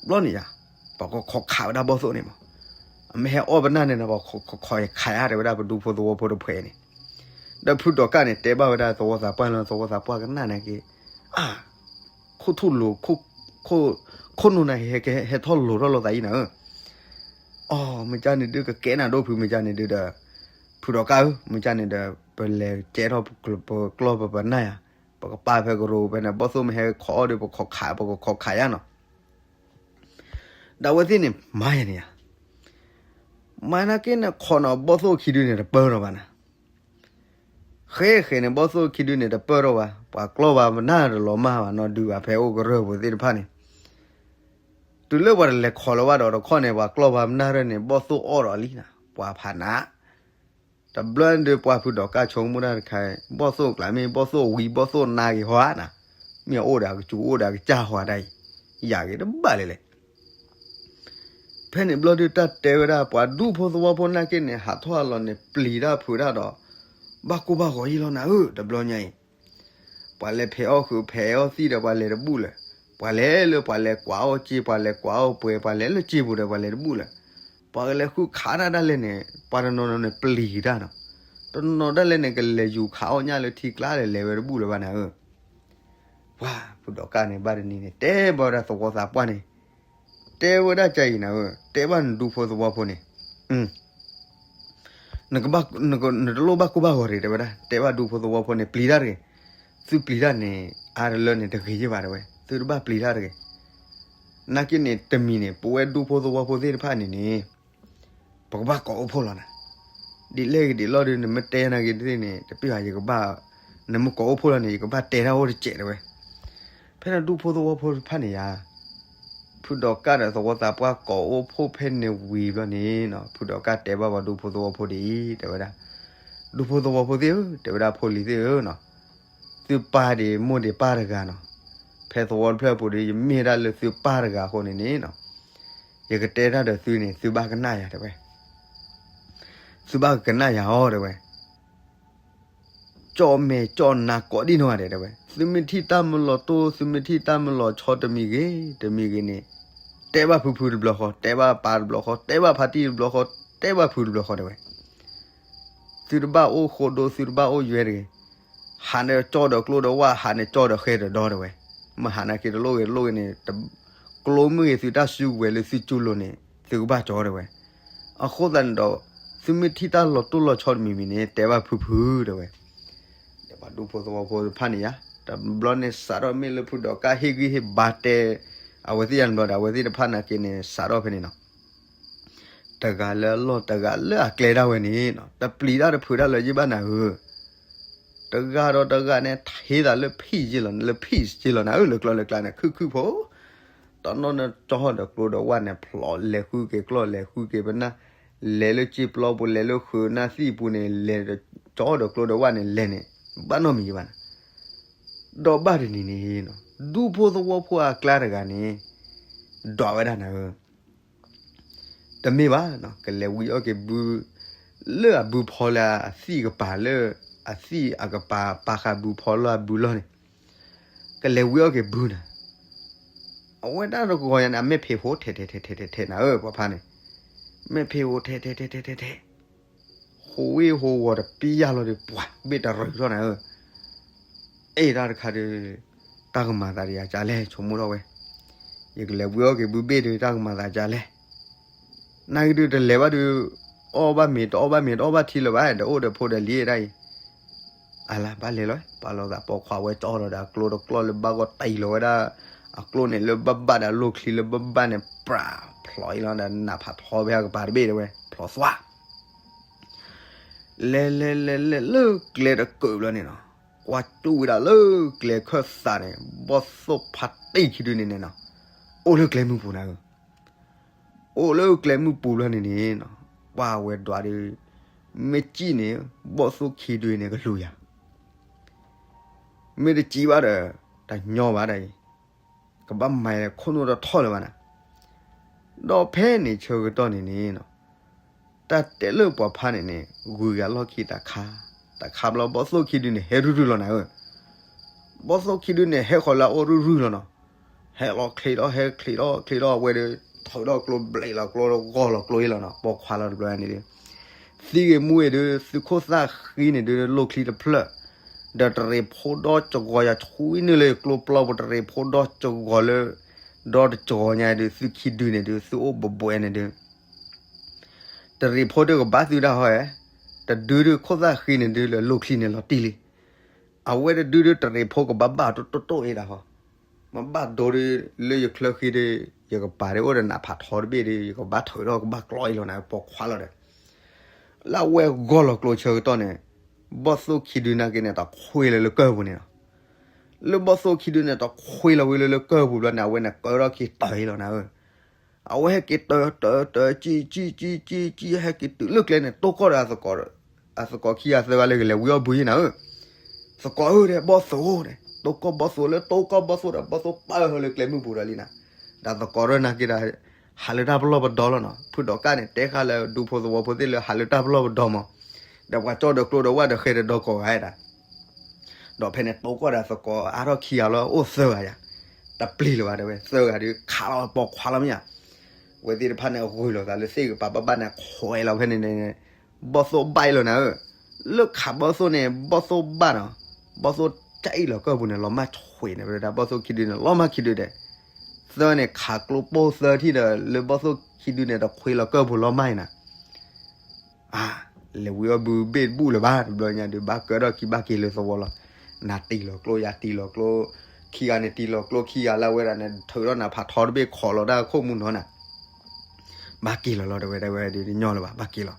ဘျီန့ၣ်ယါ, ပကခိးခးဝဲဒၣ်ဘီၣ်သိၣ်န့ၣ်မး, အမ့ၢ်ဟဲအီၣ်ပနၢ်န့ၣ်ဒီး ပခိးခိးခးယါ တဲဝဲဒၣ်ပဒူဖိသဝီဖိတဖုန့ၣ်, ဒီးဖုဒီးကၢ်န့ၣ် တဲဘၣ်ဝဲဒၣ်သဝီသးပှၢ်လၢသဝီသးပှၢ်ကနၣ်န့ၣ်က့ၤ, အါ, ခိၣ်ထူၣ်လိၤ, ခိၣ်နူာ်န့ၣ် ဟဲထီၣ်လိၤထီၣ်လိာ်သးအံၤနၤဧၢ, အီ, မ့ၢ်ကန့ၣ်ဒုးကကဲနၤဒိၣ်ဖု မ့ၢ်ကန့ၣ်ဒုးဒီး, ဖုဒီးကၢ်ဧၢ, မ့ၢ်ကန့ၣ်ဒီး ပလဲၤကဲထီၣ်ပကျီၢ်ပပနၢ်ယါ, ပကပာ်ဖဲကရၢဖဲန့ၣ် ဘီၣ်သိၣ်မ့ၢ်ဟဲခိးအီၣ်ဒီး ပခိးခး ပကခိးခးယါနီၤ. ဒီးအဝဲသ့ၣ်န့ၣ် မၤယါန့ၣ်ယါ, မၤနာ်က့န့ၣ် ခိးနီၤဘီၣ်သိၣ်ခံဒုန့ၣ် တပၢၢ်ထီၣ်ဘၣ်နၤ, ဃဲဃဲန့ၣ် ဘီၣ်သိၣ်ခံဒုန့ၣ် တပၢၢ်ထီၣ်ဘၣ်, ပှၤကျီၢ်ပှၤပနၢ်တလီၤမၢ်ဘၣ်နီၤ ဒုးဘၣ်ဖဲအိၣ်ကရၢပူၤသ့ၣ်တဖၣ်န့ၣ်, တုၤလၢပှၤတလဲၤခိးလၢၤဘၣ်ဒီးတခီန့ၣ် ပှၤကျီၢ်ပှၤပနၢ်ရၢန့ၣ် ဘီၣ်သိၣ်အီၣ်ဒီးလံနၤ ပှၤဖးနး, တဘျီဒုးပှၤဖုဒီးကၢ်ဆိကမိၣ်တၢ်တခါ, ဘီၣ်သိၣ်ကျါမ့ၢ်ဘီၣ်သိၣ်ဝံၤ ဘီၣ်သိၣ်နါက့ၤဟီဧါနၤ, မ့ၢ်အအိၣ်ဒီးအကစူၤအိၣ်ဒီးအကစၢ်ဟီဒၣ်အံၤ, ယၤဂ့ၤတဘၣ်လဲၣ်လဲၣ်. ဖဲန့ၣ်ဘျီဒုးတၢ်တဲဝဲဒၣ် ပှၤဒူဖိသဝီဖိနာ်က့န့ၣ် ဟးထီၣ်အလီၢ်န့ၣ် ပျံၤတၢ်ဖုးတၢ်ဒီး ဘၣ်ကိၢ်ဘၣ်ဂီၤယံာ်လီၤနၤဧၢ တဘျီညါအံၤ, ပှၤလဲၤဖဲးအီၣ်ဃုာ်ဖဲးအီၣ်သံၣ်ဒီး ပှၤလဲၤတဘူၣ်လၢၤ, ပှၤလဲၤလၢပှၤလဲၤကွၢ်အီၣ်စ့ ပှၤလဲၤကွၢ်အီၣ်ပှဲၤ ပှၤလဲၤလၢစ့ပူၤဒီး ပှၤလဲၤတဘူၣ်လၢၤ, ပှၤကလဲၤဃုခးတၢ်ဒၣ်လဲာ်န့ၣ် ပှၤတနီၤနီၤန့ၣ်ပျံၤက့ၤတၢ်နီၤ, တနီၤဒၣ်လဲာ်န့ၣ် ကလဲၤယူၤခးအီၣ်ညၣ်လၢထံကျါဒီး လဲၤဝဲတဘူၣ်လၢၤဘၣ်နၤဧၢ. ပှၤဖုဒီးကၢ်န့ၣ် ဘၣ်တနံၤန့ၣ် တဲဘၣ်ဝဲဒၣ်သဝီသးပှၢ်န့ၣ်, တဲဝဲဒၣ်ကအံၤနၤဧၢ, တဲဘၣ်နဒူဖိသဝီဖိန့ၣ်, နကဘၣ်, နတလိၣ်ဘၣ်ကိၢ်ဘၣ်ဂီၤတဂ့ၤ တဲဝဲဒၣ်, တဲဘၣ်ဒူဖိသဝီဖိန့ၣ် ပျံၤတၢ်တဂ့ၤ, သုပျံၤတၢ်န့ၣ် အါတလၢန့ၣ် တဂ့ၤယ့ၢ်ဘၣ်တဲဝဲ, သုတဘၣ်ပျံၤတၢ်တဂ့ၤ. နာ်က့န့ၣ် တမံၤန့ၣ် ပဝဲဒူဖိသဝီဖိသ့ၣ်တဖၣ်န့ၣ်န့ၣ် ပကဘၣ်ကိးအိၣ်ဖှိၣ်လီၤနၤ, ဒ်လဲၣ်ဂ့ၤဒ်လဲၣ်ဒီး နမ့ၢ်တဲနာ်က့သ့ၣ်န့ၣ် တပ့ၢ်ဘၣ် ယကဘၣ်, နမ့ၢ်ကိးအိၣ်ဖှိၣ်လီၤန့ၣ် ယကဘၣ်တဲတၢ်အိၣ်တစဲးတဲဝဲ. ဖဲန့ၣ်ဒူဖိသဝီဖိတဖၣ်န့ၣ်ယါ, ဖုဒီးကၢ်ဒီးသဝီသးပှၢ်ကိးအိၣ်ဖှိၣ်ဖဲန့ၣ်ဝံၤဘျီန့ၣ်နီၤ, ဖုဒီးကၢ်တဲဘၣ်ပှၤဒူဖိသဝီဖိဒ်အံၤ တဲဝဲဒၣ်, ဒူဖိသဝီဖိသ့ၣ်ဧၢ တဲဝဲဒၣ်ဖိလံၤသ့ၣ်ဧၢနီၤ, သုပၢ်ဒံးမိၢ်ဒံးပၢ်တဂၤနီၤ, ဖဲသဝီတဖျၢၣ်ပူၤဒီး ယမ့ၢ်ဒၣ်လၢသုပၢ်တဂၤအဃိန့ၣ်န့ၣ်နီၤ, ယကတဲတၢ်ဒီးသုန့ၣ် သုဘၣ်ကနၣ်ယၤတဲဝဲ, သုဘၣ်ကနၣ်ယၤအီၤတဲဝဲ. ကၠီၣ်မဲာ်ကၠီၣ်နါကိးဒံနီၢ်ဂၤဒဲးတဲဝဲ, သုမ့ၢ်ထံၣ်တၢ်မၤလီၤတိၢ် သုမ့ၢ်ထံၣ်တၢ်မၤလီၤဆီတမံၤဂ့ၤ တမံၤဂ့ၤန့ၣ်, တဲဘၣ်ဖုဖုတဘျီဃီ, တဲဘၣ်ပၢ်တဘျီဃီ, တဲဘၣ်ဖါတံၢ်တဘျီဃီ, တဲဘၣ်ဖုတဘျီဃီတဲဝဲ. သုတဘၣ်အိၣ်ဃိဒိ သုတဘၣ်အိၣ်ယွဲတဂ့ၤ, ဟးန့ၣ်ကၠီၣ်ဒီးကျိဒီးဝၣ် ဟးန့ၣ်ကၠီၣ်ဒီးဃဲဒီးဒီတဲဝဲ, မ့ၢ်ဟးနာ်က့တလိၣ်ဂ့ၤတလိၣ်ဂ့ၤန့ၣ်, ကျိမ့ၢ်ဂ့ၤသုတၢ်စုကဝဲၤလၢသုကၠူလိၤန့ၣ် သုကဘၣ်ကၠီတဲဝဲ. အဃိသတးန့ၣ်ဒီး, သုမ့ၢ်ထံၣ်တၢ်လီၤတိၢ်လီၤဆီတမံၤမံၤန့ၣ် တဲဘၣ်ဖုဖုတဲဝဲ. ဒီးပှၤဒူဖိသဝီဖိတဖၣ်န့ၣ်ယါ, တဘျီန့ၣ်စးထီၣ်မ့ၢ်လၢဖုဒီးကၢ်ဟ့ၣ်ဂံၢ်ဟ့ၣ်ဘါတဲ, အဝဲသ့ၣ်ယါန့ၣ်ဘျီဒီး အဝဲသ့ၣ်တဖၣ်နာ်က့န့ၣ် စးထီၣ်ဖဲန့ၣ်နီၤ, တဂၤလၢအလီၢ်တဂၤလၢအကျဲဒၣ်ဝဲန့ၣ်နီၤ, တပျံၤတၢ်တဖုးတၢ်လၢၤယ့ၢ်ဘၣ်နၤဧၢ, တဂၤဒီးတဂၤန့ၣ် ထံသးလၢဖံးယ့ၢ်လီၤ လၢဖံးယ့ၢ်လီၤနၤဧၢ, လၢကျီလၢကျါန့ၣ် ခုၣ်ခုၣ်ဖိ တနီၤန့ၣ်ကၠီၣ်ဒီးကျိဒီးဝၣ်န့ၣ် ဖျိးလဲၤဃုက့ၤကျီၢ်လဲၤဃုက့ၤပနၢ်, လဲၤလၢစ့ပျီပူၤ လဲၤလၢဃုာ်နၢ်သံၣ်ပူၤန့ၣ် လဲၤဒီးကၠီၣ်ဒီးကျိဒီးဝၣ်န့ၣ်လဲၤန့ၣ်, ဘၣ်နီတမံၤဘၣ်နၤ. ဒီးဘၣ်တနံၤန့ၣ်, ဒူဖိသဝီဖိအကျါတဂၤန့ၣ် ဒွးဝဲဒၣ်နၤဧၢ, တမ့ၢ်ဘၣ်, ကလဲၤဝံအီၣ်က့ၤဘု လၢအဘုဖီလၢအသံၣ်ကပၤလၢ အသံၣ်အကပၤပာ်ဃာ်ဘုဖီလၢအဘုလီၢ်န့ၣ်, ကလဲၤဝံအီၣ်က့ၤဘုနၤ. အဝဲဒၣ်တဂီၤညါန့ၣ် အမဲာ်ဖံးဟိထဲထဲထဲထဲထဲထဲနၤဧၢ ပှၤဖါန့ၣ်, မဲာ်ဖံးဟိထဲထဲထဲထဲထဲထဲ ဟိဝ့ၢ်ဟိဝီၤတပျၢ်လီၤဒီး ပှၤဘ့ၣ်တရၢၢ်ထီၣ်နၤဧၢ, အဲၣ်တၢ်တခါဒီး တၢ်ကမၤသးဒ်ယၤကလဲၣ် ဆိကမိၣ်ထီၣ်ဝဲ, ယကလဲၤဝံအီၣ်က့ၤဘုဘ့ၣ်ဒီး တၢ်ကမၤသးကလဲၣ်, နာ်က့ဒုးတလဲၤဘၣ်ဒုး အီၣ်ဘၣ်မ့ၤတအီၣ်ဘၣ်မ့ၤတအီၣ်ဘၣ်ထံလၢၤဘၣ် ဒီးအိၣ်ဒီးဖိဒီးလံၤဒၣ်အံၤ, အလၢဘၣ်လဲၤလီၤ ပာ်လီၤသးပိာ်ခွါဝဲကၠီၣ်ဒီးအကျိဒီးကျီၢ်လၢဘၣ်ဂီၢ်တံၢ်လီၤဝဲဒၣ်, အကျိန့ၣ်လၢဘၣ်ဘၣ်ဒီးအလိၣ်ချံလၢဘၣ်ဘၣ်န့ၣ် ပြးဖျိးအံၤလီၤဒီး နးဖးထီဖဲအကပၤတဘ့ၣ်တဲဝဲ ဖျိးသွါ လဲၤလဲၤလဲၤလဲၤလၢကျဲတကၢၢ်ဘျီန့ၣ်နီၤ, ကွၢ်တူၢ်ဝဲဒၣ်လၢကျဲခၢၣ်သးန့ၣ် ဘီၣ်သိၣ်ဖါတံၢ်ခံဒုန့ၣ်န့ၣ်နီၤ, အိၣ်လၢကျဲမုၢ်ပူၤနၤဧၢ, အိၣ်လၢကျဲမုၢ်ပူၤဘျီန့ၣ်န့ၣ်နီၤ, ပှၤဝဲဒွးဒီး မ့ၢ်ကံၣ်န့ၣ် ဘီၣ်သိၣ်ခံဒုန့ၣ်ကလူၤယၤ, မ့ၢ်တစံးဘၣ်ဒီး တညီဘၣ်ဒၣ်အံၤ, ကဘၣ်မၤခိၣ်နူာ်တထီၣ်လၢၤဘၣ်နၤ. ဒီးဖဲန့ၣ်ဆၢကတီၢ်န့ၣ်န့ၣ် တၢ်တဲလၢပှၤဖးန့ၣ်န့ၣ် ဂုၤဂၤလီၢ်ခံတၢ်ခါ, တၢ်ခါဘျီဘီၣ်သိၣ်ခံဒုန့ၣ် ဟဲရုၢ်ရုၢ်လီၤနၤဧၢ. ဘီၣ်သိၣ်ခံဒုန့ၣ် ဟဲဃီၤလၢအအိၣ်ရုၢ်ရုၢ်လီၤနီၤ. ဟဲလီၤချ့ဒီးဟဲချ့ဒီးချ့ဒီးဝဲဒီး ထုးထီၣ်ကျိဘျဲးလီၤကျိဂီၢ်လီၤကျိအံၤလီၤနီၤ. ပိာ်ခွါလီၤတဘျီန့ၣ်ဒီး သံဂ့ၤမူဂ့ၤဒီး သုးခိၣ်သၣ်ဃံန့ၣ်ဒီး လိၣ်ချံတဖျၢၣ်, ဒီးတရံးဖိဒီစဂီၤယၤဆူနုာ်လၢကျိပျီပူၤ တရံးဖိဒီစဂီၤလၢ ဒီတစဂီၤညါဒီး သုခံဒုန့ၣ်ဒီး သုအိၣ်ဘှဲးဘှဲးန့ၣ်ဒီး တရံးဖိဒုကဘၣ်သုဒၣ်ဟီဧါ, တဒုဒုခိၣ်သၣ်ဃံန့ၣ်ဒုလၢလိၣ်ချံန့ၣ်လီၤတံၢ်လံ. အဝဲတဒုဒုတရံးဖိကဘၣ်ဘၣ်တိၣ်တိၣ်အ့ၣ်ဒၣ်ဟီ, မ့ၢ်ဘၣ်ဒိဒုလၢယချၢဃံဒီး ယကပၤဒီးအိၣ်ဒီးနးဖးထီတဘ့ၣ်ဒီး ယကဘၣ်ထုးထီၣ်ကဘၣ်ကျီအံၤလီၤနၤ ပိာ်ခွါလီၤဒီး လၢအဝဲဂီၢ်လီၤကျိဆၢကတီၢ်န့ၣ် ဘီၣ်သိၣ်ခံဒုနာ်က့န့ၣ် တခွ့လၢလၢကၢၢ်ပူၤန့ၣ်လီၤ. လၢဘီၣ်သိၣ်ခံဒုန့ၣ် တခွ့လီၤဝံၤလၢလၢကၢၢ်ပူၤဘျီန့ၣ် အဝဲန့ၣ်ကၢထီၣ်ခံတၢၤအံၤလီၤနၤဧၢ. အဝဲဟဲက့ၤတၢၤတၢၤတၢၤ ကံၣ်ကံၣ်ကံၣ်ကံၣ်ကံၣ် ဟဲက့ၤတုၤလၢကျဲန့ၣ် တိၢ်ကီၢ်ဒီးအသကိးခံဂၤသၢဂၤလၢကလဲၤဝံၤအီၣ်ဘုယ့ၣ်နၤဧၢ. သကိးဧၢဒီး ဘီၣ်သိၣ်ဒီး တိၢ်ကီၢ်ဘီၣ်သိၣ်လၢတိၢ်ကီၢ်ဘီၣ်သိၣ်ဒီး ဘီၣ်သိၣ်ပာ်ဟၢလၢကျဲမုၢ်ပူၤဒီးလံနၤ. ဒီးသကိးဒီးနာ်က့ဒီး ဟးလၢတၢ်ပလီၢ်ပဒီလီၤနီၤ. ဖုဒီးကၣ်န့ၣ် တဲဃာ်လၢဒူဖိသဝီဖိသ့ၣ်လၢဟးလၢတၢ်ပလီၢ်ပဒီမး, ဒီးပှၤကၠီဒီးကျိဒီးဝၣ်ဒီးဃဲဒီးဒီကီးဂၤဒၣ် ဒီးဖဲန့ၣ်တိၢ်ကီၢ်ဒီးသကိးအါထီၣ်ခံဂၤလီၤ အိၣ်သၢဂၤယၤ, တပျံၤလၢၤဘၣ်တဲဝဲ သၢဂၤဒီးခးလီၤပိာ်ခွါလီၤမ့ၢ်ဧါ. ဝဲသ့ၣ်တဖၣ်န့ၣ် ဂုာ်လိာ်သးလၢသ့ၣ်ကပၤဘၣ်ဘၣ်န့ၣ် ခွဲးလီၤဖဲန့ၣ်န့ၣ် ဘီၣ်သိၣ်ဘၣ်အံၤလီၤနၤဧၢ. လၢခးဘီၣ်သိၣ်န့ၣ် ဘီၣ်သိၣ်ဘၣ်နီၤ, ဘီၣ်သိၣ်တၢ်အံၤလီၤကၢၢ်ပူၤန့ၣ် လီၤမၢ်ဆွံးန့ၣ် ဝဲဒၣ်ဘီၣ်သိၣ်ခံဒုန့ၣ် လီၤမၢ်ခံဒုဒဲး သၢန့ၣ် ခးကျိပိၢ်သၢထံၣ်ဒီး လၢဘီၣ်သိၣ်ခံဒုန့ၣ် တခွ့လီၤကၢၢ်ပူၤလီၤမၢ်အံၤနၤ. အါ, လဲၤဝံၤအီၣ်ဘုဘ့ၣ်တဘူၣ်လၢၤဘၣ် တဘျီညါဒီး ဘၣ်ကၢထီၣ်ခံဘၣ်က့ၤလၢသဝီလီၤ. နၤတံၢ်လီၤကျိ ယၤတံၢ်လီၤကျိ, ခံဂၤန့ၣ်တံၢ်လီၤကျိ ခံဂၤလၢအဝဲဒၣ်န့ၣ် ထုးထီၣ်နးဖးထီတဘ့ၣ်ခိးလီၤတၢ်ခိၣ်မူနီၤနၤ. ဘၣ်က့ၤလီၤလီၤ တဲဝဲဒၣ်ဝဲဒုးတညီလၢၤဘၣ် ဘၣ်က့ၤလီၤ.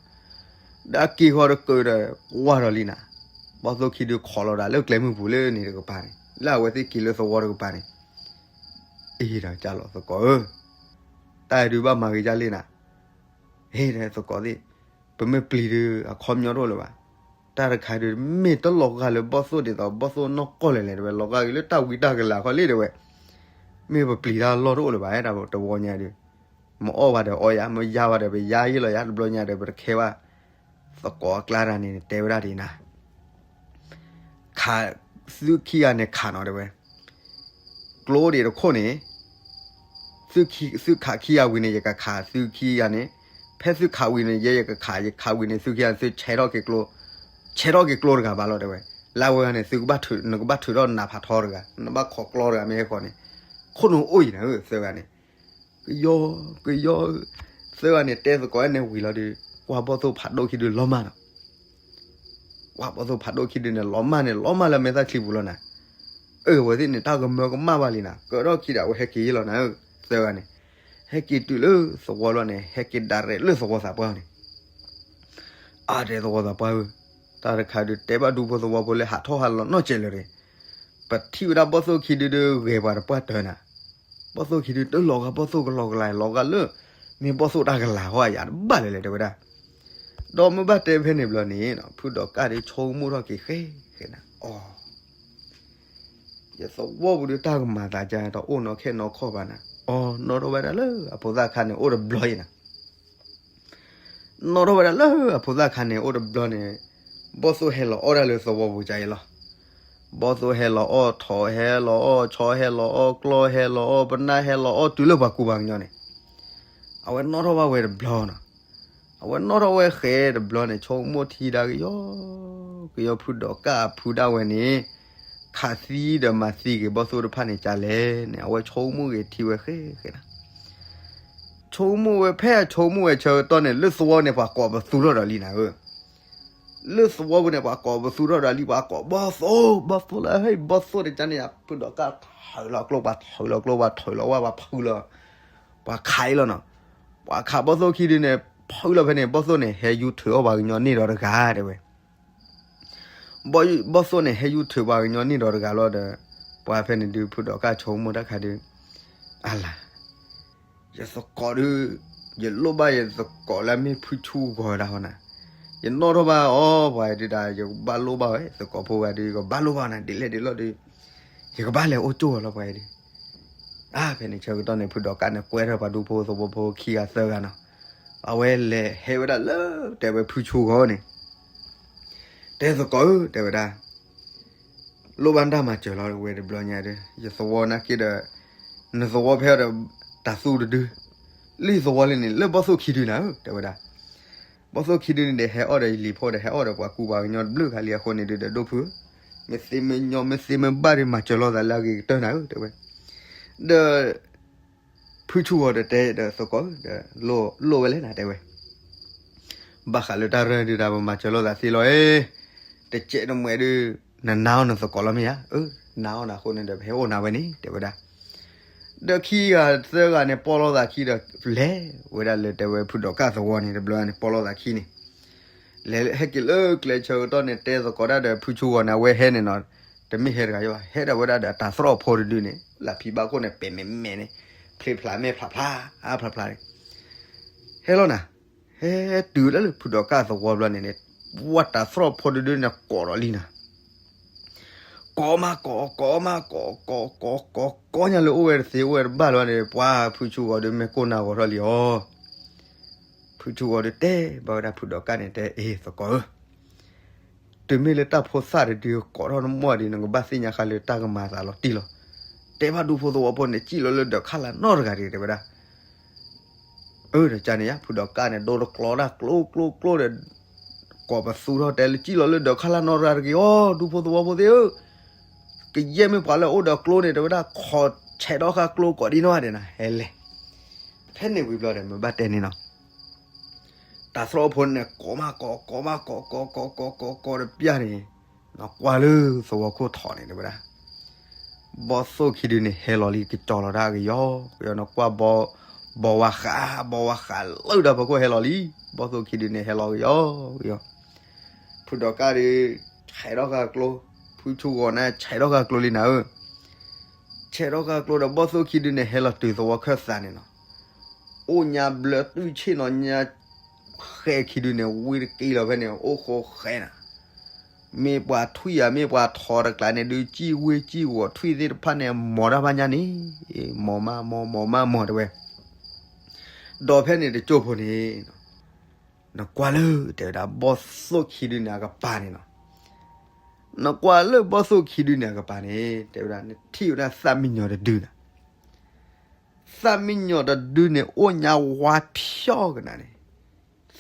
ဒီးက့ၤဃီတကၢၢ်ဒီး ကွၢ်ဒီးလံနၤ, ဘီၣ်သိၣ်ခံဒုခိးလီၤဒၣ်လၢကျဲမုၢ်ပူၤလၢန့ၣ်တကပၤန့ၣ် လၢအဝဲသ့ၣ်က့ၤလၢသဝီတကပၤန့ၣ် အ့ၣ်ဒီးကၢ်လီၤသကိးဧၢ, တၢ်အံၤဒုးဘၣ်မၤဂ့ၤဒ်လဲၣ်နၤ. ဟ့ၣ်ဒီးသကိးသ့ၣ်, ပမ့ၢ်ပျံၤဒုး အခီပညီတအိၣ်လၢၤဘၣ်. တၢ်တခါဒုး မ့ၢ်တလီၤဂာ်လၢဘီၣ်သိၣ်ဒ်သိး ဘီၣ်သိၣ်နီၢ်ကီၢ်လဲၣ်လဲၣ်တဲဝဲ လီၤဂာ်က့ၤလၢတၢ်ဝံတၢ်ကလၤခီလံတဲဝဲ, မ့ၢ်ပပျံၤတၢ်လီၢ်တအိၣ်လၢၤဘၣ် တဝီညါဒုး မ့ၢ်အီၣ်ဘၣ်ဒီးအီၣ်ယၤ မ့ၢ်ယါဘၣ်ဒီးပယါယ့ၢ်လီၤယၤ တဘျီညါဒီး ပတခဲဘၣ်. သကိးအကျါတဂၤန့ၣ် တဲဝဲဒၣ်ဒ်နၤ, ခး, သုခံဂၤန့ၣ်ခးနီၤတဲဝဲ, ကျိဒံးတခိၣ်န့ၣ်, သုခးခံဂၤဝံၤန့ၣ် ယကခးသုခံဂၤန့ၣ်, ဖဲသုခးဝံၤန့ၣ် ယဲယကခး ယခးဝံၤန့ၣ် သုခံဂၤန့ၣ် သုဆဲးထီၣ်က့ၤကျိ, ဆဲးထီၣ်က့ၤကျိတဂၤဘၣ်လီၤတဲဝဲ, လၢအဝဲန့ၣ် သုကဘၣ်ထုး နကဘၣ်ထုးထီၣ်နးဖးထီတဂၤ နဘၣ်ခိးကျီတဂၤမ့ၢ်ဟဲဃီန့ၣ်, ခိၣ်နူာ်အိၣ်အံၤနၤဧၢ သၢဂၤန့ၣ် ကယီ, ကယီ, သၢဂၤန့ၣ် တဲသကိးန့ၣ်ဝံၤလီၤဒီး ကွၢ်ဘီၣ်သိၣ်ဖးဒိၣ်ခံဒုလီၤမၢ်နီၤ. ကွၢ်ဘီၣ်သိၣ်ဖးဒိၣ်ခံဒုန့ၣ် လီၤမၢ်န့ၣ် လီၤမၢ်လၢမဲာ်သၣ်ချံပူၤလီၤနၤ. အၢ အဝဲသ့ၣ်န့ၣ် တၢ်ကမၢကမၣ်ဘၣ်လံနၤ ကၢထီၣ်ခံဒီး အဝဲဟဲက့ၤယ့ၢ်လီၤနၤဧၢ, သၢဂၤန့ၣ်, ဟဲက့ၤတုၤလၢသဝီလီၤန့ၣ် ဟဲက့ၤဒၣ်ရဲၣ်လၢသဝီသးပှၢ်န့ၣ် အါ တဲသဝီသးပှၢ်ဧၢ, တၢ်တခါဒုး တဲဘၣ်ဒူဖိသဝီဖိလၢဟးထီၣ်ဟးလီၤနီၢ်ကဲးလၢၤန့ၣ်, ပထံၣ်ဝဲဒၣ်ဘီၣ်သိၣ်ခံဒုဒုး ဂဲၤပှၤတပှၢ်တၢၢ်နၤ, ဘီၣ်သိၣ်ခံဒုတလီၤဂာ်ဘီၣ်သိၣ်ကလီကလၤ လီၤဂာ်လၢ မ့ၢ်ဘီၣ်သိၣ်တၢ်ကလၤဟီ အယၤတဘၣ်လၢၤလဲၣ် တဲဝဲဒၣ်. ဒီးမ့ၢ်ဘၣ်တဲဖဲန့ၣ်ဘျီန့ၣ် ဖုဒီးကၣ်ဒုးဆိကမိၣ်ထီၣ်က့ၤဃဲဃဲနၤ, အီ ယသဝီပူၤဒုးတၢ်ကမၤသးဒ်တအိၣ်နီခဲနီခီဘၣ်နၤ, အီ နီၣ်ထီၣ်ဝဲဒၣ်လၢအဖိသၣ်ခါန့ၣ်အိၣ်တဘျီအံၤနၤ နီၣ်ထီၣ်ဝဲဒၣ်လၢအဖိသၣ်ခါန့ၣ်အိၣ်တဘျီန့ၣ်, ဘီၣ်သိၣ်ဟဲလီၤအီၣ်ဒၣ်လၢသဝီပူၤကအံၤလီၤ. ဘီၣ်သိၣ်ဟဲလီၤအီၣ် ထိးဟဲလီၤအီၣ် ဆီဟဲလီၤအီၣ် ကျီဟဲလီၤအီၣ် ပနၢ်ဟဲလီၤအီၣ် တုၤလၢပှၤကူပှၤကညီန့ၣ်, အဝဲနီၣ်ထီၣ်ဘၣ်ဝဲတဘျီနီၤ. အဝဲနီၣ်ထီၣ်ဝဲဃဲတဘျီန့ၣ် ဆိကမိၣ်ထံဒၣ်ကယီကယီ ဖုဒီးကၣ်အဖုဒၣ်ဝဲန့ၣ် ခးသံဒီးမၤသံက့ၤဘီၣ်သိၣ်တဖၣ်န့ၣ်ကလဲၣ်န့ၣ် အဝဲဆိကမိၣ်ဂ့ၤထံဝဲဃဲဃဲနၤ. ဆိကမိၣ်ဝဲ ဖဲအဆိကမိၣ်ဝဲဆၢကတီၢ်န့ၣ် လၢသဝီန့ၣ် ပှၤကိးပသူထီၣ်ဒီးလံနၤဧၢ. လၢသဝီပူၤန့ၣ် ပှၤကိးပသူထီၣ်ဒီးလံ ပှၤကိးဘီၣ်သိၣ် ဘီၣ်သိၣ်လၢဟဲ ဘီၣ်သိၣ်တကါန့ၣ် ဖုဒီးကၣ်ထုးလီၤကျိ ပှၤထုးလီၤကျိ ပှၤထုးလီၤဝဲ ပှၤဖုလီၤ, ပှၤခးအံၤလီၤနီၤ. ပှၤခးဘီၣ်သိၣ်ခံဒုန့ၣ် ဖုလီၤဖဲန့ၣ် ဘီၣ်သိၣ်န့ၣ် ဟဲယူၤထုးအီၣ်ပှၤကညီန့ၢ်ဒီးတဂၤတဲဝဲ ဘီၣ်သိၣ်န့ၣ် ဟဲယူၤထုးပှၤကညီန့ၢ်ဒီးတဂၤလီၤဒီး ပှၤဖဲန့ၣ်ဒုး ဖုဒီးကၣ်ဆိကမိၣ်တၢ်ခါဒုး အလၤ ယသကိးဒုး ယလိၣ်ဘၣ်ယသကိးလၢအမ့ၢ်ဖုဆူဂီၤဒၣ်ဟီနၤ. ယနီၣ်ထီၣ်ဘၣ်အီၤ ပှၤဒုးဒၣ် ယကဘၣ်လိၣ်ဘၣ်ဝဲ သကိးဖိဂၤဒုး ယကဘၣ်လိၣ်ဘၣ်နၤ ဒ်လဲၣ်ဒ်လဲၣ်ဒီး ယကဘၣ်လဲၤအိၣ်ကၠိအီၤလီၤ ပှၤဒုး. အါ ဖဲန့ၣ်ဆၢကတီၢ်န့ၣ် ဖုဒီးကၣ်န့ၣ် ကွဲထီၣ်ပှၤဒူဖိသဝီဖိခံဂၤသၢဂၤနီၤ. အဝဲလဲၤဟဲဝဲဒၣ်လၢတဲဝဲဖုဆူဂီၤန့ၣ် တဲသကိးဧၢ တဲဝဲဒၣ် လိၣ်ဘၣ်တၢ်မၤစၢၤလီၤဝဲတဘျီညါဒီး ယသဝီနာ်က့ဒီး နသဝီဖဲအံၤဒီး တၢ်သူတဒု လၢယသဝီလံန့ၣ် လၢဘီၣ်သိၣ်ခံဒုနၤဧၢ တဲဝဲဒၣ်. ဘီၣ်သိၣ်ခံဒုန့ၣ်ဒီး ဟဲအီၣ်ဒီးယလံၤဖိဒီး ဟဲအီၣ်ဒီးပှၤကူပှၤကညီတဘျုးခါလံအဃိန့ၣ်ဒုးဒီး ဒိၣ်ဖုဧၢ မ့ၢ်သ့မ့ၢ်ညီ မ့ၢ်သ့မ့ၢ်ဘၣ်ဒီး မၤစၢၤလိာ်သးလၢအဂ့ၤကတၢၢ်နၤဧၢ တဲဝဲ. ဒီး ဖုဆူဂီၤဒီးတဲဒီးသကိးဧၢ ဒီး လိၣ်ဝဲလဲၣ်နၤ တဲဝဲ. ဘၣ်ဃးလၢတၢ်ရၢဒုးဒၣ် ပမၤစၢၤလိာ်သးသ့လီၤဧၢ. တစဲးတမှဲးဒုး နနာ်အီၤနသကိးလီၤမ့ၢ်ဧါ. အၢ နာ်အီၤနၤအဃိန့ၣ်ဒီး ပဟဲအိၣ်နၤဝဲန့ၣ် တဲဝဲဒၣ်. ဒီးခံဂၤသၢဂၤန့ၣ် ပိာ်လိာ်သးခံဒီး လဲၤဝဲဒၣ်လၢတဲဝဲဖုဒီးကၣ်သဝီန့ၣ် တဘျီန့ၣ် ပိာ်လိာ်သးခံန့ၣ် လဲၤဟဲက့ၤလၢကျဲဆၢကတီၢ်န့ၣ် တဲသကိးတၢ်ဒီးဖုဆူဂီၤန့ၣ် အဝဲဟဲန့ၣ်နီၤ တမ့ၢ်ဟဲတဂၤယဘၣ် ဟဲဒၣ်ဝဲဒၣ်ဒီးတၢ်သရီၣ်ဖိတဒုန့ၣ် လၢဖံဘၣ်ခိၣ်န့ၣ် ပဲာ်မဲာ်မဲာ်န့ၣ် ဖျ့ဖျါမဲာ်ဖျါဖျါ အါဖျါဖျါန့ၣ် ဟဲလီၤနၤ ဟဲတုၤလၢလၢဖုဒီးကၣ်သဝီဘျီန့ၣ်န့ၣ် ဝဲတၢ်သရီၣ်ဖိတဒုန့ၣ် ကိးဒီးလံနၤ ကိးမးကိး ကိးမးကိး ကိး ကိး ကိး ကိးညါလၢအိၣ်ဝဲတသ့ အိၣ်ဝဲတဘၣ်လၢၤဘၣ်န့ၣ် ပှၤဖုဆူဂီၤဒုး မ့ၢ်ကိၢ်နၢ်ဂီၤထီၣ်လံအီၤ. ဖုဆူဂီၤဒုးတဲဘၣ်ဝဲဒၣ်ဖုဒီးကၣ်န့ၣ် တဲအ့ၣ်သကိးဧၢ တုၤမ့ၢ်လၢတၢ်ဖိသၣ်တဒုကိးထီၣ်နမိၢ်ဒုး နကဘၣ်သ့ၣ်ညါဃါလၢတၢ်ကမၤသးလီၤတံၢ်လီၤ. တဲဘၣ်ဒူဖိသဝီဖိန့ၣ် စံၣ်လီၤလၢဒၢးခါလၢနီတဂၤဒံး တဲဝဲဒၣ်. အၢ ဒီးကန့ၣ်ယါ ဖုဒီးကၣ်န့ၣ် ဒိတကျီတၢ်ကျိကျိကျိဒီး ကိးပသူထီၣ်တဲလၢ စံၣ်လီၤလၢဒၢးခါလၢနီတဂၤတဂ့ၤအီၤ ဒူဖိသဝီဖိသ့ၣ်ဧၢ, ကယဲၢ်မ့ၢ်ပှၤလၢအအိၣ်ဒီးကျိန့ၣ် တဲဝဲဒၣ် ခိးဆဲးထီၣ်ဃာ်ကျိကိးဒံနီၢ်ဒဲးနၤ ဟဲလဲၣ်. ဖဲန့ၣ်ဝံၤဘျီဒီး မ့ၢ်ဘၣ်တဲန့ၣ်နီၤ တၢ်သရီၣ်ဖိန့ၣ် ကိးမးကိး ကိးမးကိး ကိးကိးကိးကိးကိးတပျၢ်န့ၣ် နကွၢ်လၢသဝီခိၣ်ထီၣ်န့ၣ် တဲဝဲဒၣ် ဘီၣ်သိၣ်ခံဒုန့ၣ် ဟဲလီၤလံ ကကၠီၤလီၤတၢ်ကယီကယီ နကွၢ် ဘီဝါဃး ဘီဝါဃးလၢတၢ်ဖီခိၣ်ဟဲလီၤလံ, ဘီၣ်သိၣ်ခံဒုန့ၣ် ဟဲလီၤကယီကယီ, ဖုဒီးကၣ်ဒုး ဆဲးထီၣ်ဃာ်ကျိ, ဖုဆူဂီၤန့ၣ် ဆဲးထီၣ်ဃာ်ကျိလံနၤဧၢ, ဆဲးထီၣ်ဃာ်ကျိဒီး ဘီၣ်သိၣ်ခံဒုန့ၣ် ဟဲလီၤတုၤသဝီခၢၣ်သးန့ၣ်နီၤ, အိၣ်ညါဘျၢတုၤဆ့ၣ်နီၤညါ ဃဲခံဒုန့ၣ် ဝံတက့ၢ်လီၤဖဲန့ၣ် အိၣ်ဃိဃဲနၤ, မ့ၢ်ပှၤထွံၣ်ဧါ မ့ၢ်ပှၤထိးတကျါန့ၣ်ဒုး စံၣ်ဝ့စံၣ်ဝီၤ ထွံၣ်သ့ၣ်တဖၣ်န့ၣ် မီၤတၢ်ဘၣ်ညါန့ၣ်, မီၤမးမီၤ မီၤမးမီၤ တဲဝဲ, ဒီးဖဲန့ၣ်တကၠိၢ်ဖိန့ၣ် နကွၢ်လၢ တဲဝဲဒၣ် ဘီၣ်သိၣ်ခံဒုန့ၣ် အကပၤန့ၣ်နီၤ, နကွၢ်လၢဘီၣ်သိၣ်ခံဒုန့ၣ် အကပၤန့ၣ် တဲဝဲဒၣ် နထံၣ်ဝဲဒၣ်သၣ်မံယီၤတဒုနၤ, သၣ်မံယီၤတဒုန့ၣ် အိၣ်ညါဝါဖျီကနၤန့ၣ်,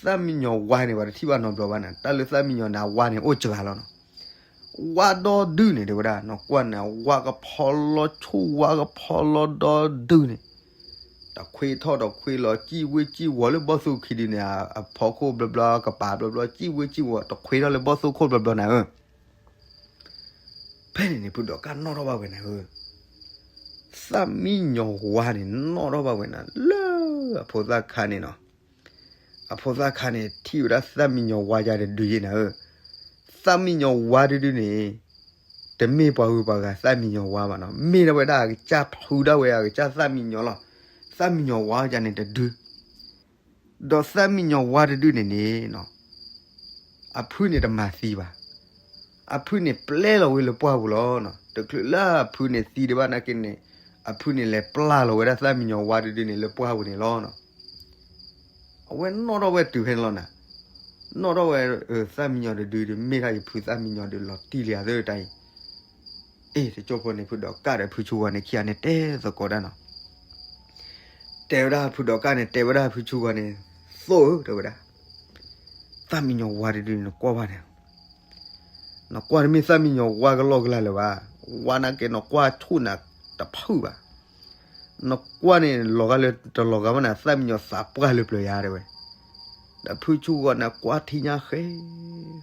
သၣ်မံယီၤဝါန့ၣ် ပှၤတထံၣ်ဘၣ်နီတဘျီဘၣ်န့ၣ်, တၢ်လၢသၣ်မံယီၤန့ၣ် အဝါန့ၣ် အိၣ်စှၤလီၤနီၤ, ဝါဒီဒုန့ၣ် တဲဝဲဒၣ် နကွၢ်န့ၣ် ဝါကဖီလီၤဆူၣ် ဝါကဖီလီၤဒီဒုန့ၣ်, တခွ့ထီၣ်တခွ့လီၤ စံၣ်ဝ့စံၣ်ဝီၤလၢဘီၣ်သိၣ်ခံဒုန့ၣ် အဖီခိၣ်ဘျီဘျီ ကပၤဘျီဘျီ စံၣ်ဝ့စံၣ်ဝီၤ တခွ့ထီၣ်လၢဘီၣ်သိၣ်ခိၣ်ဘျီဘျီနၤဧၢ ဖဲန့ၣ်န့ၣ် ဖုဒီးကၣ်နီၣ်ထီၣ်ဘၣ်ဝဲနၤဧၢ, သၣ်မံယီၤဝါန့ၣ် နီၣ်ထီၣ်ဘၣ်ဝဲနၤ လၢအဖိသၣ်ခါန့ၣ်နီၤ, အဖိသၣ်ခါန့ၣ် ထံၣ်ဝဲဒၣ်သၣ်မံယီၤဝါယါတဒုယဲနၤဧၢ, သၣ်မံယီၤဝါတဒုန့ၣ် တမ့ၢ်ပှၤဂုၤပှၤဂၤသၣ်မံယီၤဝါဘၣ်နီၤ, မ့ၢ်ဒၣ်ဝဲဒၣ်အကစၢ်ဖုဒၣ်ဝဲအကစၢ်သၣ်မံယီၤလီၤ, သၣ်မံယီၤဝါယါန့ၣ်တဒု ဒီးသၣ်မံယီၤဝါတဒုန့ၣ်န့ၣ် အဖုန့ၣ်တမၤသံဘၣ်, အဖုန့ၣ်ပျဲလီၤဝဲလၢပှၢ်ပူၤလီၤ. တချုးလၢအဖုန့ၣ်သံဒံးဘၣ်နာ်က့န့ၣ် အဖုန့ၣ်လဲၤပျဲလီၤဝဲဒၣ်သၣ်မံယီၤဝါတဒုန့ၣ်လၢပှၢ်ပူၤန့ၣ်လီၤ. အဝဲနီၣ်ထီၣ်ဝဲတုၤဖဲန့ၣ်လီၤနၤ, နီၣ်ထီၣ်ဝဲ သၣ်မံယီၤတဒုဒီး မ့ၢ်ဒၣ်ယဖုသၣ်မံယီၤဒုးလီၤတံၢ်လံဧါသၢတၢ်အံၤ အ့ၣ် တကၠိၢ်ဖိန့ၣ် ဖုဒီးကၣ်ဒီးဖုဆူဂီၤန့ၣ် ခံဂၤန့ၣ်တဲသကိးတၢ်နီၤ, တဲဝဲဒၣ်ဖုဒီးကၣ်န့ၣ် တဲဝဲဒၣ်ဖုဆူဂီၤန့ၣ်, သိၣ်ဧၢ တဲဝဲဒၣ်, သၣ်မံယီၤဝါတဒုန့ၣ် နကွၢ်ဘၣ်န့ၣ်, နကွၢ်တမ့ၢ်သၣ်မံယီၤဝါကလီကလီလၢၤဘၣ်, ဝါနာ်က့နကွၢ်ဆူၣ်နၤတဖုၣ်ဘၣ် နကွၢ်န့ၣ် လီၤဂာ်လၢတလီၤဂာ်ဘၣ်န့ၣ် သၣ်မံယီၤသးပှၢ်လၢပျၢၤယါတဲဝဲ, ဒီးဖုဆူဂီၤန့ၣ် ကွၢ်ထံညါဃဲ,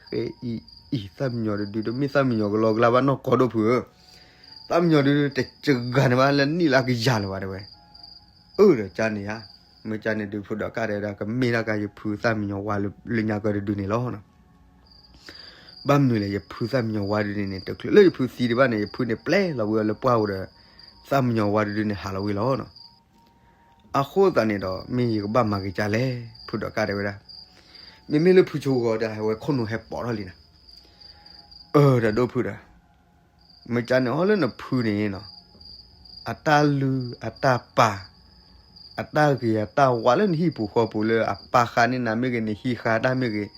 ဃဲအံၤအံၤ သၣ်မံယီၤတဒု တမ့ၢ်သၣ်မံယီၤကလီကလီဘၣ်နီၢ်ကီၢ်ဒိၣ်ဖုဧၢ, သၣ်မံယီၤတဒု တစှၤန့ၣ်ဘၣ်လၢနံၣ်လၢအကယၤလၢၤဘၣ်တဲဝဲ, အၢဒီးကန့ၣ်ဧါ, မ့ၢ်ကန့ၣ်ဒုးဖုဒီးကၣ်တဲဝဲဒၣ် ကမ့ၢ်ဒၣ်ကယဖုသၣ်မံယီၤဝါလၢညါကၢတဒုန့ၣ်လီၤ. ဘၣ်မနုၤလဲၣ် ယဖုသၣ်မံယီၤဝါတဒုန့ၣ်န့ၣ် တချုးလၢယဖုသံဒံးဘၣ်န့ၣ် ယဖုန့ၣ်ပျဲလီၤဝဲအီၤလၢပှၢ်ပူၤဒီး သၣ်မံယီၤဝါတဒုန့ၣ်ဟးလီၤဝဲလီၤနီၤ. အဃိသတးန့ၣ်ဒီး မ့ၢ်ယကဘၣ်မၤက့ၤကလဲၣ် ဖုဒီးကၣ်တဲဝဲဒၣ်, မ့မ့ၢ်လၢဖုဆိဂီၤဒီး အဝဲခိၣ်နူာ်ဟဲပိာ်ထီၣ်လံနၤ. အၢ ဒီးဒိၣ်ဖုဒီး, မ့ၢ်ကန့ၣ် အီၤလၢနဖုန့ၣ်နီၤ, အတၢ်လုၢ် အတၢ်ပာ် အတၢ်ဂ့ၤအတၢ်ဝါလၢနဟံၣ်ပူၤဃီပူၤ လၢအပာ်ဃာ်န့ၢ်နၤမ့ၢ်ဂ့ၤ, နဟံးဃာ်တၢ်မ့ၢ်ဂ့ၤ,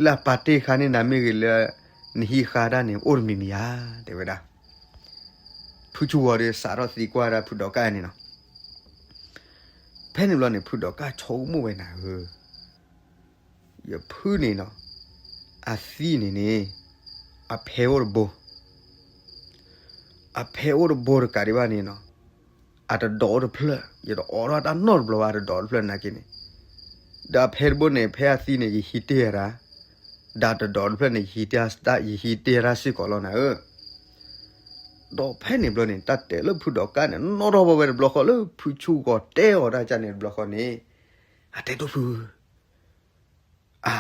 လၢအပာ်တ့ၢ်ဃာ်န့ၢ်နၤမ့ၢ်ဂ့ၤ, လၢနဟံးဃာ်တၢ်န့ၣ် အိၣ်တမံၤမံၤဧါ, တဲဝဲဒၣ်. ဖုဆိဂီၤဒီး စးထီၣ်သံကွၢ်ဒၣ်ဖုဒီးကၣ်န့ၣ်နီၤ. ဖဲန့ၣ်ဘျီန့ၣ် ဖုဒီးကၣ်ဆိကမိၣ်ဝဲနၤဧၢ, ယဖုန့ၣ်နီၤ, အသံန့ၣ်န့ၣ် အဖဲအိၣ်တဘိ, အဖဲအိၣ်တဘိတကးဒံးဘၣ်န့ၣ်နီၤ, အတဒိးအိၣ်တဖျၢၣ်, ယတအိးထီၣ်တၢ်နီတဘျီဘၣ်, အတဒိးအိၣ်တဖျၢၣ်နာ်က့န့ၣ်, ဒီးအဖဲတဘိန့ၣ် ဖဲအသံန့ၣ် ယဟံးတ့ၢ်ယၤဒၣ်, ဒီးတဒိးအိၣ်တဖျၢၣ်န့ၣ် ယဟံးတ့ၢ်ယၤဒၣ်စ့ၢ်ကီးလီၤနၤဧၢ. ဒီးဖဲန့ၣ်ဘျီန့ၣ် တၢ်တဲလၢဖုဒီးကၣ်န့ၣ် နီၣ်ထီၣ်ဘၣ်ဝဲတဘျီဃီ လၢဖုဆိဂီၤတဲအီၤဒၣ်ကန့ၣ်တဘျီဃီန့ၣ်, အတဲဒိၣ်ဖု အါ,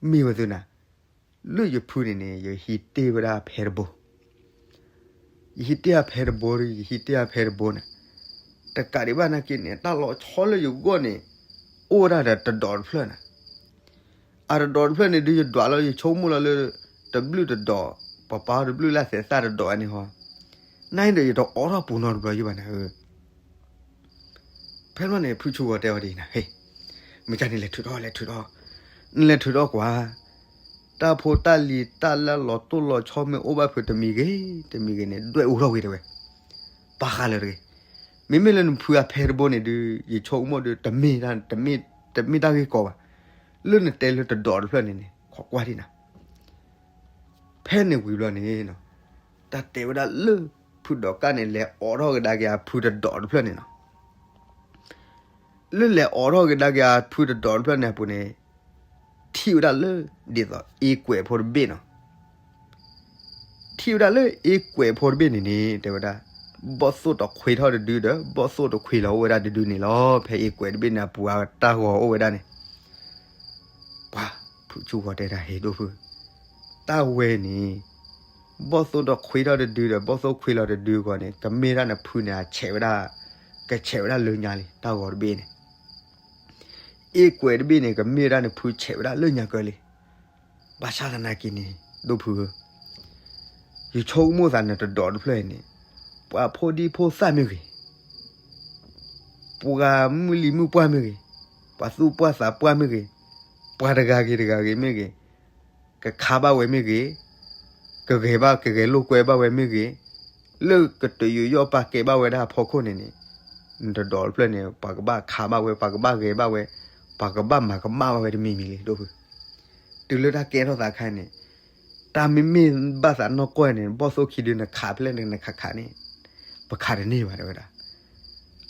မ့ၢ်ဝဲသုနၤ, လၢယဖုန့ၣ်န့ၣ် ယဟံးတ့ၢ်ဝဲဒၣ်အဖဲတဘိ, ယဟံးတ့ၢ်အဖဲတဘိဒီး ယဟံးတ့ၢ်အဖဲတဘိန့ၣ်, တကးဒံးဘၣ်နာ်က့န့ၣ် တၢ်လီၤဆီလၢယဂီၢ်န့ၣ် အိၣ်ဝဲဒၣ်ဒီးတဒိးတဖျၢၣ်နၤ. အတဒိးတဖျၢၣ်န့ၣ်ဒုး ယဒွးလီၤ ယဆိကမိၣ်လီၤလၢ တဘျုးတဒိး, ပပာ်တဘျုးလၢသဲးသၣ်တဒိးန့ၣ်ဟီ, နဒီးယတအိးထီၣ်ပူၤနီတဘျီယဘၣ်နၤဧၢ. ဖဲန့ၣ်န့ၣ် ဖုဆိဂီၤတဲအီၤဒ်အံၤနၤ, ဟ့ၣ်, မ့ၢ်ကန့ၣ် လဲၤထုးထီၣ် လဲၤထုးထီၣ်, နလဲၤထုးထီၣ်ကွၢ်, တၢ်ဖိတၢ်လံၤတၢ်လၢလီၤတိၢ်လီၤဆီမ့ၢ်အိၣ်ဘၣ်ဖုးတမံၤဂ့ၤ တမံၤဂ့ၤန့ၣ် ဒွဲၣ်အူထီၣ်ဝံၤတဲဝဲ, ပာ်ဃာ်လၢာ်တဂ့ၤ. မ့မ့ၢ်လၢနဖုအဖဲတဘိန့ၣ်ဒုး ယဆိကမိၣ်ဒီး တမ့ၢ်တၢ်ဂ့ၢ်ကီဘၣ်, လၢနတဲလၢတဒိးတဖျၢၣ်န့ၣ်န့ၣ် ခိးကွၢ်ဒံးနၤ. ဖဲန့ၣ်ဝံၤဘျီန့ၣ် တၢ်တဲဝဲဒၣ်လၢ ဖုဒီးကၣ်န့ၣ် လဲၤအိးထီၣ်ကဒါက့ၤအဖုတဒိးတဖျၢၣ်န့ၣ်နီၤ. လၢလဲၤအိးထီၣ်ကဒါက့ၤအဖုတဒိးတဖျၢၣ်န့ၣ်အပူၤန့ၣ် ထံၣ်ဝဲဒၣ်လၢ ဒ်သိးအ့ကွဲးဖိတဘ့ၣ်နီၤ. ထံၣ်ဝဲဒၣ်လၢအ့ကွဲးဖိတဘ့ၣ်န့ၣ်န့ၣ် တဲဝဲဒၣ် ဘီၣ်သိၣ်တခွ့ထီၣ်တဒုဒီး ဘီၣ်သိၣ်တခွ့လီၤအိၣ်ဝဲဒၣ်တဒုန့ၣ်လီၤ. ဖဲအ့ကွဲးတဘ့ၣ်န့ၣ်အပူၤ အတၢ်ဂီၤအိၣ်ဝဲဒၣ်န့ၣ် ပှၤဖုးဆူၣ်ဃီတဲဒၣ် ဟ့ၣ်ဒိၣ်ဖုး, တၢ်ဝဲန့ၣ် ဘီၣ်သိၣ်တခွ့ထီၣ်တဒုဒီး ဘီၣ်သိၣ်ခွ့လီၤတဒုအဂီၢ်န့ၣ် ကမ့ၢ်ဒၣ်နဖုန့ၣ် အဆဲးဝဲဒၣ်, ကဆဲးဝဲဒၣ်လၢညါလံ တၢ်ဂီၤတဘ့ၣ်န့ၣ်. အ့ကွဲးတဘ့ၣ်န့ၣ် ကမ့ၢ်ဝဲဒၣ်နဖုဆဲးဝဲဒၣ်လၢညါကၢလံ. ဘၣ်ဆၣ်သနာ်က့န့ၣ် ဒိၣ်ဖုဧၢ, ယဆိကမိၣ်သးနတဒိးတဖျၢၣ်အံၤန့ၣ် ပှၤဖိဒံဖိသၣ်မ့ၢ်ဂ့ၤ, ပှၤမုၢ်လံၤမုၢ်ပှၢ်မ့ၢ်ဂ့ၤ, ပှၤသူၣ်ပှၢ်သးပှၢ်မ့ၢ်ဂ့ၤ, ပှၤတဂၤဂ့ၤတဂၤဂ့ၤမ့ၢ်ဂ့ၤ, ကခါဘၣ်ဝဲမ့ၢ်ဂ့ၤ, ကဂဲၤဘၣ်ကဂဲၤလိာ်ကွဲဘၣ်ဝဲမ့ၢ်ဂ့ၤ, လၢကတယိယီၣ်ပာ်ကဲဘၣ်ဝဲဒၣ်အဖီခိၣ်န့ၣ်န့ၣ်, နတဒိးတဖျၢၣ်န့ၣ် ပှၤကဘၣ်ခါဘၣ်ဝဲ, ပှၤကဘၣ်ဂဲၤဘၣ်ဝဲ, ပှၤကဘၣ်မၤကမၣ်ဘၣ်ဝဲတမံၤမံၤလံ ဒိၣ်ဖု. တုၤလၢတၢ်ကဲထီၣ်သးခါန့ၣ်, တၢ်မ့မ့ၢ်ဘၣ်သးနီၢ်ကီၢ်န့ၣ် ဘီၣ်သိၣ်ခံဒုနခးဖဲလဲၣ်နခးခးန့ၣ်, ပခးတန့ၢ်ဘၣ်တဲဝဲဒၣ်.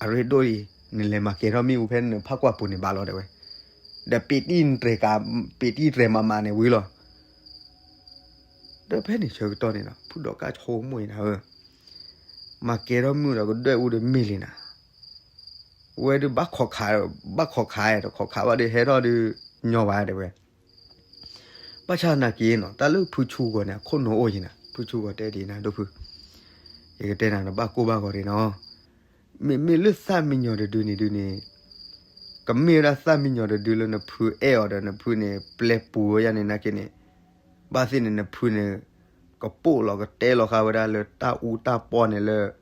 အရ့ဒိၣ်အံၤ နလဲၤမၤကဲထီၣ်မ့ၣ်အူဖဲနဖးကွၢ်ပူၤန့ၣ်ဘၣ်လီၤတဲဝဲ, ဒီးပ့ၤတံၢ်တြဲၤကး, ပ့ၤတံၢ်တြဲၤမးမးန့ၣ်ဝံၤလီၤ. ဒီးဖဲန့ၣ်ဆၢကတီၢ်န့ၣ်ဒီး ဖုဒီးကၣ်ဆိကမိၣ်အံၤနၤဧၢ, မၤကဲထီၣ်မ့ၣ်အူဒီးကဒွဲၣ်အူဒီးမ့ၢ်လံနၤ, ဝဲဒုးဘၣ်ခိးခး, ဘၣ်ခိးခး, တခိးခးဘၣ်ဒီးဟဲထီၣ်ဒီး ညီဘၣ်တဲဝဲ. ဘၣ်ဆၣ်သနာ်က့နီၤ တၢ်လၢဖုဆူၣ်ဂီၤန့ၣ် အခိၣ်နူာ်အိၣ်ယံၤနၤ, ဖုဆူၣ်ဂီၤတဲဒ်နၤ ဒိၣ်ဖု, ယကတဲနၤနဘၣ်ကိၢ်ဘၣ်ဂီၤဒ်နီၤ. မ့မ့ၢ်လၢသၣ်မံယီၤတဒုန့ၣ်ဒုန့ၣ်, ကမ့ၢ်ဝဲဒၣ်သၣ်မံယီၤတဒုလၢနဖုအဲၣ်အီၤဒီးနဖုန့ၣ် ပျဲပူၤဝဲယါန့ၣ်နာ်က့န့ၣ်, ဘၣ်သ့ၣ်န့ၣ် နဖုန့ၣ် ကပိာ်လီၤကတဲလီၤဃာ်ဝဲဒၣ်လၢတၢ်အူတၢ်ပီန့ၣ်လၢ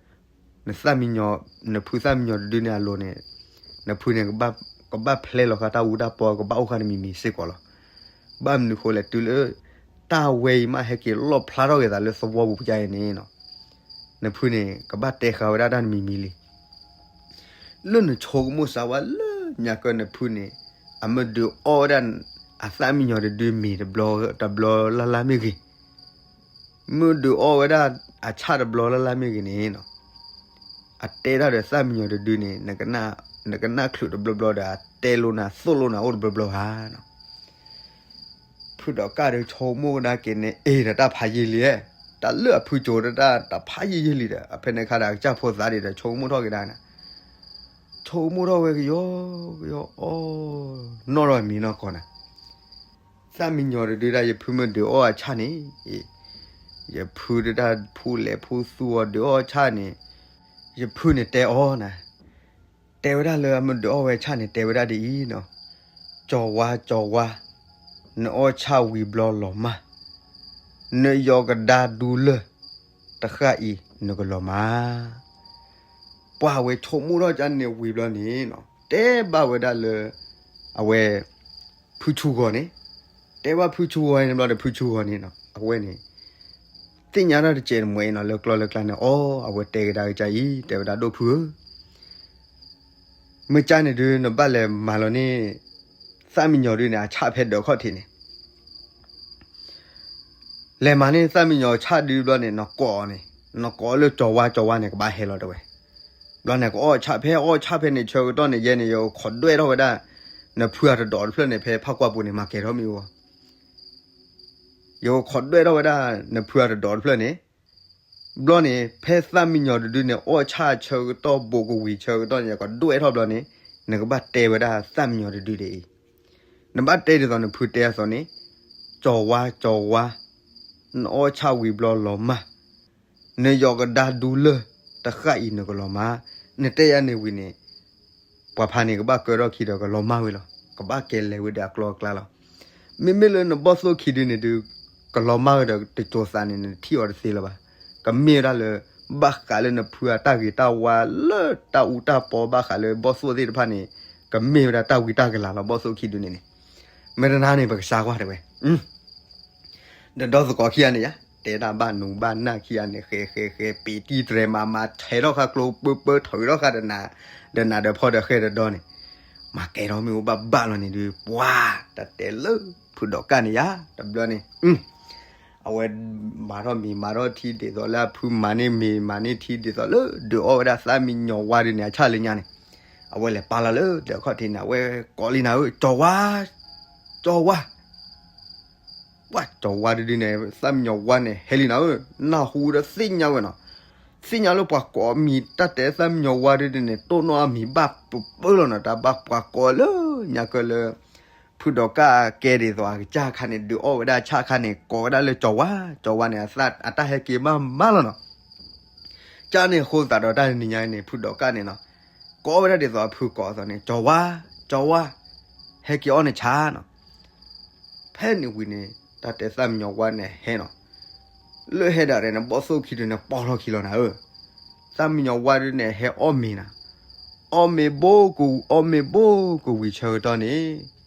နသၣ်မံယီၤ, နဖုသၣ်မံယီၤတဒုန့ၣ်အလိၤန့ၣ်, နဖုန့ၣ် ကဘၣ်ဖျဲလီၤဃာ်တၢ်အူတၢ်ပီ ကဘၣ်အိၣ်ဃာ်တမံၤမံၤစ့ၢ်ကီးလီၤ. ဘၣ်မနုၤဃိလဲၣ် တုၤလၢ တၢ်ဝဲအံၤမးဟဲက့ၤလီၣ်ဖျါထီၣ်က့ၤသးလၢသဝီပူၤပူၤယါအံၤန့ၣ်နီၤ, နဖုန့ၣ် ကဘၣ်တဲဃာ်ဝဲဒၣ်တၢ်တမံၤမံၤလံ. လၢနဆိကမိၣ်စၢ်ဝဲလၢညါကၢနဖုန့ၣ် အမ့ၢ်ဒုးအီၣ်ဝဲဒၣ် အသၣ်မံယီၤတဒုမ့ၤတဘျီတဘျီလၢ်လၢ်မ့ၢ်ဂ့ၤ, မ့ၢ်ဒုးအီၣ်ဝဲဒၣ်အဆၣ်တဘျီလၢ်လၢ်မ့ၢ်ဂ့ၤန့ၣ်နီၤ, အတဲဒၣ်ဒီးသၣ်မံယီၤတဒုန့ၣ် နကနၣ်ချုးတဘျီဘျီဒီး အတဲလိာ်နၤသိၣ်လိာ်နၤအိၣ်တဘျီဘျီဧါနီၤ. ဖုဒီးကၣ်ဒီးဆိကမိၣ်ကဒါက့ၤန့ၣ် အ့ၣ်ဒီးတၢ်ဖးယံာ်လံ, တၢ်လၢအဖုကၠိတၢ် တၢ်ဖးယံာ်ယံာ်လံဒီး အဖဲန့ၣ်အခါဒီး အကစၢ်ဖိသၣ်ဒံးဒီး ဆိကမိၣ်ထီၣ်က့ၤဒၣ်နၤ, ဆိကမိၣ်ထီၣ်ဝဲကယီကယီအီ, နီၢ်ထီၣ်မံၤနီၢ်ကီၢ်နၤ, သၣ်မံယီၤတဒုဒၣ် ယဖုမ့ၢ်ဒုးအီၣ်အဆၣ်န့ၣ်, ယဖုတဒၣ်ဖူလဲၤဖူသူအီၤဒုးအီၣ်အဆၣ်န့ၣ်, ယဖုန့ၣ်တဲအီၤနၤ, တဲဝဲဒၣ်လၢအမ့ၢ်ဒုးအီၣ်ဝဲဆၣ်န့ၣ် တဲဝဲဒၣ်ဒ်အံၤနီၤ, ကၠီၤဝါ ကၠီၤဝါ, နအီၣ်ဆၣ်ဝံၤဘျီလီၤမၢ်, နယီၤကဒါဒူလၢၢ်တဃၣ်အံၤနကလီၤမၢ်. ပှၤဝဲဆိကမိၣ်ထီၣ်ကန့ၣ်ဝံၤဘျီန့ၣ်နီၤ, တဲဘၣ်ဝဲဒၣ်လၢ အဝဲ ဖုဆူဂီၤန့ၣ်, တဲဘၣ်ဖုဆူဂီၤန့ၣ်ဘျီဒီး ဖုဆူဂီၤန့ၣ်နီၤ အဝဲန့ၣ် သ့ၣ်ညါထီၣ်တစဲးတမှဲးနီၤ လၢကျီၢ်လၢကျါန့ၣ် အီ အဝဲတဲကဒါကစၢ်အံၤ တဲဝဲဒၣ်ဒိၣ်ဖုဧၢ, မ့ၢ်ကၢ်န့ၣ်ဒုး နဘၣ်လဲၤမၤလီၤန့ၣ် သၣ်မံညီၤဒုန့ၣ် အဆၣ်ဖဲဒၢးခီၣ်ထံးန့ၣ် လဲၤမၤန့ၢ်သၣ်မံညီၤဆၣ်ဒုဘျီန့ၣ် နကိးအီၤန့ၣ်, နကိးအီၤလၢကၠီၤဝါ ကၠီၤဝါန့ၣ် ကဘၣ်ဟဲလီၤတဲဝဲ. ဘျီန့ၣ် ကအီၣ်ဆၣ်ဖဲ အီၣ်ဆၣ်ဖဲန့ၣ် ဆၢကတီၢ်န့ၣ် ယဲန့ၣ် ယကခိးဒွဲၣ်ထီၣ်ဝဲဒၣ် နဖုအတဒီးတဖျၢၣ်န့ၣ် ဖဲဖးကွၢ်ပူၤန့ၣ် မၤကဲၤထီၣ်မ့ၢ်အိၣ် ယကခိးဒွဲၣ်ထီၣ်ဝဲဒၣ် နဖုအတဒီးတဖျၢၣ်န့ၣ်, ဘျီန့ၣ် ဖဲသၣ်မံညီၤတဒုန့ၣ် အီၣ်ဆၣ်ဆၢကတီၢ် ဘူးကဝံၤဆၢကတီၢ်န့ၣ် ယကဒွဲၣ်ထီၣ်ဘျီန့ၣ် နကဘၣ်တဲဝဲဒၣ်သၣ်မံညီၤတဒုဒ်အံၤ, နဘၣ်တဲဒ်သိးနဖုတဲအသိးန့ၣ်, ကၠီၤဝါ ကၠီၤဝါ, နအီၣ်ဆၣ်ဝံၤဘျီလီၤမၢ်, နယီၤကဒါဒူလၢၢ်တဃၣ်အံၤနကလီၤမၢ်, နတဲယၤန့ၣ်ဝံၤန့ၣ် ပှၤဖးန့ၣ် ကဘၣ်ကၢထီၣ်ခံဒီး ကလီၤမၢ်ဝဲလီၤ. ကဘၣ်ကဲလဲၤဝဲဒီးအကျိၤအကျဲလီၤ. မ့မ့ၢ်လၢနဘီၣ်သိၣ်ခံဒုန့ၣ်ဒုး ကလီၤမၢ်ဝဲဒီး တစိၤသးန့ၣ် နထံၣ်အီၤတသ့လၢၤဘၣ်. ကမ့ၢ်ဝဲဒၣ်လၢ ဘၣ်ဃးလၢနဖုအတၢ်ဂ့ၤတၢ်ဝါလၢတၢ်အူတၢ်ပီ ဘၣ်ဃးလၢဘီၣ်သိၣ်သ့ၣ်တဖၣ်န့ၣ် ကမ့ၢ်ဝဲဒၣ်တၢ်ဝံတၢ်ကလၤလီၤ. ဘီၣ်သိၣ်ခံဒုန့ၣ်န့ၣ် မ့ၢ်တနၤန့ၣ် ပကစါကွၢ်တဲဝဲ ဒီးဒီသကိးခံဂၤန့ၣ်ယါ တဲဒၣ်ဘၣ်နူၤဘၣ်နၢ်ခံဂၤန့ၣ် ဃဲဃဲဃဲ ပ့ၤတံၢ်တြဲၤမၤမၤ ထဲးထီၣ်ဃာ်ကျိပၢပၢ ထီၣ်ဂံၢ်ထီၣ်ဃာ်ဒီးနၤ ဒီးနၤဒီးဖီဒီးဃဲဒီးဒီန့ၣ် မၤကဲထီၣ်မ့ၢ်အိၣ်ဘၣ်ဘၣ်လီၤန့ၣ်ဒုး ပှၤတၢ်တဲလၢ ဖုဒီးကၣ်န့ၣ်ယါ တဘျီန့ၣ် အဝဲမၤထီၣ်မ့ၤမၤထီၣ်ထံဒ်သိးလၢအဖုမၤန့ၢ်မ့ၤမၤန့ၢ်ထံဒ်သိးလၢ ဒုးအီၣ်ဝဲဒၣ်သၣ်မံညီၤဝါဒုန့ၣ် အဆၣ်လၢညါန့ၣ် အဝဲလဲၤပာ်လီၤလၢဒၢးခီၣ်ထံးန့ၣ် အဝဲကိးလံနၤဧၢ ကၠီၤဝါ ကၠီၤဝါ ပှၤကၠီၤဝါဒုဒုန့ၣ် သၣ်မံညီၤဝါန့ၣ် ဟဲလံနၤဧၢ, နၢ်ဟူဒီးသ့ၣ်ညါဝဲနီၤ, သ့ၣ်ညါလၢပှၤကိးအမံၤ တၢ်တဲသၣ်မံညီၤဝါဒုဒုန့ၣ် တိၢ်နီၣ်အမံၤဘၣ်ပပၢၢ်လီၤနီၤ, တၢ်ဘၣ်ပှၤကိးလၢညါကၢလၢ ဖုဒီးကၣ်ကဲဒ်သိးအကစၢ်ခါန့ၣ် ဒုးအီၣ်ဝဲဒၣ်ဆၣ်ခါန့ၣ် ကိးဝဲဒၣ်လၢကၠီၤဝါ, ကၠီၤဝါန့ၣ် အတၢ်ဟဲက့ၤမးမးလီၤနီၤ. ကၢ်န့ၣ်အဃိသတးဒီးတၢ်တနံၤညါန့ၣ် ဖုဒီးကၣ်န့ၣ်နီၤ, ကိးဝဲဒၣ်ဒ်သိးအဖုကိးအသိးန့ၣ် ကၠီၤဝါ, ကၠီၤဝါ, ဟဲက့ၤအီၣ်နဆၣ်နီၤ. ဖဲန့ၣ်ဝံၤန့ၣ် တၢ်တဲသၣ်မံညီၤဝါန့ၣ်ဟဲနီၤ, လၢဟဲဒၣ်ရဲၣ်န့ၣ် ဘီၣ်သိၣ်ခံဒုန့ၣ် ပိာ်ထီၣ်ခံလီၤနၤဧၢ, သၣ်မံညီၤဝါဒုန့ၣ် ဟဲအီၣ်မ့ၤနၤ, အီၣ်မ့ၤဘိက, အီၣ်မ့ၤဘိကဝံၤဆၢကတီၢ်န့ၣ်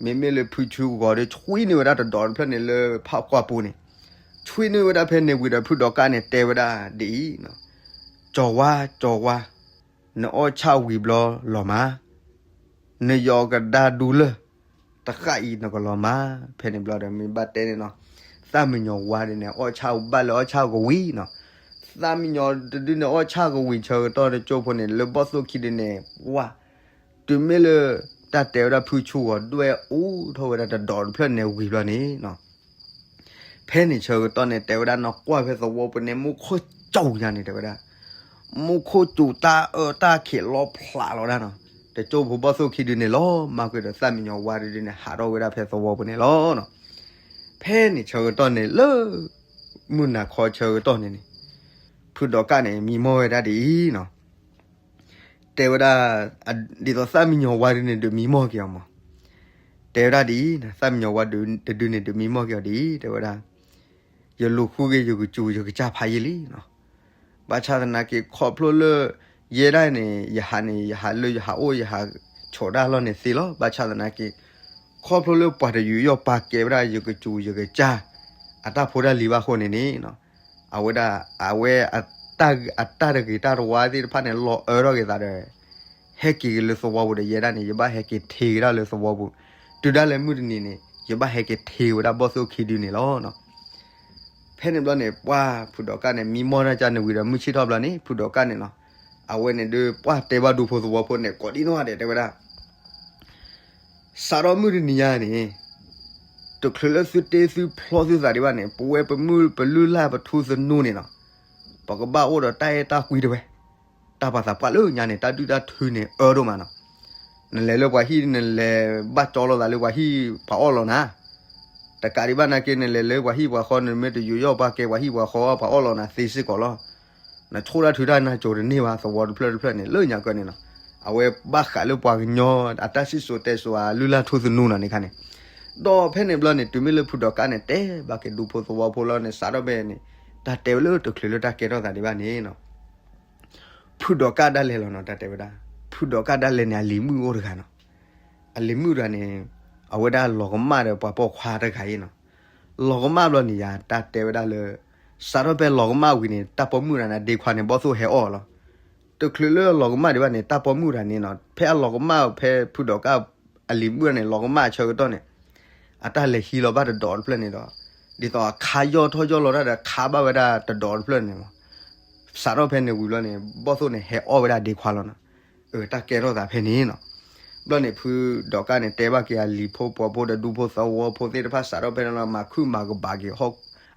မ့မ့ၢ်လၢဖုဆူဂီၤဒီး ဆွံန့ၢ်ဝဲဒၣ်တဒီးတဖျၢၣ်န့ၣ်လၢဖးကွၢ်ပူၤန့ၣ်, ဆွံန့ၢ်ဝဲဒၣ်ဖဲန့ၣ်ဝံၤဒီး ဖုဒီးကၣ်န့ၣ်တဲဝဲဒၣ်ဒ်အံၤ, ကၠီၤဝါ, ကၠီၤဝါ, နအီၣ်ဆၣ်ဝံၤဘျီလီၤမး, နယီၤကဒါဒူလၢၢ် တဃၣ်အံၤနကလီၤမး, ဖဲန့ၣ်ဘျီဒီး မ့ၢ်ဘၣ်တဲန့ၣ်နီၤ, သၣ်မံညီၤဝါဒုန့ၣ် အီၣ်ဆၣ်ဘၣ်လၢအီၣ်ဆၣ်ကဝံၤနီၤ, သၣ်မံညီၤတဒုန့ၣ် အီၣ်ဆၣ်ကဝံၤဆၢကတီၢ်တကၠိဖိန့ၣ် လၢဘီၣ်သိၣ်ခံဒုန့ၣ် ဝါ တုၤမ့ၢ်လၢ တၢ်တဲဝဲဒၣ်ဖုဆူဂီၤဒွဲၣ်အိၣ်ထီၣ်ဝဲဒၣ်တဒီးတဖျၢၣ်န့ၣ်ဝံၤဘျီန့ၣ်နီၤ, ဖဲန့ၣ်ဆၢကတီၢ်န့ၣ် တဲဝဲဒၣ်နီၢ်ကွၢ်ဖဲသဝီပူၤန့ၣ် မူခိၣ်စူၤညါန့ၣ် တဲဝဲဒၣ်, မူခိၣ်စူၤတၢ်အၢတၢ်ခံးလီၤဖျးလီၤဒၣ်နီၤ, တကၠိဖိဘီၣ်သိၣ်ခံဒုန့ၣ်လီၤ, မၤကွံာ်ဒီးသၣ်မံညီၤဝါဒုန့ၣ် ဟးထီၣ်ဝဲဒၣ်ဖဲသဝီပူၤန့ၣ်လီၤ. ဖဲန့ၣ်ဆၢကတီၢ်န့ၣ်လၢ မုၢ်နၤခီဆၢကတီၢ်န့ၣ်န့ၣ်, ဖုဒီးကၣ်န့ၣ် မံမီၢ်ဝဲဒၣ်ဒ်အံၤနီၤ တဲဝဲဒၣ်, ဒ်သိးသၣ်မံညီၤဝါဒုန့ၣ် ဒုးမံမီၢ်က့ၤအီၤမး, တဲဝဲဒၣ်ဒ်အံၤ, သၣ်မံညီၤဝါဒုတဒုန့ၣ် ဒုးမံမီၢ်က့ၤအီၤဒ်အံၤ, တဲဝဲဒၣ်, ယလူၤဃုက့ၤယကစူၤယကစၢ်ဖးယံာ်လံနီၤ, ဘၣ်ဆၣ်သနာ်က့ ခီဖျိလၢ ယဲဒၣ်န့ၣ် ယဟးန့ၣ် ယဟးလၢယဟးအိၣ်ယဟးဆိးတၢ်လီၢ်န့ၣ်သ့လီၤ, ဘၣ်ဆၣ်သနာ်က့ ခီဖျိလၢပှၤတယူးယီၣ်ပာ်ကဲဝဲဒၣ်ယကစူၤယကစၢ် အတၢ်ဖိတၢ်လံၤဘၣ်အဃိန့ၣ်န့ၣ် အဝဲဒၣ် အဝဲ အတၢ်တဂ့ၤတၢ်တဝါသ့ၣ်တဖၣ်န့ၣ် လီၤအၢထီၣ်က့ၤသးဒီး ဟဲက့ၤက့ၤလၢသဝီပူၤဒီး ယဲဒၣ်န့ၣ် ယဘၣ်ဟဲက့ၤထံးက့ၤဒၣ်လၢသဝီပူၤ, တုၤဒၣ်လဲာ်မုၢ်တနံၤန့ၣ် ယဘၣ်ဟဲက့ၤထံးဝဲဒၣ်ဘီၣ်သိၣ်ခံဒုန့ၣ်လီၤ. ဖဲန့ၣ်ဘျီန့ၣ် ပှၢ်ဖုဒီးကၣ်န့ၣ် မံမီၢ်ဒၣ်ကၢ်န့ၣ်ဝံၤဒီး မုၢ်ဆ့ၣ်ထီၣ်ဘျီန့ၣ် ဖုဒီးကၣ်န့ၣ်နီၤ, အဝဲန့ၣ်ဒုး ပှၢ်တဲဘၣ်ဒူဖိသဝီဖိန့ၣ် ကိးဒံနီၢ်ဂၤဒဲး တဲဝဲဒၣ် စးထီၣ်မုၢ်တနံၤညါန့ၣ် တချုးလၢသုတ့သုဖျီသုသးဒံးဘၣ်န့ၣ် ပဝဲပမုၢ်ပလုၢ်လၢ်ပထူသနူန့ၣ်နီၤ, ပကဘၣ်အိၣ်ဒီးတၢ်အဲၣ်တၢ်ကွံတဝဲ, တၢ်ပာ်သးပှၢ်လၢညါန့ၣ် တၢ်ဒုၣ်တၢ်ထုန့ၣ် အၢဒိၣ်မးနီၤ, နလဲၤလၢပှၤဟံၣ် နလဲၤဘၣ်ကၠီလိာ်သးလၢပှၤဟံၣ်ပှၤအီၣ်လီၤနၤ, တကးဒံးဘၣ်နာ်က့ နလဲၤလၢပှၤဟံၣ်ပှၤဃီ နမ့ၢ်တယူးယီၣ်ပာ်ကဲပှၤဟံၣ်ပှၤဃီ ပှၤအီၣ်လီၤနၤသ့စ့ၢ်ကီးလီၤ. နဆိၣ်တၢ်ထုတၢ်နၢ်ကၠိတန့ၢ်ဘၣ် သဝီတဖျၢၣ်တဖျၢၣ်န့ၣ် လၢညါကၢန့ၣ်နီၤ, အဝဲဘၣ်ဃးလၢပှၤကညီအတၢ်စံၣ်စိၤတဲစိၤအလုၢ်လၢ်ထူသနူနီၤန့ၣ်ခါန့ၣ်, ဒီးဖဲန့ၣ်ဘျီန့ၣ် တုၤမ့ၢ်လၢဖုဒီးကၣ်န့ၣ် တဲဘၣ်က့ၤဒူဖိသဝီဖိလီၤန့ၣ် စးထီၣ်ဖဲန့ၣ် တၢ်တဲဝဲလၢတချုးလၢတၢ်ကဲထီၣ်သးဒံးဘၣ်န့ၣ်နီၤ ဖုဒီးကၣ်ဒၣ်လဲာ်လီၤနီၤ တၢ်တဲဝဲဒၣ် ဖုဒီးကၣ်ဒၣ်လဲာ်န့ၣ် အလံၤမုၣ်အိၣ်တဂၤနီၤ အလံၤမုၣ်တဂၤန့ၣ် အဝဲဒၣ်လီၤကမၣ်ဒီးပှၤပိာ်ခွါတဂၤအံၤနီၤ လီၤကမၣ်ဘျီန့ၣ်ယၤ တၢ်တဲဝဲဒၣ်လၢ စးထီၣ်ဖဲလီၤကမၣ်ဝံၤန့ၣ် တၢ်ပိာ်မုၣ်တဂၤန့ၣ် အဒ့ခွါန့ၣ် ဘီၣ်သိၣ်ဟဲအီၣ်လီၤ တချုးလၢလီၤကမၣ်ဒံးဘၣ်န့ၣ် တၢ်ပိာ်မုၣ်တဂၤန့ၣ်နီၤ ဖဲအလီၤကမၣ်ဖဲဖုဒီးကၣ် အလံၤမုၣ်န့ၣ် လီၤကမၣ်အဆၢကတီၢ်န့ၣ် အတၢ်လဲၤဟံးလီၤဘၣ်တဒီးတဖျၢၣ်န့ၣ်ဒီး ဒ်သိးအခါယီၢ်ထီၣ်ယီၢ်လီၤတၢ်ဒီးခါဘၣ်ဝဲဒၣ်တဒီးတဖျၢၣ်န့ၣ်မး စးထီၣ်ဖဲန့ၣ်ဝံၤဘျီန့ၣ် ဘီၣ်သိၣ်န့ၣ် ဟဲအီၣ်ဝဲဒၣ်ဒ့ခွါလီၤနီၤ အတၢ်ကဲထီၣ်သးဖဲန့ၣ်နီၤ ဘျီန့ၣ်ဖုဒီးကၣ်န့ၣ် တဲဘၣ်က့ၤအလံၤဖိပှီၤဖိဒီးဒူဖိသဝီဖိသ့ၣ်တဖၣ်စးထီၣ်ဖဲန့ၣ်လီၤ မၤခုၣ်မၤကဘးက့ၤ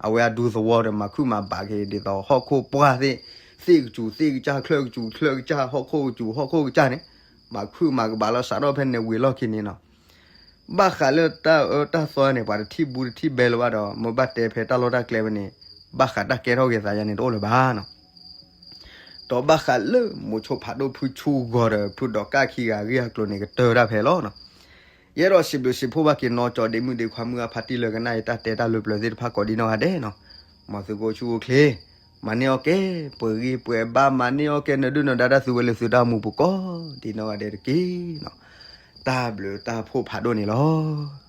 အဝဲအဒူသဝီဒီးမၤခုၣ်မၤဘးက့ၤ ဒ်သိးဟီၣ်ခိၣ်ပှၢ်သ့ၣ် သ့ၣ်ကစူၤသ့ၣ်ကစၢ် ချၢၣ်ကစူၤချၢၣ်ကစၢ် ဟီၣ်ခိၣ်ကစူၤဟီၣ်ခိၣ်ကစၢ်န့ၣ် မၤခုၣ်မၤကဘးလီၤ စးထီၣ်ဖဲန့ၣ်ဝံၤလီၢ်ခံန့ၣ်နီၤ ဘၣ်ဃးလၢတၢ်အၢတၢ်သီန့ၣ် ပှၤတထံၣ်ဘူးတထံၣ်ဘဲလၢၤဘၣ်ဒီး မ့ၢ်ဘၣ်တဲဖဲတၢ်လီၢ်တၢ်ကျဲဝဲန့ၣ် ဘၣ်ဃးတၢ်ကဲထီၣ်က့ၤသးယါန့ၣ်တအိၣ်လၢၤဘၣ်နီၤ ဒီးဘၣ်ဃးလၢမိၤဆိဖးဒိၣ်ဖုဆူဂီၤဒီး ဖုဒီးကၣ်ခံဂၤအဂ့ၢ်အကျိၤန့ၣ် ကတၢၢ်တၢ်ဖဲလီၤနီၤ ယအဲၣ်ဒိးစံးဘျုးစံးဖှိၣ်ဘၣ်က့ၤနီၢ်ကၠီဒ့မုၣ်ဒ့ခွါမုၣ်အဖါတံၢ်လၢကနၣ်အံၤတၢ်တဲတၢ်လၢပျၢၤသ့ၣ်တဖၣ်ကိးဒံနီၢ်ဂၤဒဲးနီၤ မ်သုကအိၣ်ဆူၣ်အိၣ်ချ့ မၤန့ၢ်အီၣ်ကဲ ပှဲၤဂံၢ်ပှဲၤဘါ မၤန့ၢ်အီၣ်ကဲ နဒုၣ်နဒါတၢ်သူဝဲလၢသုတၢ်မူပူၤကိးဒံနီၢ်ဂၤဒဲးတက့ၢ်နီၤ တၢ်ဘျုးတၢ်ဖှိၣ်ဖးဒိၣ်န့ၣ်လီၤ.